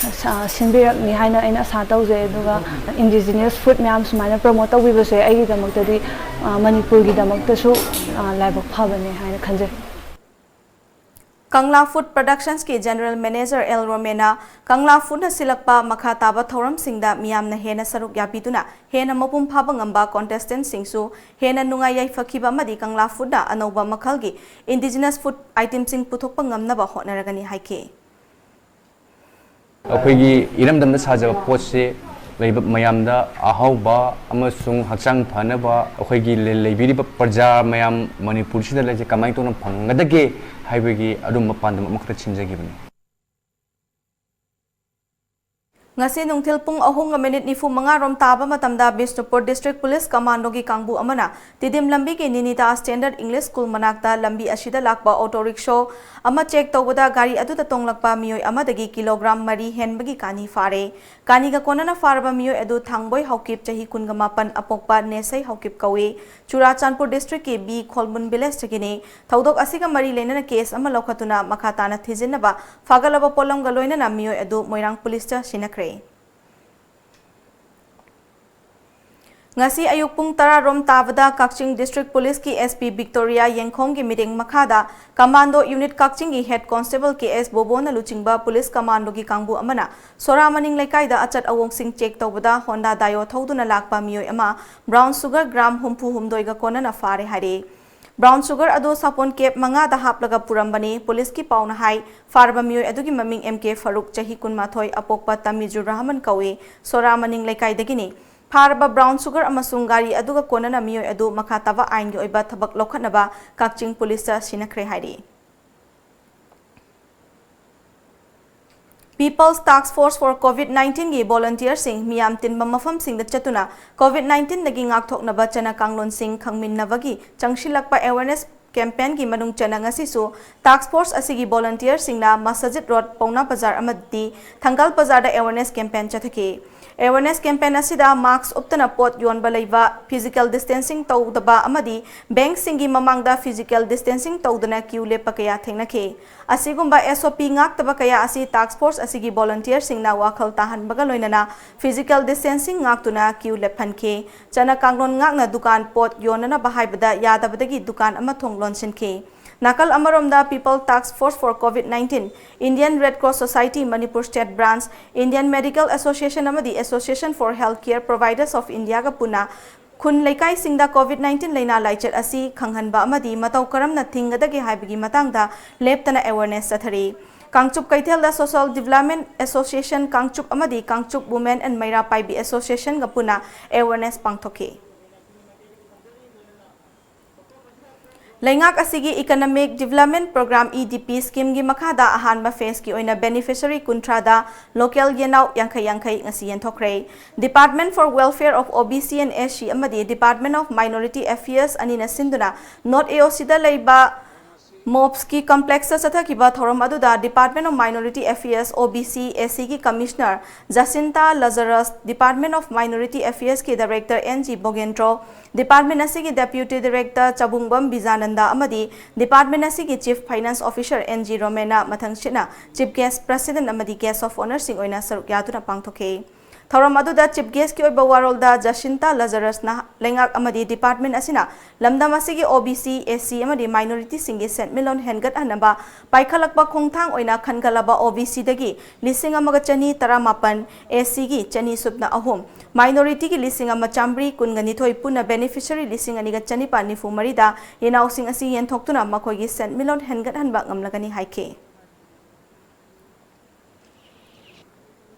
ꯁꯤꯟꯕꯤꯔꯛꯅꯤ ꯍꯥꯏꯅ ꯑꯩꯅ ꯑꯁꯥ ꯇꯧꯖꯩ꯫ ꯑꯗꯨꯒ indigenous food ꯃꯌꯥꯝ ꯁꯨꯃꯥꯏꯅ promote ꯇꯧꯕꯤꯕꯁꯦ ꯑꯩꯒꯤꯗꯃꯛꯇꯗꯤ, ꯃꯅꯤꯄꯨꯔꯒꯤꯗꯃꯛꯇꯁꯨ ꯂꯥꯏꯕꯛ ꯐꯕꯅꯦ ꯍꯥꯏꯅ ꯈꯟꯖꯩ꯫ ꯀꯪꯂꯥ ꯐꯨꯗ ꯄ꯭ꯔꯗꯛꯁꯟꯁꯀꯤ ꯖꯦꯅꯔꯦꯜ ꯃꯦꯅꯦꯖꯔ ꯑꯦꯜ ꯔꯣꯃꯦꯅ ꯀꯪꯂꯥ ꯐꯨꯗꯅ ꯁꯤꯜꯂꯛꯄ ꯃꯈꯥ ꯇꯥꯕ ꯊꯧꯔꯝꯁꯤꯡꯗ ꯃꯤꯌꯥꯝꯅ ꯍꯦꯟꯅ ꯁꯔꯨꯛ ꯌꯥꯕꯤꯗꯨꯅ ꯍꯦꯟꯅ ꯃꯄꯨꯡ ꯐꯥꯕ ꯉꯝꯕ ꯀꯣꯟꯇꯦꯁꯇꯦꯟꯁꯤꯡꯁꯨ ꯍꯦꯟꯅ ꯅꯨꯡꯉꯥꯏ ꯌꯥꯏꯐꯈꯤꯕ ꯑꯃꯗꯤ ꯀꯪꯂꯥ ꯐꯨꯗꯅ ꯑꯅꯧꯕ ꯃꯈꯜꯒꯤ indigenous food itemꯁꯤꯡ ꯄꯨꯊꯣꯛꯄ ꯉꯝꯅꯕ ꯍꯣꯠꯅꯔꯒꯅꯤ ꯍꯥꯏꯈꯤ꯫ ꯑꯩꯈꯣꯏꯒꯤ ꯏꯔꯝꯗꯝꯗ ꯁꯥꯖꯕ ꯄꯣꯠꯁꯦ ꯂꯩꯕ ꯃꯌꯥꯝꯗ ꯑꯍꯥꯎꯕ ꯑꯃꯁꯨꯡ ꯍꯛꯆꯥꯡ ꯐꯅꯕ ꯑꯩꯈꯣꯏꯒꯤ ꯂꯩ- ꯂꯩꯕꯤꯔꯤꯕ ꯄ꯭ꯔꯖꯥ ꯃꯌꯥꯝ ꯃꯅꯤꯄꯨꯔꯁꯤꯗ ꯂꯩꯁꯦ ꯀꯃꯥꯏꯅ ꯇꯧꯅ ꯐꯪꯒꯗꯒꯦ ꯍꯥꯏꯕꯒꯤ ꯑꯗꯨꯝꯕ ꯄꯥꯟꯗꯝ ꯑꯃꯈꯛꯇ ꯁꯤꯟꯖꯈꯤꯕꯅꯤ꯫ ꯉꯁꯤ ꯅꯨꯡꯊꯤꯜ ꯄꯨꯡ ꯑꯍꯨꯝꯒ ꯃꯤꯅꯤꯠ ꯅꯤꯐꯨ ꯃꯉꯥ ꯔꯣꯝ ꯇꯥꯕ ꯃꯇꯝꯗ ꯕꯤꯁꯅꯨꯄꯨꯔ ꯗꯤꯁꯇ꯭ꯔꯤꯛ ꯄꯨꯂꯤꯁ ꯀꯃꯥꯟꯗꯣꯒꯤ ꯀꯥꯡꯕꯨ ꯑꯃꯅ ꯇꯤꯗꯤꯝ ꯂꯝꯕꯤꯒꯤ ꯅꯤꯅꯤꯇꯥ ꯁ꯭ꯇꯦꯟꯗꯔꯗ ꯏꯪꯂꯤꯁ ꯁ꯭ꯀꯨꯜ ꯃꯅꯥꯛꯇ ꯂꯝꯕꯤ ꯑꯁꯤꯗ ꯂꯥꯛꯄ ꯑꯣꯇꯣ ꯔꯤꯛꯁꯣ ꯑꯃ ꯆꯦꯛ ꯇꯧꯕꯗ ꯒꯥꯔꯤ ꯑꯗꯨꯗ ꯇꯣꯡꯂꯛꯄ ꯃꯤꯑꯣꯏ ꯑꯃꯗꯒꯤ ꯀꯤꯂꯣꯒ꯭ꯔꯥꯝ ꯃꯔꯤ ꯍꯦꯟꯕꯒꯤ ꯀꯥꯅꯤ ꯐꯥꯔꯦ꯫ ꯀꯥꯅꯤꯒ ꯀꯣꯟꯅꯅ ꯐꯥꯔꯕ ꯃꯤꯑꯣꯏ ꯑꯗꯨ ꯊꯥꯡꯕꯣꯏ ꯍꯥꯎꯀꯤꯞ, ꯆꯍꯤ ꯀꯨꯟꯒ ꯃꯥꯄꯟ, ꯑꯄꯣꯛꯄ ꯅꯦꯁꯩ ꯍꯥꯎꯀꯤꯞ ꯀꯧꯏ꯫ ꯆꯨꯔꯥꯆꯥꯟꯄꯨꯔ ꯗꯤꯁꯇ꯭ꯔꯤꯛꯀꯤ ꯕꯤ ꯈꯣꯜꯃꯨꯟ ꯚꯤꯂꯦꯖꯇꯒꯤꯅꯤ꯫ ꯊꯧꯗꯣꯛ ꯑꯁꯤꯒ ꯃꯔꯤ ꯂꯩꯅꯅ ꯀꯦꯁ ꯑꯃ ꯂꯧꯈꯠꯇꯨꯅ ꯃꯈꯥ ꯇꯥꯅ ꯊꯤꯖꯤꯟꯅꯕ ꯐꯥꯒꯠꯂꯕ ꯄꯣꯠꯂꯝꯒ ꯂꯣꯏꯅꯅ ꯃꯤꯑꯣꯏ ꯑꯗꯨ ꯃꯣꯏꯔꯥꯡ ꯄꯨꯂꯤꯁꯇ ꯁꯤꯟꯅꯈ꯭ꯔꯦ꯫ ꯉꯁꯤ ꯑꯌꯨꯛ ꯄꯨꯡ ꯇꯔꯥ ꯔꯣꯝ ꯇꯥꯕꯗ ꯀꯛꯆꯤꯡ ꯗꯤꯁꯇ꯭ꯔꯤꯛ ꯄꯨꯂꯤꯁꯀꯤ ꯑꯦꯁ ꯄꯤ ꯚꯤꯛꯇꯣꯔꯤꯌꯥ ꯌꯦꯡꯈꯣꯝꯒꯤ ꯃꯤꯠꯌꯦꯡ ꯃꯈꯥꯗ ꯀꯃꯥꯟꯗꯣ ꯌꯨꯅꯤꯠ ꯀꯛꯆꯤꯡꯒꯤ ꯍꯦꯗ ꯀꯣꯟꯁꯇꯦꯕꯜ ꯀꯦ ꯑꯦꯁ ꯕꯣꯕꯣꯅ ꯂꯨꯆꯤꯡꯕ ꯄꯨꯂꯤꯁ ꯀꯃꯥꯟꯗꯣꯒꯤ ꯀꯥꯡꯕꯨ ꯑꯃꯅ ꯁꯣꯔꯥ ꯃꯅꯤꯡ ꯂꯩꯀꯥꯏꯗ ꯑꯆꯠ ꯑꯋꯣꯡꯁꯤꯡ ꯆꯦꯛ ꯇꯧꯕꯗ ꯍꯣꯟꯗꯥ ꯗꯥꯏꯑꯣ ꯊꯧꯗꯨꯅ ꯂꯥꯛꯄ ꯃꯤꯑꯣꯏ ꯑꯃ ꯕ꯭ꯔꯥꯎꯟ ꯁꯨꯒꯔ ꯒ꯭ꯔꯥꯝ ꯍꯨꯝꯐꯨ ꯍꯨꯝꯗꯣꯏꯒ ꯀꯣꯟꯅꯅ ꯐꯥꯔꯦ ꯍꯥꯏꯔꯦ꯫ ꯕ꯭ꯔꯥꯎꯟ ꯁꯨꯒꯔ ꯑꯗꯨ ꯁꯥꯄꯣꯟ ꯀꯦꯞ ꯃꯉꯥꯗ ꯍꯥꯞꯂꯒ ꯄꯨꯔꯝꯕꯅꯤ꯫ ꯄꯨꯂꯤꯁꯀꯤ ꯄꯥꯎꯅ ꯍꯥꯏ, ꯐꯥꯔꯕ ꯃꯤꯑꯣꯏ ꯑꯗꯨꯒꯤ ꯃꯃꯤꯡ ꯑꯦꯝ ꯀꯦ ꯐꯥꯔꯨꯛ, ꯆꯍꯤ ꯀꯨꯟꯃꯥꯊꯣꯏ, ꯑꯄꯣꯛꯄ ꯇꯃꯤꯖꯨꯔ ꯔꯍꯃꯟ ꯀꯧꯏ, ꯁꯣꯔꯥ ꯃꯅꯤꯡ ꯂꯩꯀꯥꯏꯗꯒꯤꯅꯤ꯫ ꯐꯥꯔꯕ ꯕ꯭ꯔꯥꯎꯟ ꯁꯨꯒꯔ ꯑꯃꯁꯨꯡ ꯒꯥꯔꯤ ꯑꯗꯨꯒ ꯀꯣꯟꯅꯅ ꯃꯤꯑꯣꯏ ꯑꯗꯨ ꯃꯈꯥ ꯇꯥꯕ ꯑꯥꯏꯟꯒꯤ ꯑꯣꯏꯕ ꯊꯕꯛ ꯂꯧꯈꯠꯅꯕ ꯀꯛꯆꯤꯡ ꯄꯨꯂꯤꯁꯇ ꯁꯤꯟꯅꯈ꯭ꯔꯦ ꯍꯥꯏꯔꯤ꯫ People's Task Force for COVID nineteenꯒꯤ ꯚꯣꯂꯨꯟꯇꯤꯌꯔꯁꯤꯡ ꯃꯤꯌꯥꯝ ꯇꯤꯟꯕ ꯃꯐꯝꯁꯤꯡꯗ ꯆꯠꯇꯨꯅ COVID nineteenꯗꯒꯤ ꯉꯥꯛꯊꯣꯛꯅꯕ ꯆꯠꯅ ꯀꯥꯡꯂꯣꯟꯁꯤꯡ ꯈꯪꯃꯤꯟꯅꯕꯒꯤ ꯆꯪꯁꯤꯜꯂꯛꯄ ꯑꯦꯋꯦꯔꯅꯦꯁ campaignꯒꯤ ꯃꯅꯨꯡ ꯆꯟꯅ ꯉꯁꯤꯁꯨ task force ꯑꯁꯤꯒꯤ volunteerꯁꯤꯡꯅ ꯃꯁꯖꯤꯗ ꯔꯣꯗ, ꯄꯧꯅꯥ ꯕꯖꯥꯔ ꯑꯃꯗꯤ ꯊꯪꯒꯥꯜ ꯕꯖꯥꯔꯗ awareness campaign ꯆꯠꯊꯈꯤ꯫ Awareness campaign ꯑꯁꯤꯗ mask ꯎꯞꯇꯅ ꯄꯣꯠ ꯌꯣꯟꯕ ꯂꯩꯕ, physical distancing ꯇꯧꯗꯕ ꯑꯃꯗꯤ bankꯁꯤꯡꯒꯤ ꯃꯃꯥꯡꯗ physical distancing ꯇꯧꯗꯅ queue ꯂꯦꯞꯄ ꯀꯌꯥ ꯊꯦꯡꯅꯈꯤ꯫ ꯑꯁꯤꯒꯨꯝꯕ S O P ꯉꯥꯛꯇꯕ ꯀꯌꯥ ꯑꯁꯤ task force ꯑꯁꯤꯒꯤ volunteerꯁꯤꯡꯅ ꯋꯥꯈꯜ ꯇꯥꯍꯟꯕꯒ ꯂꯣꯏꯅꯅ physical distancing ꯉꯥꯛꯇꯨꯅ queue ꯂꯦꯞꯍꯟꯈꯤ꯫ ꯆꯠꯅ ꯀꯥꯡꯂꯣꯟ ꯉꯥꯛꯅ ꯗꯨꯀꯥꯟ ꯄꯣꯠ ꯌꯣꯟꯅꯅꯕ ꯍꯥꯏꯕꯗ ꯌꯥꯗꯕꯗꯒꯤ ꯗꯨꯀꯥꯟ ꯑꯃ ꯊꯣꯡ ꯂꯣꯟꯁꯤꯟꯈꯤ꯫ ꯅꯥꯀꯜ ꯑꯃꯔꯣꯝꯗ People Task Force for COVID nineteen, Indian Red Cross Society Manipur State Branch, Indian Medical Association ꯑꯃꯗꯤ Association for Healthcare Providers of Indiaꯒ ꯄꯨꯟꯅ ꯈꯨꯟ ꯂꯩꯀꯥꯏꯁꯤꯡꯗ COVID nineteen ꯂꯥꯏꯅꯥ ꯂꯥꯏꯆꯠ ꯑꯁꯤ ꯈꯪꯍꯟꯕ ꯑꯃꯗꯤ ꯃꯇꯧ ꯀꯔꯝꯅ ꯊꯤꯡꯒꯗꯒꯦ ꯍꯥꯏꯕꯒꯤ ꯃꯇꯥꯡꯗ ꯂꯦꯞꯇꯅ awareness ꯆꯠꯊꯔꯤ꯫ ꯀꯥꯡꯆꯨꯞ ꯀꯩꯊꯦꯜꯗ Social Development Association ꯀꯥꯡꯆꯨꯞ ꯑꯃꯗꯤ ꯀꯥꯡꯆꯨꯞ Women and ꯃꯩꯔꯥ ꯄꯥꯏꯕꯤ Associationꯒ ꯄꯨꯟꯅ awareness ꯄꯥꯡꯊꯣꯛꯈꯤ꯫ ꯂꯩꯉꯥꯛ ꯑꯁꯤꯒꯤ Economic Development Programme, E D P, schemeꯒꯤ ꯃꯈꯥꯗ ꯑꯍꯥꯟꯕ phaseꯀꯤ ꯑꯣꯏꯅ beneficiary ꯀꯨꯟꯊ꯭ꯔꯥꯗ local ꯌꯦꯅꯥꯎ ꯌꯥꯡꯈꯩ ꯌꯥꯡꯈꯩ ꯉꯁꯤ ꯌꯦꯟꯊꯣꯛꯈ꯭ꯔꯦ꯫ Department for Welfare of O B C and S C ꯑꯃꯗꯤ Department of Minority Affairs ꯑꯅꯤꯅ ꯁꯤꯟꯗꯨꯅ North A O Cꯗ ꯂꯩꯕ MOPSꯀꯤ complexꯇ ꯆꯠꯊꯈꯤꯕ ꯊꯧꯔꯝ ꯑꯗꯨꯗ Department of Minority Affairs, O B C, S Cꯒꯤ Commissioner Jacinta Lazarus, Department of Minority Affairsꯀꯤ Director N G ꯕꯣꯒꯦꯟꯗ꯭ꯔꯣ, department ꯑꯁꯤꯒꯤ Deputy Director ꯆꯕꯨꯡꯕꯝ ꯕꯤꯖꯥꯅꯟꯗ ꯑꯃꯗꯤ department ꯑꯁꯤꯒꯤ Chief Finance Officer N G ꯔꯣꯃꯦꯅ ꯃꯊꯪꯁꯤꯠꯅ Chief Guest, President ꯑꯃꯗꯤ Guest of Honourꯁꯤꯡ ꯑꯣꯏꯅ ꯁꯔꯨꯛ ꯌꯥꯗꯨꯅ ꯄꯥꯡꯊꯣꯛꯈꯤ꯫ ꯊꯧꯔꯝ ꯑꯗꯨꯗ Chief Guestꯀꯤ ꯑꯣꯏꯕ ꯋꯥꯔꯣꯜꯗ Jacinta Lazarusꯅ ꯂꯩꯉꯥꯛ ꯑꯃꯗꯤ department ꯑꯁꯤꯅ ꯂꯝꯗꯝ ꯑꯁꯤꯒꯤ O B C, S C ꯑꯃꯗꯤ minorityꯁꯤꯡꯒꯤ ꯁꯦꯟꯃꯤꯠꯂꯣꯟ ꯍꯦꯟꯒꯠꯍꯟꯅꯕ ꯄꯥꯏꯈꯠꯂꯛꯄ ꯈꯣꯡꯊꯥꯡ ꯑꯣꯏꯅ ꯈꯟꯒꯠꯂꯕ O B Cꯗꯒꯤ ꯂꯤꯁꯤꯡ ꯑꯃꯒ ꯆꯅꯤ ꯇꯔꯥꯃꯥꯄꯟ, S Cꯒꯤ ꯆꯅꯤ ꯁꯨꯞꯅ ꯑꯍꯨꯝ, minorityꯒꯤ ꯂꯤꯁꯤꯡ ꯑꯃ ꯆꯥꯃꯔꯤ ꯀꯨꯟꯒ ꯅꯤꯊꯣꯏ, ꯄꯨꯟꯅ beneficiary ꯂꯤꯁꯤꯡ ꯑꯅꯤꯒ ꯆꯅꯤꯄꯥꯟ ꯅꯤꯐꯨ ꯃꯔꯤꯗ ꯌꯦꯅꯥꯎꯁꯤꯡ ꯑꯁꯤ ꯌꯦꯟꯊꯣꯛꯇꯨꯅ ꯃꯈꯣꯏꯒꯤ ꯁꯦꯟꯃꯤꯠꯂꯣꯟ ꯍꯦꯟꯒꯠꯍꯟꯕ ꯉꯝꯂꯒꯅꯤ ꯍꯥꯏꯈꯤ꯫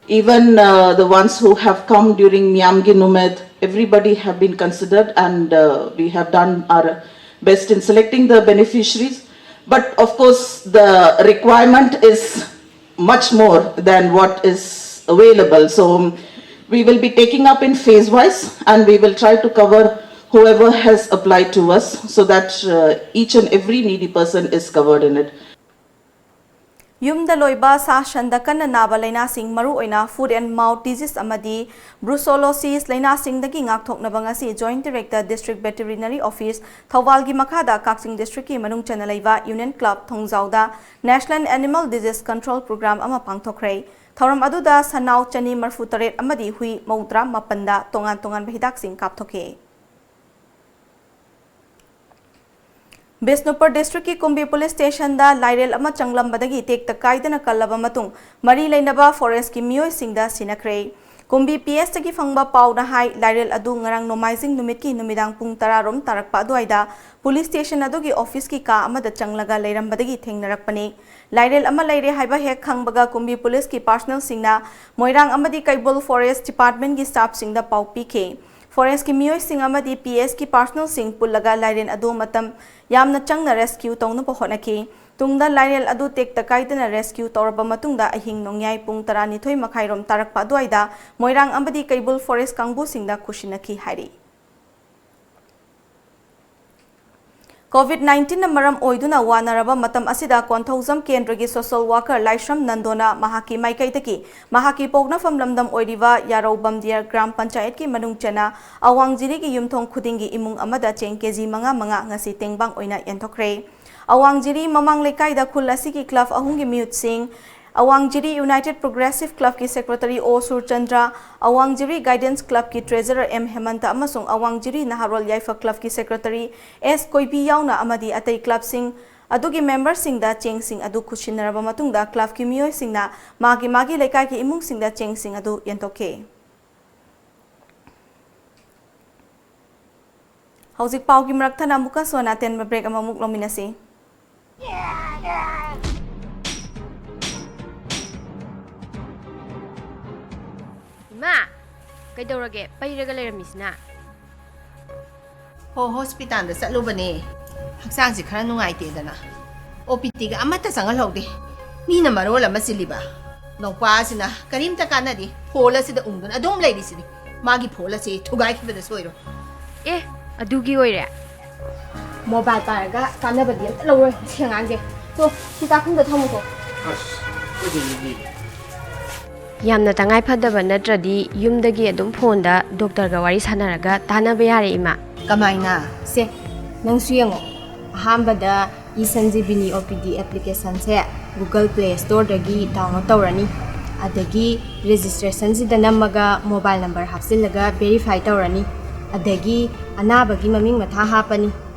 Even uh, the ones who have come during Miyamgi Numed, everybody have been considered, and uh, we have done our best in selecting the beneficiaries. But of course, the requirement is much more than what is available. So um, we will be taking up in phase wise, and we will try to cover whoever has applied to us, so that uh, each and every needy person is covered in it. ꯌꯨꯝꯗ ꯂꯣꯏꯕ ꯁꯥ ꯁꯟꯗ ꯀꯟꯅ ꯅꯥꯕ ꯂꯥꯏꯅꯥꯁꯤꯡ, ꯃꯔꯨꯑꯣꯏꯅ foot and mouth disease ꯑꯃꯗꯤ brucellosis ꯂꯥꯏꯅꯥꯁꯤꯡꯗꯒꯤ ꯉꯥꯛꯊꯣꯛꯅꯕ ꯉꯁꯤ Joint Director District Veterinary Office ꯊꯧꯕꯥꯜꯒꯤ ꯃꯈꯥꯗ ꯀꯛꯆꯤꯡ district ꯀꯤ ꯃꯅꯨꯡ ꯆꯟꯅ ꯂꯩꯕ Union Club ꯊꯣꯡꯖꯥꯎꯗ National Animal Disease Control Program ꯑꯃ ꯄꯥꯡꯊꯣꯛꯈ꯭ꯔꯦ꯫ ꯊꯧꯔꯝ ꯑꯗꯨꯗ ꯁꯟꯅꯥꯎ ꯆꯅꯤ ꯃꯔꯤꯐꯨ ꯇꯔꯦꯠ ꯑꯃꯗꯤ ꯍꯨꯏ ꯃꯧꯗ꯭ꯔꯥ ꯃꯥꯄꯟꯗ ꯇꯣꯉꯥꯟ ꯇꯣꯉꯥꯟꯕ ꯍꯤꯗꯥꯛꯁꯤꯡ ꯀꯥꯞꯊꯣꯛꯈꯤ꯫ ꯕꯤꯁꯅꯨꯄꯨꯔ district ꯀꯤ ꯀꯨꯝꯕꯤ police station ꯗ ꯂꯥꯏꯔꯦꯜ ꯑꯃ ꯆꯪꯂꯝꯕꯗꯒꯤ ꯇꯦꯛꯇ ꯀꯥꯏꯗꯅ ꯀꯜꯂꯕ ꯃꯇꯨꯡ, ꯃꯔꯤ ꯂꯩꯅꯕ forest ꯀꯤ ꯃꯤꯑꯣꯏꯁꯤꯡꯗ ꯁꯤꯟꯅꯈ꯭ꯔꯦ꯫ ꯀꯨꯝꯕꯤ P S ꯇꯒꯤ ꯐꯪꯕ ꯄꯥꯎꯅ ꯍꯥꯏ, ꯂꯥꯏꯔꯦꯜ ꯑꯗꯨ ꯉꯔꯥꯡ ꯅꯣꯡꯃꯥꯏꯖꯤꯡ ꯅꯨꯃꯤꯠꯀꯤ ꯅꯨꯃꯤꯗꯥꯡ ꯄꯨꯡ ꯇꯔꯥ ꯔꯣꯝ ꯇꯥꯔꯛꯄ ꯑꯗꯨꯋꯥꯏꯗ police station ꯑꯗꯨꯒꯤ office ꯀꯤ ꯀꯥ ꯑꯃꯗ ꯆꯪꯂꯒ ꯂꯩꯔꯝꯕꯗꯒꯤ ꯊꯦꯡꯅꯔꯛꯄꯅꯤ꯫ ꯂꯥꯏꯔꯦꯜ ꯑꯃ ꯂꯩꯔꯦ ꯍꯥꯏꯕ ꯍꯦꯛ ꯈꯪꯕꯒ ꯀꯨꯝꯕꯤ police ꯀꯤ personnel ꯁꯤꯡꯅ ꯃꯣꯏꯔꯥꯡ ꯑꯃꯗꯤ ꯀꯩꯕꯨꯜ forest department ꯀꯤ staff ꯁꯤꯡꯗ ꯄꯥꯎ ꯄꯤꯈꯤ꯫ Forest ꯀꯤ ꯃꯤꯑꯣꯏꯁꯤꯡ ꯑꯃꯗꯤ P S ꯀꯤ personnel ꯁꯤꯡ ꯄꯨꯜꯂꯒ ꯂꯥꯏꯔꯦꯜ ꯑꯗꯨ ꯃꯇꯝ ꯌꯥꯝꯅ ꯆꯪꯅ rescue ꯇꯧꯅꯕ ꯍꯣꯠꯅꯈꯤ꯫ ꯇꯨꯡꯗ ꯂꯥꯏꯔꯦꯜ ꯑꯗꯨ ꯇꯦꯛꯇ ꯀꯥꯏꯗꯅ rescue ꯇꯧꯔꯕ ꯃꯇꯨꯡꯗ ꯑꯍꯤꯡ ꯅꯣꯡꯌꯥꯏ ꯄꯨꯡ ꯇꯔꯥꯅꯤꯊꯣꯏ ꯃꯈꯥꯏ ꯔꯣꯝ ꯇꯥꯔꯛꯄ ꯑꯗꯨꯋꯥꯏꯗ ꯃꯣꯏꯔꯥꯡ ꯑꯃꯗꯤ ꯀꯩꯕꯨꯜ forest ꯀꯥꯡꯕꯨꯁꯤꯡꯗ ꯈꯨꯠꯁꯤꯟꯅꯈꯤ ꯍꯥꯏꯔꯤ꯫ COVID nineteen ꯅ ꯃꯔꯝ ꯑꯣꯏꯗꯨꯅ ꯋꯥꯅꯔꯕ ꯃꯇꯝ ꯑꯁꯤꯗ ꯀꯣꯟꯊꯧꯖꯝ ꯀꯦꯟꯗ꯭ꯔꯒꯤ social worker ꯂꯥꯏꯁ꯭ꯔꯝ ꯅꯟꯗꯣꯅ ꯃꯍꯥꯛꯀꯤ ꯃꯥꯏꯀꯩꯗꯒꯤ ꯃꯍꯥꯛꯀꯤ ꯄꯣꯛꯅꯐꯝ ꯂꯝꯗꯝ ꯑꯣꯏꯔꯤꯕ ꯌꯥꯔꯧ ꯕꯝꯗꯤꯌꯥꯔ ꯒ꯭ꯔꯥꯝ ꯄꯟꯆꯥꯌꯠꯀꯤ ꯃꯅꯨꯡ ꯆꯟꯅ ꯑꯋꯥꯡꯖꯤꯔꯤꯒꯤ ꯌꯨꯝꯊꯣꯡ ꯈꯨꯗꯤꯡꯒꯤ ꯏꯃꯨꯡ ꯑꯃꯗ ꯆꯦꯡ KG ꯃꯉꯥ ꯃꯉꯥ ꯉꯁꯤ ꯇꯦꯡꯕꯥꯡ ꯑꯣꯏꯅ ꯌꯦꯟꯊꯣꯛꯈ꯭ꯔꯦ꯫ ꯑꯋꯥꯡꯖꯤꯔꯤ ꯃꯃꯥꯡ ꯂꯩꯀꯥꯏꯗ ꯈꯨꯜ ꯑꯁꯤꯒꯤ club ꯑꯍꯨꯝꯒꯤ ꯃꯤꯍꯨꯠꯁꯤꯡ, ꯑꯋꯥꯡꯖꯤꯔꯤ United Progressive Club ꯀꯤ secretary O Surchandra, ꯑꯋꯥꯡꯖꯤꯔꯤ Guidance Club ꯀꯤ treasurer M ꯍꯦꯃꯟꯇ ꯑꯃꯁꯨꯡ ꯑꯋꯥꯡꯖꯤꯔꯤ ꯅꯍꯥꯔꯣꯜ ꯌꯥꯏꯐ club ꯀꯤ secretary S ꯀꯣꯏꯕꯤ ꯌꯥꯎꯅ ꯑꯃꯗꯤ ꯑꯇꯩ club ꯁꯤꯡ ꯑꯗꯨꯒꯤ member ꯁꯤꯡꯗ ꯆꯦꯡꯁꯤꯡ ꯑꯗꯨ ꯈꯨꯠꯁꯤꯟꯅꯔꯕ ꯃꯇꯨꯡꯗ club ꯀꯤ ꯃꯤꯑꯣꯏꯁꯤꯡꯅ ꯃꯥꯒꯤ ꯃꯥꯒꯤ ꯂꯩꯀꯥꯏꯒꯤ ꯏꯃꯨꯡꯁꯤꯡꯗ ꯆꯦꯡꯁꯤꯡ ꯑꯗꯨ ꯌꯦꯟꯊꯣꯛꯈꯤ꯫ ꯍꯧꯖꯤꯛ ꯄꯥꯎꯒꯤ ꯃꯔꯛ ꯊꯠꯅ ꯑꯃꯨꯛꯀꯁꯨ ꯑꯇꯦꯟꯕ break ꯑꯃꯃꯨꯛ ꯂꯧꯃꯤꯟꯅꯁꯤ꯫ ꯏꯃꯥ, ꯀꯩꯗꯧꯔꯒꯦ ꯄꯩꯔꯒ ꯂꯩꯔꯝꯃꯤꯁꯤꯅ? ꯍꯣ, hospital ꯗ ꯆꯠꯂꯨꯕꯅꯦ꯫ ꯍꯛꯆꯥꯡꯁꯦ ꯈꯔ ꯅꯨꯡꯉꯥꯏꯇꯦꯗꯅ꯫ OPT ꯒ ꯑꯃꯠꯇ ꯆꯪꯍꯜꯍꯧꯗꯦ꯫ ꯃꯤꯅ ꯃꯔꯣꯜ ꯑꯃ ꯆꯤꯜꯂꯤꯕ꯫ ꯅꯧꯄꯥꯁꯤꯅ ꯀꯔꯤꯝꯇ ꯀꯥꯟꯅꯗꯦ꯫ Phone ꯑꯁꯤꯗ ꯎꯪꯗꯨꯅ ꯑꯗꯨꯝ ꯂꯩꯔꯤꯁꯤꯅꯤ꯫ ꯃꯥꯒꯤ phone ꯑꯁꯤ ꯊꯨꯒꯥꯏꯈꯤꯕꯗ ꯁꯣꯏꯔꯣꯏ꯫ ꯑꯦ, ꯑꯗꯨꯒꯤ ꯑꯣꯏꯔꯦ꯫ ꯃꯣꯕꯥꯏꯜ ꯄꯥꯏꯔꯒ ꯀꯥꯟꯅꯕꯗꯤ ꯑꯝꯇ ꯂꯧꯔꯣꯏ ꯁꯤ ꯑꯉꯥꯡꯁꯦ꯫ ꯇꯣ, ꯁꯤ ꯆꯥꯛꯈꯨꯝꯗ ꯊꯝꯃꯨꯀꯣ꯫ ꯑꯁ, ꯑꯩꯈꯣꯏꯗꯤ ꯃꯤꯗꯤ꯫ ꯌꯥꯝꯅ ꯇꯉꯥꯏ ꯐꯗꯕ ꯅꯠꯇ꯭ꯔꯗꯤ ꯌꯨꯝꯗꯒꯤ ꯑꯗꯨꯝ ꯐꯣꯟꯗ ꯗꯣꯛꯇꯔꯒ ꯋꯥꯔꯤ ꯁꯥꯟꯅꯔꯒ ꯇꯥꯟꯅꯕ ꯌꯥꯔꯦ, ꯏꯃꯥ꯫ ꯀꯃꯥꯏꯅ? ꯁꯦ, ꯅꯪꯁꯨ ꯌꯦꯡꯉꯣ꯫ ꯑꯍꯥꯟꯕꯗ ꯏ ꯁꯟꯖꯤꯕꯤꯅꯤ ꯑꯣ ꯄꯤ ꯗꯤ ꯑꯦꯄ꯭ꯂꯤꯀꯦꯁꯟꯁꯦ Google Play Storeꯗꯒꯤ download ꯇꯧꯔꯅꯤ꯫ ꯑꯗꯒꯤ registrationꯁꯤꯗ ꯅꯝꯃꯒ ꯃꯣꯕꯥꯏꯜ ꯅꯝꯕꯔ ꯍꯥꯞꯆꯤꯜꯂꯒ verify ꯇꯧꯔꯅꯤ꯫ ꯑꯗꯒꯤ ꯑꯅꯥꯕꯒꯤ ꯃꯃꯤꯡ ꯃꯊꯥ ꯍꯥꯞꯄꯅꯤ꯫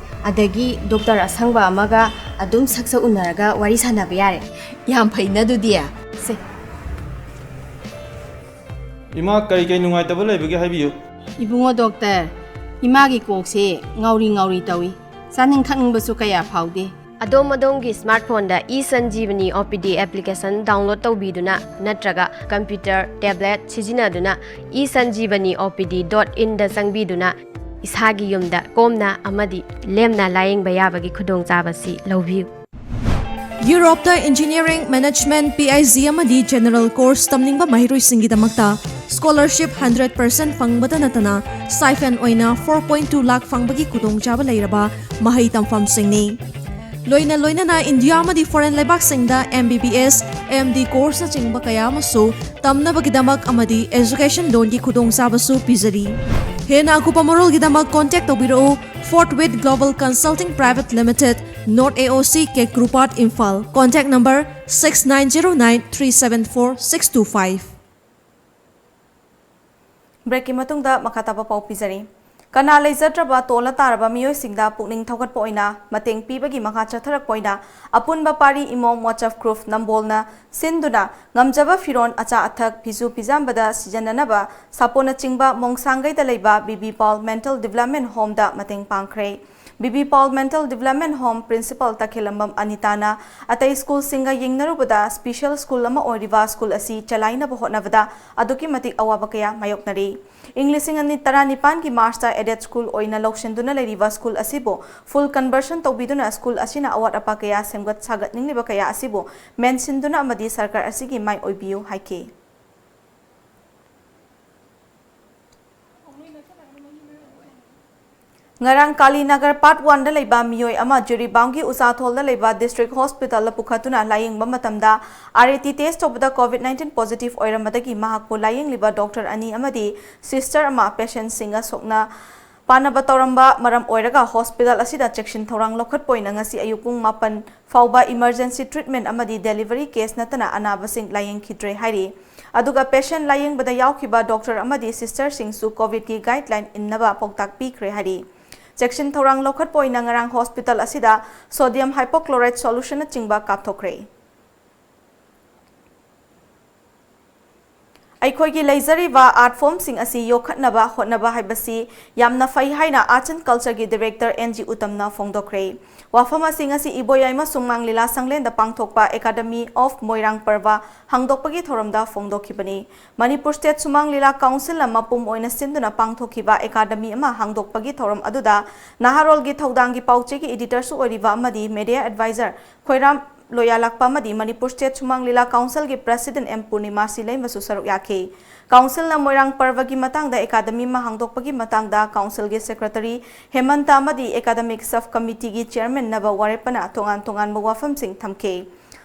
ꯑꯗꯒꯤ ꯗꯣꯛꯇꯔ ꯑꯁꯪꯕ ꯑꯃꯒ ꯑꯗꯨꯝ ꯁꯛ ꯁꯛ ꯎꯅꯔꯒ ꯋꯥꯔꯤ ꯁꯥꯟꯅꯕ ꯌꯥꯔꯦ꯫ ꯌꯥꯝ ꯐꯩꯅ ꯑꯗꯨꯗꯤ꯫ ꯁꯦ꯫ ꯏꯃꯥ, ꯀꯔꯤ ꯀꯔꯤ ꯅꯨꯡꯉꯥꯏꯇꯕ ꯂꯩꯕꯒꯦ ꯍꯥꯏꯕꯤꯌꯨ꯫ ꯏꯕꯨꯡꯉꯣ ꯗꯣꯛꯇꯔ, ꯏꯃꯥꯒꯤ ꯀꯣꯛꯁꯦ ꯉꯥꯎꯔꯤ ꯉꯥꯎꯔꯤ ꯇꯧꯏ꯫ ꯆꯥꯅꯤꯡ ꯊꯛꯅꯤꯡꯕꯁꯨ ꯀꯌꯥ ꯐꯥꯎꯗꯦ꯫ ꯑꯗꯣꯝ ꯑꯗꯣꯝꯒꯤ smartphoneꯗ ꯏ ꯁꯟꯖꯤꯕꯅꯤ ꯑꯣ ꯄꯤ ꯗꯤ ꯑꯦꯄ꯭ꯂꯤꯀꯦꯁꯟ download ꯇꯧꯕꯤꯗꯨꯅ ꯅꯠꯇ꯭ꯔꯒ ꯀꯝꯄ꯭ꯌꯨꯇꯔ, ꯇꯦꯕ꯭ꯂꯦꯠ ꯁꯤꯖꯤꯟꯅꯗꯨꯅ ꯏ ꯁꯟꯖꯤꯕꯅꯤ ꯑꯣ ꯄꯤ ꯗꯤ ꯗꯣꯠ ꯏꯟꯗ ꯆꯪꯕꯤꯗꯨꯅ ꯏꯁꯥꯒꯤ ꯌꯨꯝꯗ ꯀꯣꯝꯅ ꯑꯃꯗꯤ ꯂꯦꯝꯅ ꯂꯥꯌꯦꯡꯕ ꯌꯥꯕꯒꯤ ꯈꯨꯗꯣꯡꯆꯥꯕꯁꯤ ꯂꯧꯕꯤꯌꯨ꯫ ꯌꯨꯔꯣꯞꯇ engineering, management, P H D ꯑꯃꯗꯤ ꯖꯦꯅꯔꯦꯜ ꯀꯣꯔꯁ ꯇꯝꯅꯤꯡꯕ ꯃꯍꯩꯔꯣꯏꯁꯤꯡꯒꯤꯗꯃꯛꯇ ꯁ꯭ꯀꯣꯂꯔꯁꯤꯞ ꯍꯟꯗ꯭ꯔꯦꯠ ꯄꯔꯁꯦꯟꯠ ꯐꯪꯕꯇ ꯅꯠꯇꯅ ꯁ꯭ꯇꯥꯏꯐꯦꯟ ꯑꯣꯏꯅ ꯐꯣꯔ ꯄꯣꯏꯟꯠ ꯇꯨ ꯂꯥꯈ ꯐꯪꯕꯒꯤ ꯈꯨꯗꯣꯡꯆꯥꯕ ꯂꯩꯔꯕ ꯃꯍꯩ ꯇꯝꯐꯝꯁꯤꯡꯅꯤ꯫ ꯂꯣꯏꯅ ꯂꯣꯏꯅꯅ ꯏꯟꯗꯤꯌꯥ ꯑꯃꯗꯤ ꯐꯣꯔꯦꯟ ꯂꯩꯕꯥꯛꯁꯤꯡꯗ ꯑꯦꯝ ꯕꯤ ꯕꯤ ꯑꯦꯁ, ꯑꯦꯝ ꯗꯤ ꯀꯣꯔꯁꯅꯆꯤꯡꯕ ꯀꯌꯥ ꯑꯃꯁꯨ ꯇꯝꯅꯕꯒꯤꯗꯃꯛ ꯑꯃꯗꯤ ꯑꯦꯖꯨꯀꯦꯁꯟ ꯂꯣꯟꯒꯤ ꯈꯨꯗꯣꯡꯆꯥꯕꯁꯨ ꯄꯤꯖꯔꯤ꯫ ꯍꯦꯟꯅ ꯑꯀꯨꯞꯄ ꯃꯔꯣꯜꯒꯤꯗꯃꯛ ꯀꯣꯟꯇꯦꯛ ꯇꯧꯕꯤꯔꯛꯎ, Forthwith Global Consulting Private Limited, North A O C, Kakrupad, Imphal. Contact number six nine zero nine three seven four six two five. ꯕ꯭ꯔꯦꯛꯀꯤ ꯃꯇꯨꯡꯗ ꯃꯈꯥ ꯇꯥꯕ ꯄꯥꯎ ꯄꯤꯖꯔꯤ꯫ ꯀꯅꯥ ꯂꯩꯖꯗ꯭ꯔꯕ ꯇꯣꯜꯂ ꯇꯥꯔꯕ ꯃꯤꯑꯣꯏꯁꯤꯡꯗ ꯄꯨꯛꯅꯤꯡ ꯊꯧꯒꯠꯄ ꯑꯣꯏꯅ ꯃꯇꯦꯡ ꯄꯤꯕꯒꯤ ꯃꯈꯥ ꯆꯠꯊꯔꯛꯄ ꯑꯣꯏꯅ ꯑꯄꯨꯟꯕ ꯄꯥꯔꯤ ꯏꯃꯣꯝ ꯋꯥꯆꯞ ꯒ꯭ꯔꯨꯞ ꯅꯝꯕꯣꯜꯅ ꯁꯤꯟꯗꯨꯅ ꯉꯝꯖꯕ ꯐꯤꯔꯣꯟ, ꯑꯆꯥ ꯑꯊꯛ, ꯐꯤꯁꯨ ꯐꯤꯖꯥꯝꯕꯗ ꯁꯤꯖꯤꯟꯅꯅꯕ ꯁꯥꯄꯣꯟꯅꯆꯤꯡꯕ ꯃꯣꯡꯁꯥꯡꯒꯩꯗ ꯂꯩꯕ ꯕꯤ ꯕꯤ ꯄꯥꯜ ꯃꯦꯟꯇꯜ ꯗꯤꯕ꯭ꯂꯞꯃꯦꯟ ꯍꯣꯝꯗ ꯃꯇꯦꯡ ꯄꯥꯡꯈ꯭ꯔꯦ꯫ ꯕꯤ ꯕꯤ ꯄꯥꯜ ꯃꯦꯟꯇꯜ ꯗꯤꯕ꯭ꯂꯞꯃꯦꯟ ꯍꯣꯝ ꯄ꯭ꯔꯤꯟꯁꯤꯄꯥꯜ ꯇꯈꯦꯂꯝꯕꯝ ꯑꯅꯤꯇꯥꯅ ꯑꯇꯩ ꯁ꯭ꯀꯨꯜꯁꯤꯡꯒ ꯌꯦꯡꯅꯔꯨꯕꯗ ꯁ꯭ꯄꯤꯁꯦꯜ ꯁ꯭ꯀꯨꯜ ꯑꯃ ꯑꯣꯏꯔꯤꯕ ꯁ꯭ꯀꯨꯜ ꯑꯁꯤ ꯆꯂꯥꯏꯅꯕ ꯍꯣꯠꯅꯕꯗ ꯑꯗꯨꯛꯀꯤ ꯃꯇꯤꯛ ꯑꯋꯥꯕ ꯀꯌꯥ ꯃꯥꯌꯣꯛꯅꯔꯤ꯫ ꯏꯪ ꯂꯤꯁꯤꯡ ꯑꯅꯤ ꯇꯔꯥꯅꯤꯄꯥꯟꯒꯤ ꯃꯥꯔꯆꯇ ꯑꯦꯗꯦꯗ ꯁ꯭ꯀꯨꯜ ꯑꯣꯏꯅ ꯂꯧꯁꯤꯟꯗꯨꯅ ꯂꯩꯔꯤꯕ ꯁ꯭ꯀꯨꯜ ꯑꯁꯤꯕꯨ ꯐꯨꯜ ꯀꯟꯚꯔꯁꯟ ꯇꯧꯕꯤꯗꯨꯅ ꯁ꯭ꯀꯨꯜ ꯑꯁꯤꯅ ꯑꯋꯥꯠ ꯑꯄꯥ ꯀꯌꯥ ꯁꯦꯝꯒꯠ ꯁꯥꯒꯠꯅꯤꯡꯂꯤꯕ ꯀꯌꯥ ꯑꯁꯤꯕꯨ ꯃꯦꯟꯁꯤꯟꯗꯨꯅ ꯑꯃꯗꯤ ꯁꯔꯀꯥꯔ ꯑꯁꯤꯒꯤ ꯃꯥꯏ ꯑꯣꯏꯕꯤꯌꯨ ꯍꯥꯏꯈꯤ꯫ ꯉꯔꯥꯡ ꯀꯥꯂꯤ ꯅꯒꯔ ꯄꯥꯔꯠ ꯋꯥꯟꯗ ꯂꯩꯕ ꯃꯤꯑꯣꯏ ꯑꯃ ꯖꯤꯔꯤꯕꯥꯝꯒꯤ ꯎꯆꯥꯊꯣꯜꯗ ꯂꯩꯕ ꯗꯤꯁꯇ꯭ꯔꯤꯛ ꯍꯣꯁꯄꯤꯇꯥꯜꯗ ꯄꯨꯈꯠꯇꯨꯅ ꯂꯥꯌꯦꯡꯕ ꯃꯇꯝꯗ ꯑꯥꯔ ꯑꯦ ꯇꯤ ꯇꯦꯁ ꯇꯧꯕꯗ ꯀꯣꯚꯤꯗ ꯅꯥꯏꯟꯇꯤꯟ ꯄꯣꯖꯤꯇꯤꯚ ꯑꯣꯏꯔꯝꯕꯗꯒꯤ ꯃꯍꯥꯛꯄꯨ ꯂꯥꯌꯦꯡꯂꯤꯕ ꯗꯣꯛꯇꯔ ꯑꯅꯤ ꯑꯃꯗꯤ ꯁꯤꯁꯇꯔ ꯑꯃ ꯄꯦꯁꯦꯟꯁꯤꯡꯒ ꯁꯣꯛꯅ ꯄꯥꯅꯕ ꯇꯧꯔꯝꯕ ꯃꯔꯝ ꯑꯣꯏꯔꯒ ꯍꯣꯁꯄꯤꯇꯥꯜ ꯑꯁꯤꯗ ꯆꯦꯛꯁꯤꯟ ꯊꯧꯔꯥꯡ ꯂꯧꯈꯠꯄ ꯑꯣꯏꯅ ꯉꯁꯤ ꯑꯌꯨꯛ ꯄꯨꯡ ꯃꯥꯄꯟ ꯐꯥꯎꯕ ꯏꯃꯔꯖꯦꯟꯁꯤ ꯇ꯭ꯔꯤꯠꯃꯦꯟ ꯑꯃꯗꯤ ꯗꯦꯂꯤꯚꯔꯤ ꯀꯦꯁ ꯅꯠꯇꯅ ꯑꯅꯥꯕꯁꯤꯡ ꯂꯥꯌꯦꯡꯈꯤꯗ꯭ꯔꯦ ꯍꯥꯏꯔꯤ꯫ ꯑꯗꯨꯒ ꯄꯦꯁꯦꯟ ꯂꯥꯌꯦꯡꯕꯗ ꯌꯥꯎꯈꯤꯕ ꯗꯣꯛꯇꯔ ꯑꯃꯗꯤ ꯁꯤꯁꯇꯔꯁꯤꯡꯁꯨ ꯀꯣꯚꯤꯗꯀꯤ ꯒꯥꯏꯗꯂꯥꯏꯟ ꯏꯟꯅꯕ ꯄꯥꯎꯇꯥꯛ ꯄꯤꯈ꯭ꯔꯦ ꯍꯥꯏꯔꯤ꯫ ꯆꯦꯛꯁꯤꯟ ꯊꯧꯔꯥꯡ ꯂꯧꯈꯠꯄ ꯑꯣꯏꯅ ꯉꯔꯥꯡ ꯍꯣꯁꯄꯤꯇꯥꯜ ꯑꯁꯤꯗ sodium hypochlorite solutionꯅꯆꯤꯡꯕ ꯀꯥꯞꯊꯣꯛꯈ꯭ꯔꯦ꯫ ꯑꯩꯈꯣꯏꯒꯤ ꯂꯩꯖꯔꯤꯕ ꯑꯥꯔꯠ ꯐꯣꯝꯁꯤꯡ ꯑꯁꯤ ꯌꯣꯛꯈꯠꯅꯕ ꯍꯣꯠꯅꯕ ꯍꯥꯏꯕꯁꯤ ꯌꯥꯝꯅ ꯐꯩ ꯍꯥꯏꯅ ꯑꯥꯔꯠꯁ ꯑꯦꯟ ꯀꯜꯆꯔꯒꯤ ꯗꯤꯔꯦꯛꯇꯔ ꯑꯦꯟ ꯖꯤ ꯎꯇꯝꯅ ꯐꯣꯡꯗꯣꯛꯈ꯭ꯔꯦ꯫ ꯋꯥꯐꯝ ꯑꯁꯤ ꯉꯁꯤ ꯏꯕꯣꯌꯥꯏꯃ ꯁꯨꯃꯥꯡ ꯂꯤꯂꯥ ꯁꯪꯂꯦꯟꯗ ꯄꯥꯡꯊꯣꯛꯄ ꯑꯦꯀꯥꯗꯃꯤ ꯑꯣꯐ ꯃꯣꯏꯔꯥꯡ ꯄꯔꯕ ꯍꯥꯡꯗꯣꯛꯄꯒꯤ ꯊꯧꯔꯝꯗ ꯐꯣꯡꯗꯣꯛꯈꯤꯕꯅꯤ꯫ ꯃꯅꯤꯄꯨꯔ ꯁ꯭ꯇꯦꯠ ꯁꯨꯃꯥꯡ ꯂꯤꯂꯥ ꯀꯥꯎꯟꯁꯤꯜꯅ ꯃꯄꯨꯝ ꯑꯣꯏꯅ ꯁꯤꯟꯗꯨꯅ ꯄꯥꯡꯊꯣꯛꯈꯤꯕ ꯑꯦꯀꯥꯗꯃꯤ ꯑꯃ ꯍꯥꯡꯗꯣꯛꯄꯒꯤ ꯊꯧꯔꯝ ꯑꯗꯨꯗ ꯅꯍꯥꯔꯣꯜꯒꯤ ꯊꯧꯗꯥꯡꯒꯤ ꯄꯥꯎꯆꯦꯒꯤ ꯏꯗꯤꯇꯔꯁꯨ ꯑꯣꯏꯔꯤꯕ ꯑꯃꯗꯤ ꯃꯦꯗꯤꯌꯥ ꯑꯦꯗꯚꯥꯏꯖꯔ ꯈꯣꯏꯔꯥꯝ ꯂꯣꯌꯥꯂꯥꯛꯄ ꯑꯃꯗꯤ ꯃꯅꯤꯄꯨꯔ ꯁ꯭ꯇꯦꯠ ꯁꯨꯃꯥꯡ ꯂꯤꯂꯥ ꯀꯥꯎꯟꯁꯤꯜꯒꯤ ꯄ꯭ꯔꯦꯁꯤꯗꯦꯟꯠ ꯑꯦꯝ ꯄꯨꯔꯅꯤꯃꯥ ꯁꯤꯂꯩꯃꯁꯨ ꯁꯔꯨꯛ ꯌꯥꯈꯤ꯫ ꯀꯥꯎꯟꯁꯤꯜꯅ ꯃꯣꯏꯔꯥꯡ ꯄꯔꯕꯒꯤ ꯃꯇꯥꯡꯗ ꯑꯦꯀꯥꯗꯃꯤ ꯑꯃ ꯍꯥꯡꯗꯣꯛꯄꯒꯤ ꯃꯇꯥꯡꯗ ꯀꯥꯎꯟꯁꯤꯜꯒꯤ ꯁꯦꯀ꯭ꯔꯦꯇꯔꯤ ꯍꯦꯃꯟꯇ ꯑꯃꯗꯤ ꯑꯦꯀꯥꯗꯃꯤꯛ ꯁꯕ ꯀꯃꯤꯇꯤꯒꯤ ꯆꯦꯌꯔꯃꯦꯟ ꯅꯕ ꯋꯥꯔꯦꯞꯄꯅ ꯇꯣꯉꯥꯟ ꯇꯣꯉꯥꯟꯕ ꯋꯥꯐꯝꯁꯤꯡ ꯊꯝꯈꯤ꯫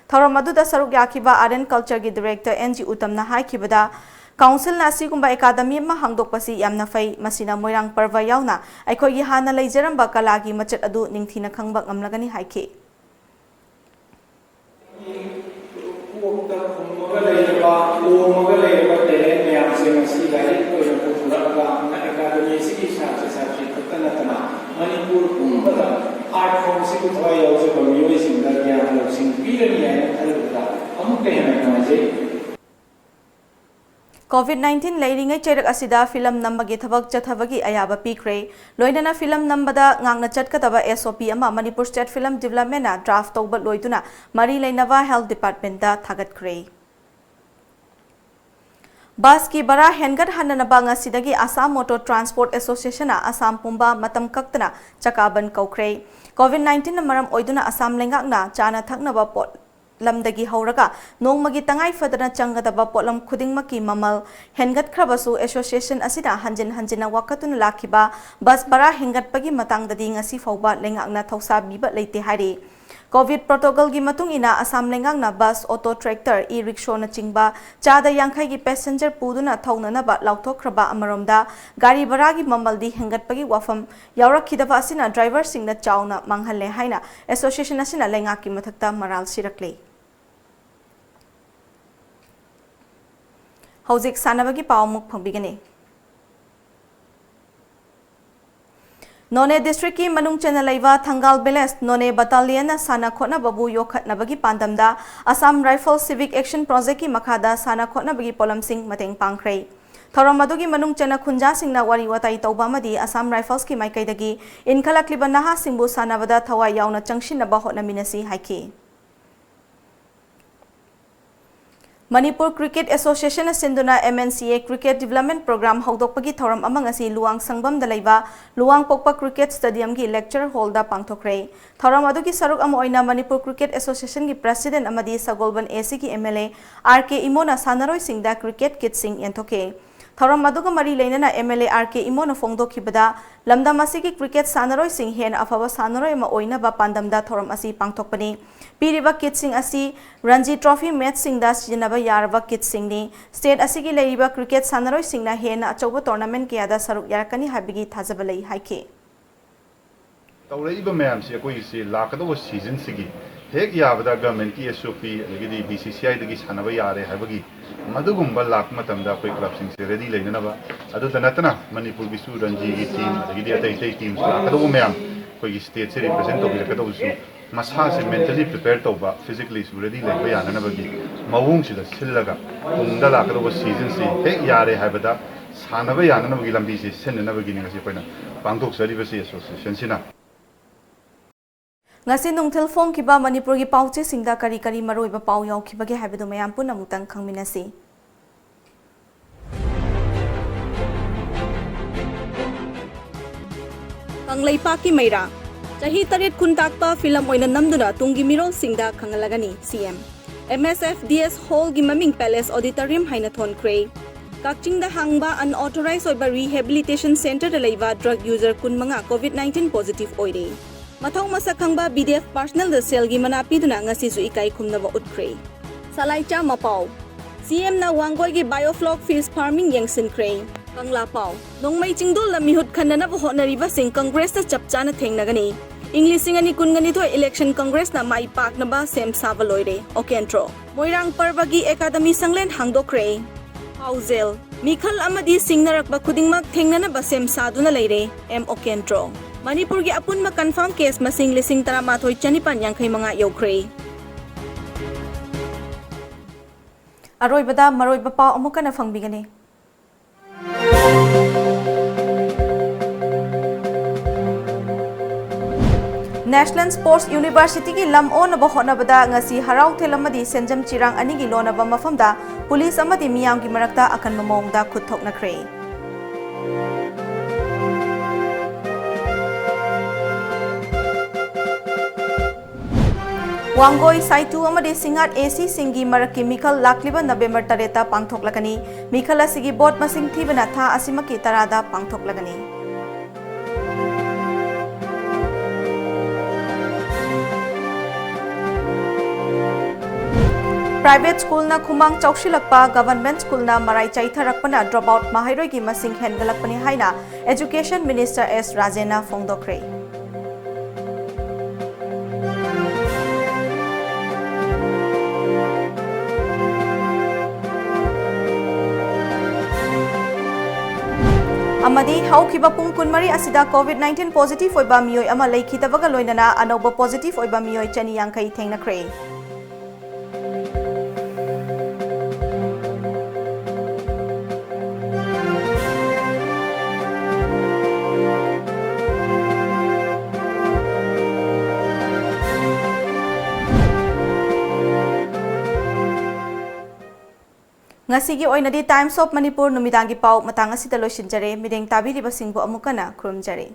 ꯊꯧꯔꯝ ꯑꯗꯨꯗ ꯁꯔꯨꯛ ꯌꯥꯈꯤꯕ ꯑꯥꯔꯠ ꯑꯦꯟ ꯀꯜꯆꯔꯒꯤ ꯗꯤꯔꯦꯛꯇꯔ ꯑꯦꯟ ꯖꯤ ꯎꯇꯝꯅ ꯍꯥꯏꯈꯤꯕꯗ, ꯀꯥꯎꯟꯁꯤꯜꯅ ꯑꯁꯤꯒꯨꯝꯕ ꯑꯦꯀꯥꯗꯃꯤ ꯑꯃ ꯍꯥꯡꯗꯣꯛꯄꯁꯤ ꯌꯥꯝꯅ ꯐꯩ꯫ ꯃꯁꯤꯅ ꯃꯣꯏꯔꯥꯡ ꯄꯔꯕ ꯌꯥꯎꯅ ꯑꯩꯈꯣꯏꯒꯤ ꯍꯥꯟꯅ ꯂꯩꯖꯔꯝꯕ ꯀꯂꯥꯒꯤ ꯃꯆꯠ ꯑꯗꯨ ꯅꯤꯡꯊꯤꯅ ꯈꯪꯕ ꯉꯝꯂꯒꯅꯤ ꯍꯥꯏꯈꯤ꯫ ꯀꯣꯛꯇ ꯈꯨꯝꯃꯒ ꯂꯩꯔꯕ, ꯀꯣꯝꯃꯒ ꯂꯩꯔꯕ ꯇꯦꯂꯦꯟ ꯃꯌꯥꯝꯁꯦ ꯉꯁꯤ ꯂꯥꯏꯔꯤꯛ ꯑꯣꯏꯅ ꯄꯨꯊꯣꯔꯛꯑꯒ ꯑꯦꯀꯥꯗꯃꯤ ꯑꯁꯤꯒꯤ ꯁꯥꯇ꯭ꯔ ꯁꯥꯇ꯭ꯔꯤ ꯈꯛꯇ ꯅꯠꯇꯅ ꯃꯅꯤꯄꯨꯔ ꯄꯨꯝꯕꯗ ꯑꯥꯔꯠ ꯐꯣꯝꯁꯤꯕꯨ ꯊꯋꯥꯏ ꯌꯥꯎꯖꯕ ꯃꯤꯑꯣꯏꯁꯤꯡꯗ ꯒ꯭ꯌꯥꯟ ꯂꯧꯁꯤꯡ ꯄꯤꯔꯅꯤ ꯍꯥꯏꯅ ꯈꯜꯂꯨꯕꯗ ꯑꯃꯨꯛꯀ ꯍꯦꯟꯅ ꯅꯨꯡꯉꯥꯏꯖꯩ꯫ ꯀꯣꯚꯤꯗ ꯅꯥꯏꯟꯇꯤꯟ ꯂꯩꯔꯤꯉꯩ ꯆꯩꯔꯛ ꯑꯁꯤꯗ ꯐꯤꯂꯝ ꯅꯝꯕꯒꯤ ꯊꯕꯛ ꯆꯠꯊꯕꯒꯤ ꯑꯌꯥꯕ ꯄꯤꯈ꯭ꯔꯦ꯫ ꯂꯣꯏꯅꯅ ꯐꯤꯂꯝ ꯅꯝꯕꯗ ꯉꯥꯛꯅ ꯆꯠꯀꯗꯕ ꯑꯦꯁ ꯑꯣ ꯄꯤ ꯑꯃ ꯃꯅꯤꯄꯨꯔ ꯁ꯭ꯇꯦꯠ ꯐꯤꯂꯝ ꯗꯤꯕꯦꯂꯞꯃꯦꯟꯠꯅ ꯗ꯭ꯔꯥꯐ ꯇꯧꯕ ꯂꯣꯏꯗꯨꯅ ꯃꯔꯤ ꯂꯩꯅꯕ ꯍꯦꯜꯊ ꯗꯤꯄꯥꯔꯠꯃꯦꯟꯠꯇ ꯊꯥꯒꯠꯈ꯭ꯔꯦ꯫ ꯕꯁꯀꯤ ꯚꯔꯥ ꯍꯦꯟꯒꯠꯍꯟꯅꯅꯕ ꯉꯁꯤꯗꯒꯤ ꯑꯁꯥꯝ ꯃꯣꯇꯣꯔ ꯇ꯭ꯔꯥꯟꯁꯄꯣꯔꯠ ꯑꯦꯁꯣꯁꯤꯌꯦꯁꯟꯅ ꯑꯁꯥꯝ ꯄꯨꯝꯕ ꯃꯇꯝ ꯀꯛꯇꯅ ꯆꯀꯥ ꯕꯟ ꯀꯧꯈ꯭ꯔꯦ꯫ ꯀꯣꯚꯤꯗ ꯅꯥꯏꯟꯇꯤꯟꯅ ꯃꯔꯝ ꯑꯣꯏꯗꯨꯅ ꯑꯁꯥꯝ ꯂꯩꯉꯥꯛꯅ ꯆꯥꯅ ꯊꯛꯅꯕ ꯄꯣꯠ ꯂꯝꯗꯒꯤ ꯍꯧꯔꯒ ꯅꯣꯡꯃꯒꯤ ꯇꯉꯥꯏ ꯐꯗꯅ ꯆꯪꯒꯗꯕ ꯄꯣꯠꯂꯝ ꯈꯨꯗꯤꯡꯃꯛꯀꯤ ꯃꯃꯜ ꯍꯦꯟꯒꯠꯈ꯭ꯔꯕꯁꯨ, association ꯑꯁꯤꯅ ꯍꯟꯖꯤꯟ ꯍꯟꯖꯤꯟꯅ ꯋꯥꯀꯠꯇꯨꯅ ꯂꯥꯛꯈꯤꯕ ꯕꯁ ꯚꯔꯥ ꯍꯦꯟꯒꯠꯄꯒꯤ ꯃꯇꯥꯡꯗꯗꯤ ꯉꯁꯤ ꯐꯥꯎꯕ ꯂꯩꯉꯥꯛꯅ ꯊꯧꯁꯥꯕꯤꯕ ꯂꯩꯇꯦ ꯍꯥꯏꯔꯤ꯫ COVID protocolꯒꯤ ꯃꯇꯨꯡ ꯏꯟꯅ ꯑꯁꯥꯝ ꯂꯩꯉꯥꯛꯅ ꯕꯁ, ꯑꯣꯇꯣ, ꯇ꯭ꯔꯦꯛꯇꯔ, ꯏ ꯔꯤꯛꯁꯣꯅꯆꯤꯡꯕ ꯆꯥꯗ ꯌꯥꯡꯈꯩꯒꯤ passenger ꯄꯨꯗꯨꯅ ꯊꯧꯅꯅꯕ ꯂꯥꯎꯊꯣꯛꯈ꯭ꯔꯕ ꯑꯃꯔꯣꯝꯗ, ꯒꯥꯔꯤ ꯚꯔꯥꯒꯤ ꯃꯃꯜꯗꯤ ꯍꯦꯟꯒꯠꯄꯒꯤ ꯋꯥꯐꯝ ꯌꯥꯎꯔꯛꯈꯤꯗꯕ ꯑꯁꯤꯅ driverꯁꯤꯡꯗ ꯆꯥꯎꯅ ꯃꯥꯡꯍꯜꯂꯦ ꯍꯥꯏꯅ association ꯑꯁꯤꯅ ꯂꯩꯉꯥꯛꯀꯤ ꯃꯊꯛꯇ ꯃꯔꯥꯜ ꯁꯤꯔꯛꯂꯤ꯫ ꯍꯧꯖꯤꯛ ꯁꯥꯟꯅꯕꯒꯤ ꯄꯥꯎ ꯑꯃꯨꯛ ꯐꯪꯕꯤꯒꯅꯤ꯫ ꯅꯣꯅꯦ districtꯀꯤ ꯃꯅꯨꯡ ꯆꯟꯅ ꯂꯩꯕ ꯊꯪꯒꯥꯜ village ꯅꯣꯅꯦ battalionꯅ ꯁꯥꯟꯅ ꯈꯣꯠꯅꯕꯕꯨ ꯌꯣꯛꯈꯠꯅꯕꯒꯤ ꯄꯥꯟꯗꯝꯗ Assam Rifle Civic Action Projectꯀꯤ ꯃꯈꯥꯗ ꯁꯥꯟꯅ ꯈꯣꯠꯅꯕꯒꯤ ꯄꯣꯠꯂꯝꯁꯤꯡ ꯃꯇꯦꯡ ꯄꯥꯡꯈ꯭ꯔꯦ꯫ ꯊꯧꯔꯝ ꯑꯗꯨꯒꯤ ꯃꯅꯨꯡ ꯆꯟꯅ ꯈꯨꯟꯖꯥꯁꯤꯡꯅ ꯋꯥꯔꯤ ꯋꯥꯇꯥꯏ ꯇꯧꯕ ꯑꯃꯗꯤ Assam Riflesꯀꯤ ꯃꯥꯏꯀꯩꯗꯒꯤ ꯏꯟꯈꯠꯂꯛꯂꯤꯕ ꯅꯍꯥꯁꯤꯡꯕꯨ ꯁꯥꯟꯅꯕꯗ ꯊꯋꯥꯏ ꯌꯥꯎꯅ ꯆꯪꯁꯤꯟꯅꯕ ꯍꯣꯠꯅꯃꯤꯟꯅꯁꯤ ꯍꯥꯏꯈꯤ꯫ ꯃꯅꯤꯄꯨꯔ Cricket Associationꯅ ꯁꯤꯟꯗꯨꯅ MNCA Cricket Development Program ꯍꯧꯗꯣꯛꯄꯒꯤ ꯊꯧꯔꯝ ꯑꯃ ꯉꯁꯤ ꯂꯨꯋꯥꯡ ꯁꯪꯕꯝꯗ ꯂꯩꯕ ꯂꯨꯋꯥꯡꯄꯣꯛꯄ Cricket Stadiumꯒꯤ lecture hallꯗ ꯄꯥꯡꯊꯣꯛꯈ꯭ꯔꯦ꯫ ꯊꯧꯔꯝ ꯑꯗꯨꯒꯤ ꯁꯔꯨꯛ ꯑꯃ ꯑꯣꯏꯅ ꯃꯅꯤꯄꯨꯔ Cricket Associationꯒꯤ president ꯑꯃꯗꯤ ꯁꯒꯣꯜꯕꯟ ACꯒꯤ MLA R K ꯏꯃꯣꯅ ꯁꯥꯟꯅꯔꯣꯏꯁꯤꯡꯗ cricket kitꯁꯤꯡ ꯌꯦꯟꯊꯣꯛꯈꯤ꯫ ꯊꯧꯔꯝ ꯑꯗꯨꯒ ꯃꯔꯤ ꯂꯩꯅꯅ MLA R K ꯏꯃꯣꯅ ꯐꯣꯡꯗꯣꯛꯈꯤꯕꯗ, ꯂꯝꯗꯝ ꯑꯁꯤꯒꯤ cricket ꯁꯥꯟꯅꯔꯣꯏꯁꯤꯡ ꯍꯦꯟꯅ ꯑꯐꯕ ꯁꯥꯟꯅꯔꯣꯏ ꯑꯃ ꯑꯣꯏꯅꯕ ꯄꯥꯟꯗꯝꯗ ꯊꯧꯔꯝ ꯑꯁꯤ ꯄꯥꯡꯊꯣꯛꯄꯅꯤ꯫ ꯄꯤꯔꯤꯕ kitꯁꯤꯡ ꯑꯁꯤ ꯔꯟꯖꯤ trophy matchꯁꯤꯡꯗ ꯁꯤꯖꯤꯟꯅꯕ ꯌꯥꯔꯕ kitꯁꯤꯡꯅꯤ꯫ State ꯑꯁꯤꯒꯤ ꯂꯩꯔꯤꯕ cricket ꯁꯥꯟꯅꯔꯣꯏꯁꯤꯡꯅ ꯍꯦꯟꯅ ꯑꯆꯧꯕ tournament ꯀꯌꯥꯗ ꯁꯔꯨꯛ ꯌꯥꯔꯛꯀꯅꯤ ꯍꯥꯏꯕꯒꯤ ꯊꯥꯖꯕ ꯂꯩ ꯍꯥꯏꯈꯤ꯫ ꯇꯧꯔꯛꯏꯕ ꯃꯌꯥꯝꯁꯤ ꯑꯩꯈꯣꯏꯒꯤꯁꯤ ꯂꯥꯛꯀꯗꯧꯕ seasonꯁꯤꯒꯤ ꯍꯦꯛ ꯌꯥꯕꯗ governmentꯀꯤ SOP ꯑꯗꯒꯤꯗꯤ BCCIꯗꯒꯤ ꯁꯥꯟꯅꯕ ꯌꯥꯔꯦ ꯍꯥꯏꯕꯒꯤ ꯃꯗꯨꯒꯨꯝꯕ ꯂꯥꯛꯄ ꯃꯇꯝꯗ ꯑꯩꯈꯣꯏ clubꯁꯤꯡꯁꯦ ready ꯂꯩꯅꯅꯕ, ꯑꯗꯨꯗ ꯅꯠꯇꯅ ꯃꯅꯤꯄꯨꯔꯒꯤꯁꯨ ꯔꯟꯖꯤꯒꯤ team ꯑꯗꯒꯤꯗꯤ ꯑꯇꯩ ꯑꯇꯩ teams ꯂꯥꯛꯀꯗꯧꯕ ꯃꯌꯥꯝ ꯑꯩꯈꯣꯏꯒꯤ stateꯁꯦ represent ꯇꯧꯕꯤꯔꯛꯀꯗꯧꯕꯁꯨ ꯃꯁꯥꯁꯦ mentally prepare ꯇꯧꯕ, physicallyꯁꯨ ready ꯂꯩꯕ ꯌꯥꯅꯅꯕꯒꯤ ꯃꯑꯣꯡꯁꯤꯗ ꯁꯤꯜꯂꯒ ꯇꯨꯡꯗ ꯂꯥꯛꯀꯗꯧꯕ seasonꯁꯤ ꯍꯦꯛ ꯌꯥꯔꯦ ꯍꯥꯏꯕꯗ ꯁꯥꯟꯅꯕ ꯌꯥꯅꯅꯕꯒꯤ ꯂꯝꯕꯤꯁꯤ ꯁꯤꯟꯅꯅꯕꯒꯤꯅꯤ ꯉꯁꯤ ꯑꯩꯈꯣꯏꯅ ꯄꯥꯡꯊꯣꯛꯆꯔꯤꯕꯁꯤ associationꯁꯤꯅ꯫ ꯉꯁꯤ ꯅꯨꯡꯊꯤꯜ ꯐꯣꯡꯈꯤꯕ ꯃꯅꯤꯄꯨꯔꯒꯤ ꯄꯥꯎꯆꯦꯁꯤꯡꯗ ꯀꯔꯤ ꯀꯔꯤ ꯃꯔꯨꯑꯣꯏꯕ ꯄꯥꯎ ꯌꯥꯎꯈꯤꯕꯒꯦ ꯍꯥꯏꯕꯗꯨ ꯃꯌꯥꯝ ꯄꯨꯟꯅ ꯑꯃꯨꯛꯇꯪ ꯈꯪꯃꯤꯟꯅꯁꯤ꯫ ꯀꯪꯂꯩꯄꯥꯛꯀꯤ ꯃꯩꯔꯥ꯫ ꯆꯍꯤ ꯇꯔꯦꯠ ꯈꯨꯟꯇꯥꯛꯄ ꯐꯤꯂꯝ ꯑꯣꯏꯅ ꯅꯝꯗꯨꯅ ꯇꯨꯡꯒꯤ ꯃꯤꯔꯣꯜꯁꯤꯡꯗ ꯈꯪꯍꯜꯂꯒꯅꯤ ꯁꯤ ꯑꯦꯝ꯫ ꯑꯦꯝ ꯑꯦꯁ ꯑꯦꯐ ꯗꯤ ꯑꯦꯁ ꯍꯣꯜꯒꯤ ꯃꯃꯤꯡ ꯄꯦꯂꯦꯁ ꯑꯣꯗꯤꯇꯣꯔꯤꯌꯝ ꯍꯥꯏꯅ ꯊꯣꯟꯈ꯭ꯔꯦ꯫ ꯀꯛꯆꯤꯡꯗ ꯍꯥꯡꯕ ꯑꯟꯑꯣꯊꯣꯔꯥꯏꯖ ꯑꯣꯏꯕ ꯔꯤꯍꯦꯕꯤꯂꯤꯇꯦꯁꯟ ꯁꯦꯟꯇꯔꯗ ꯂꯩꯕ ꯗ꯭ꯔꯒ ꯌꯨꯖꯔ ꯀꯨꯟꯃꯉꯥ ꯀꯣꯚꯤꯗ ꯅꯥꯏꯟꯇꯤꯟ ꯄꯣꯖꯤꯇꯤꯚ ꯑꯣꯏꯔꯦ꯫ ꯃꯊꯧ ꯃꯁꯛ ꯈꯪꯕ ꯕꯤ ꯗꯤ ꯑꯦꯐ ꯄꯥꯔꯁꯅꯦꯜꯗ ꯁꯦꯜꯒꯤ ꯃꯅꯥ ꯄꯤꯗꯨꯅ ꯉꯁꯤꯁꯨ ꯏꯀꯥꯏ ꯈꯨꯝꯅꯕ ꯎꯠꯈ꯭ꯔꯦ꯫ ꯁꯂꯥꯏꯆꯥ ꯃꯄꯥꯎ꯫ ꯁꯤ ꯑꯦꯝꯅ ꯋꯥꯡꯒꯣꯏꯒꯤ ꯕꯥꯏꯑꯣꯐ꯭ꯂꯣꯛ ꯐꯤꯁ ꯐꯥꯔꯃꯤꯡ ꯌꯦꯡꯁꯤꯟꯈ꯭ꯔꯦ꯫ ꯀꯪꯂꯥ ꯄꯥꯎ꯫ ꯅꯣꯡꯃꯩ ꯆꯤꯡꯗꯣꯜꯗ ꯃꯤꯍꯨꯠ ꯈꯟꯅꯅꯕ ꯍꯣꯠꯅꯔꯤꯕꯁꯤꯡ ꯀꯪꯒ꯭ꯔꯦꯁꯇ ꯆꯞ ꯆꯥꯅ ꯊꯦꯡꯅꯒꯅꯤ꯫ ꯏꯪ ꯂꯤꯁꯤꯡ ꯑꯅꯤ ꯀꯨꯟꯒꯅꯤꯊꯣꯏ ꯏꯂꯦꯛꯁꯟ ꯀꯪꯒ꯭ꯔꯦꯁꯅ ꯃꯥꯏ ꯄꯥꯛꯅꯕ ꯁꯦꯝ ꯁꯥꯕ ꯂꯣꯏꯔꯦ, ꯑꯣꯀꯦꯟꯗ꯭ꯔꯣ꯫ ꯃꯣꯏꯔꯥꯡ ꯄꯔꯕꯒꯤ ꯑꯦꯀꯥꯗꯃꯤ ꯁꯪꯂꯦꯟ ꯍꯥꯡꯗꯣꯛꯈ꯭ꯔꯦ꯫ ꯄꯥꯎꯖꯦꯜ꯫ ꯃꯤꯈꯜ ꯑꯃꯗꯤ ꯁꯤꯡꯅꯔꯛꯄ ꯈꯨꯗꯤꯡꯃꯛ ꯊꯦꯡꯅꯅꯕ ꯁꯦꯝ ꯁꯥꯗꯨꯅ ꯂꯩꯔꯦ, ꯑꯦꯝ ꯑꯣꯀꯦꯟꯗ꯭ꯔꯣ꯫ ꯃꯅꯤꯄꯨꯔꯒꯤ ꯑꯄꯨꯟꯕ ꯀꯟꯐꯥꯔꯝ ꯀꯦꯁ ꯃꯁꯤꯡ ꯂꯤꯁꯤꯡ ꯇꯔꯥꯃꯥꯊꯣꯏ ꯆꯅꯤꯄꯥꯟ ꯌꯥꯡꯈꯩ ꯃꯉꯥ ꯌꯧꯈ꯭ꯔꯦ꯫ ꯑꯔꯣꯏꯕꯗ ꯃꯔꯨꯑꯣꯏꯕ ꯄꯥꯎ ꯑꯃꯨꯛ ꯍꯟꯅ ꯐꯪꯕꯤꯒꯅꯤ꯫ ꯅꯦꯁꯅꯦꯜ ꯁ꯭ꯄꯣꯔꯠꯁ ꯌꯨꯅꯤꯚꯔꯁꯤꯇꯤꯒꯤ ꯂꯝ ꯑꯣꯟꯅꯕ ꯍꯣꯠꯅꯕꯗ ꯉꯁꯤ ꯍꯔꯥꯎꯊꯦꯜ ꯑꯃꯗꯤ ꯁꯦꯟꯖꯝ ꯆꯤꯔꯥꯡ ꯑꯅꯤꯒꯤ ꯂꯣꯟꯅꯕ ꯃꯐꯝꯗ ꯄꯨꯂꯤꯁ ꯑꯃꯗꯤ ꯃꯤꯌꯥꯝꯒꯤ ꯃꯔꯛꯇ ꯑꯀꯟꯕ ꯃꯑꯣꯡꯗ ꯈꯨꯠ ꯊꯣꯛꯅꯈ꯭ꯔꯦ꯫ ꯋꯥꯡꯒꯣꯏ, ꯁꯥꯏꯇꯨ ꯑꯃꯗꯤ ꯁꯤꯡꯉꯥꯠ ꯑꯦ ꯁꯤꯁꯤꯡꯒꯤ ꯃꯔꯛꯀꯤ ꯃꯤꯈꯜ ꯂꯥꯛꯂꯤꯕ ꯅꯕꯦꯝꯕꯔ ꯇꯔꯦꯠꯇ ꯄꯥꯡꯊꯣꯛꯂꯒꯅꯤ꯫ ꯃꯤꯈꯜ ꯑꯁꯤꯒꯤ ꯚꯣꯠ ꯃꯁꯤꯡ ꯊꯤꯕꯅ ꯊꯥ ꯑꯁꯤꯃꯛꯀꯤ ꯇꯔꯥꯗ ꯄꯥꯡꯊꯣꯛꯂꯒꯅꯤ꯫ ꯄ꯭ꯔꯥꯏꯚꯦꯠ ꯁ꯭ꯀꯨꯜꯅ ꯈꯨꯃꯥꯡ ꯆꯥꯎꯁꯤꯜꯂꯛꯄ, ꯒꯚꯔꯟꯃꯦꯟꯠ ꯁ꯭ꯀꯨꯜꯅ ꯃꯔꯥꯏ ꯆꯥꯏꯊꯔꯛꯄꯅ ꯗ꯭ꯔꯣꯞ ꯑꯥꯎꯠ ꯃꯍꯩꯔꯣꯏꯒꯤ ꯃꯁꯤꯡ ꯍꯦꯟꯒꯠꯂꯛꯄꯅꯤ ꯍꯥꯏꯅ ꯑꯦꯖꯨꯀꯦꯁꯟ ꯃꯤꯅꯤꯁꯇꯔ ꯑꯦꯁ ꯔꯥꯖꯦꯟꯅ ꯐꯣꯡꯗꯣꯛꯈ꯭ꯔꯦ꯫ ꯑꯃꯗꯤ ꯍꯧꯈꯤꯕ ꯄꯨꯡ ꯀꯨꯟꯃꯔꯤ ꯑꯁꯤꯗ ꯀꯣꯚꯤꯗ ꯅꯥꯏꯟꯇꯤꯟ ꯄꯣꯖꯤꯇꯤꯚ ꯑꯣꯏꯕ ꯃꯤꯑꯣꯏ ꯑꯃ ꯂꯩꯈꯤꯗꯕꯒ ꯂꯣꯏꯅꯅ ꯑꯅꯧꯕ ꯄꯣꯖꯤꯇꯤꯚ ꯑꯣꯏꯕ ꯃꯤꯑꯣꯏ ꯆꯅꯤ ꯌꯥꯡꯈꯩ ꯊꯦꯡꯅꯈ꯭ꯔꯦ꯫ ꯉꯁꯤꯒꯤ ꯑꯣꯏꯅꯗꯤ Times of Manipur ꯅꯨꯃꯤꯗꯥꯡꯒꯤ ꯄꯥꯎ ꯃꯇꯥꯡ ꯑꯁꯤꯗ ꯂꯣꯏꯁꯤꯟꯖꯔꯦ꯫ ꯃꯤꯠꯌꯦꯡ ꯇꯥꯕꯤꯔꯤꯕꯁꯤꯡꯕꯨ ꯑꯃꯨꯛ ꯍꯟꯅ ꯈꯨꯔꯨꯝꯖꯔꯤ꯫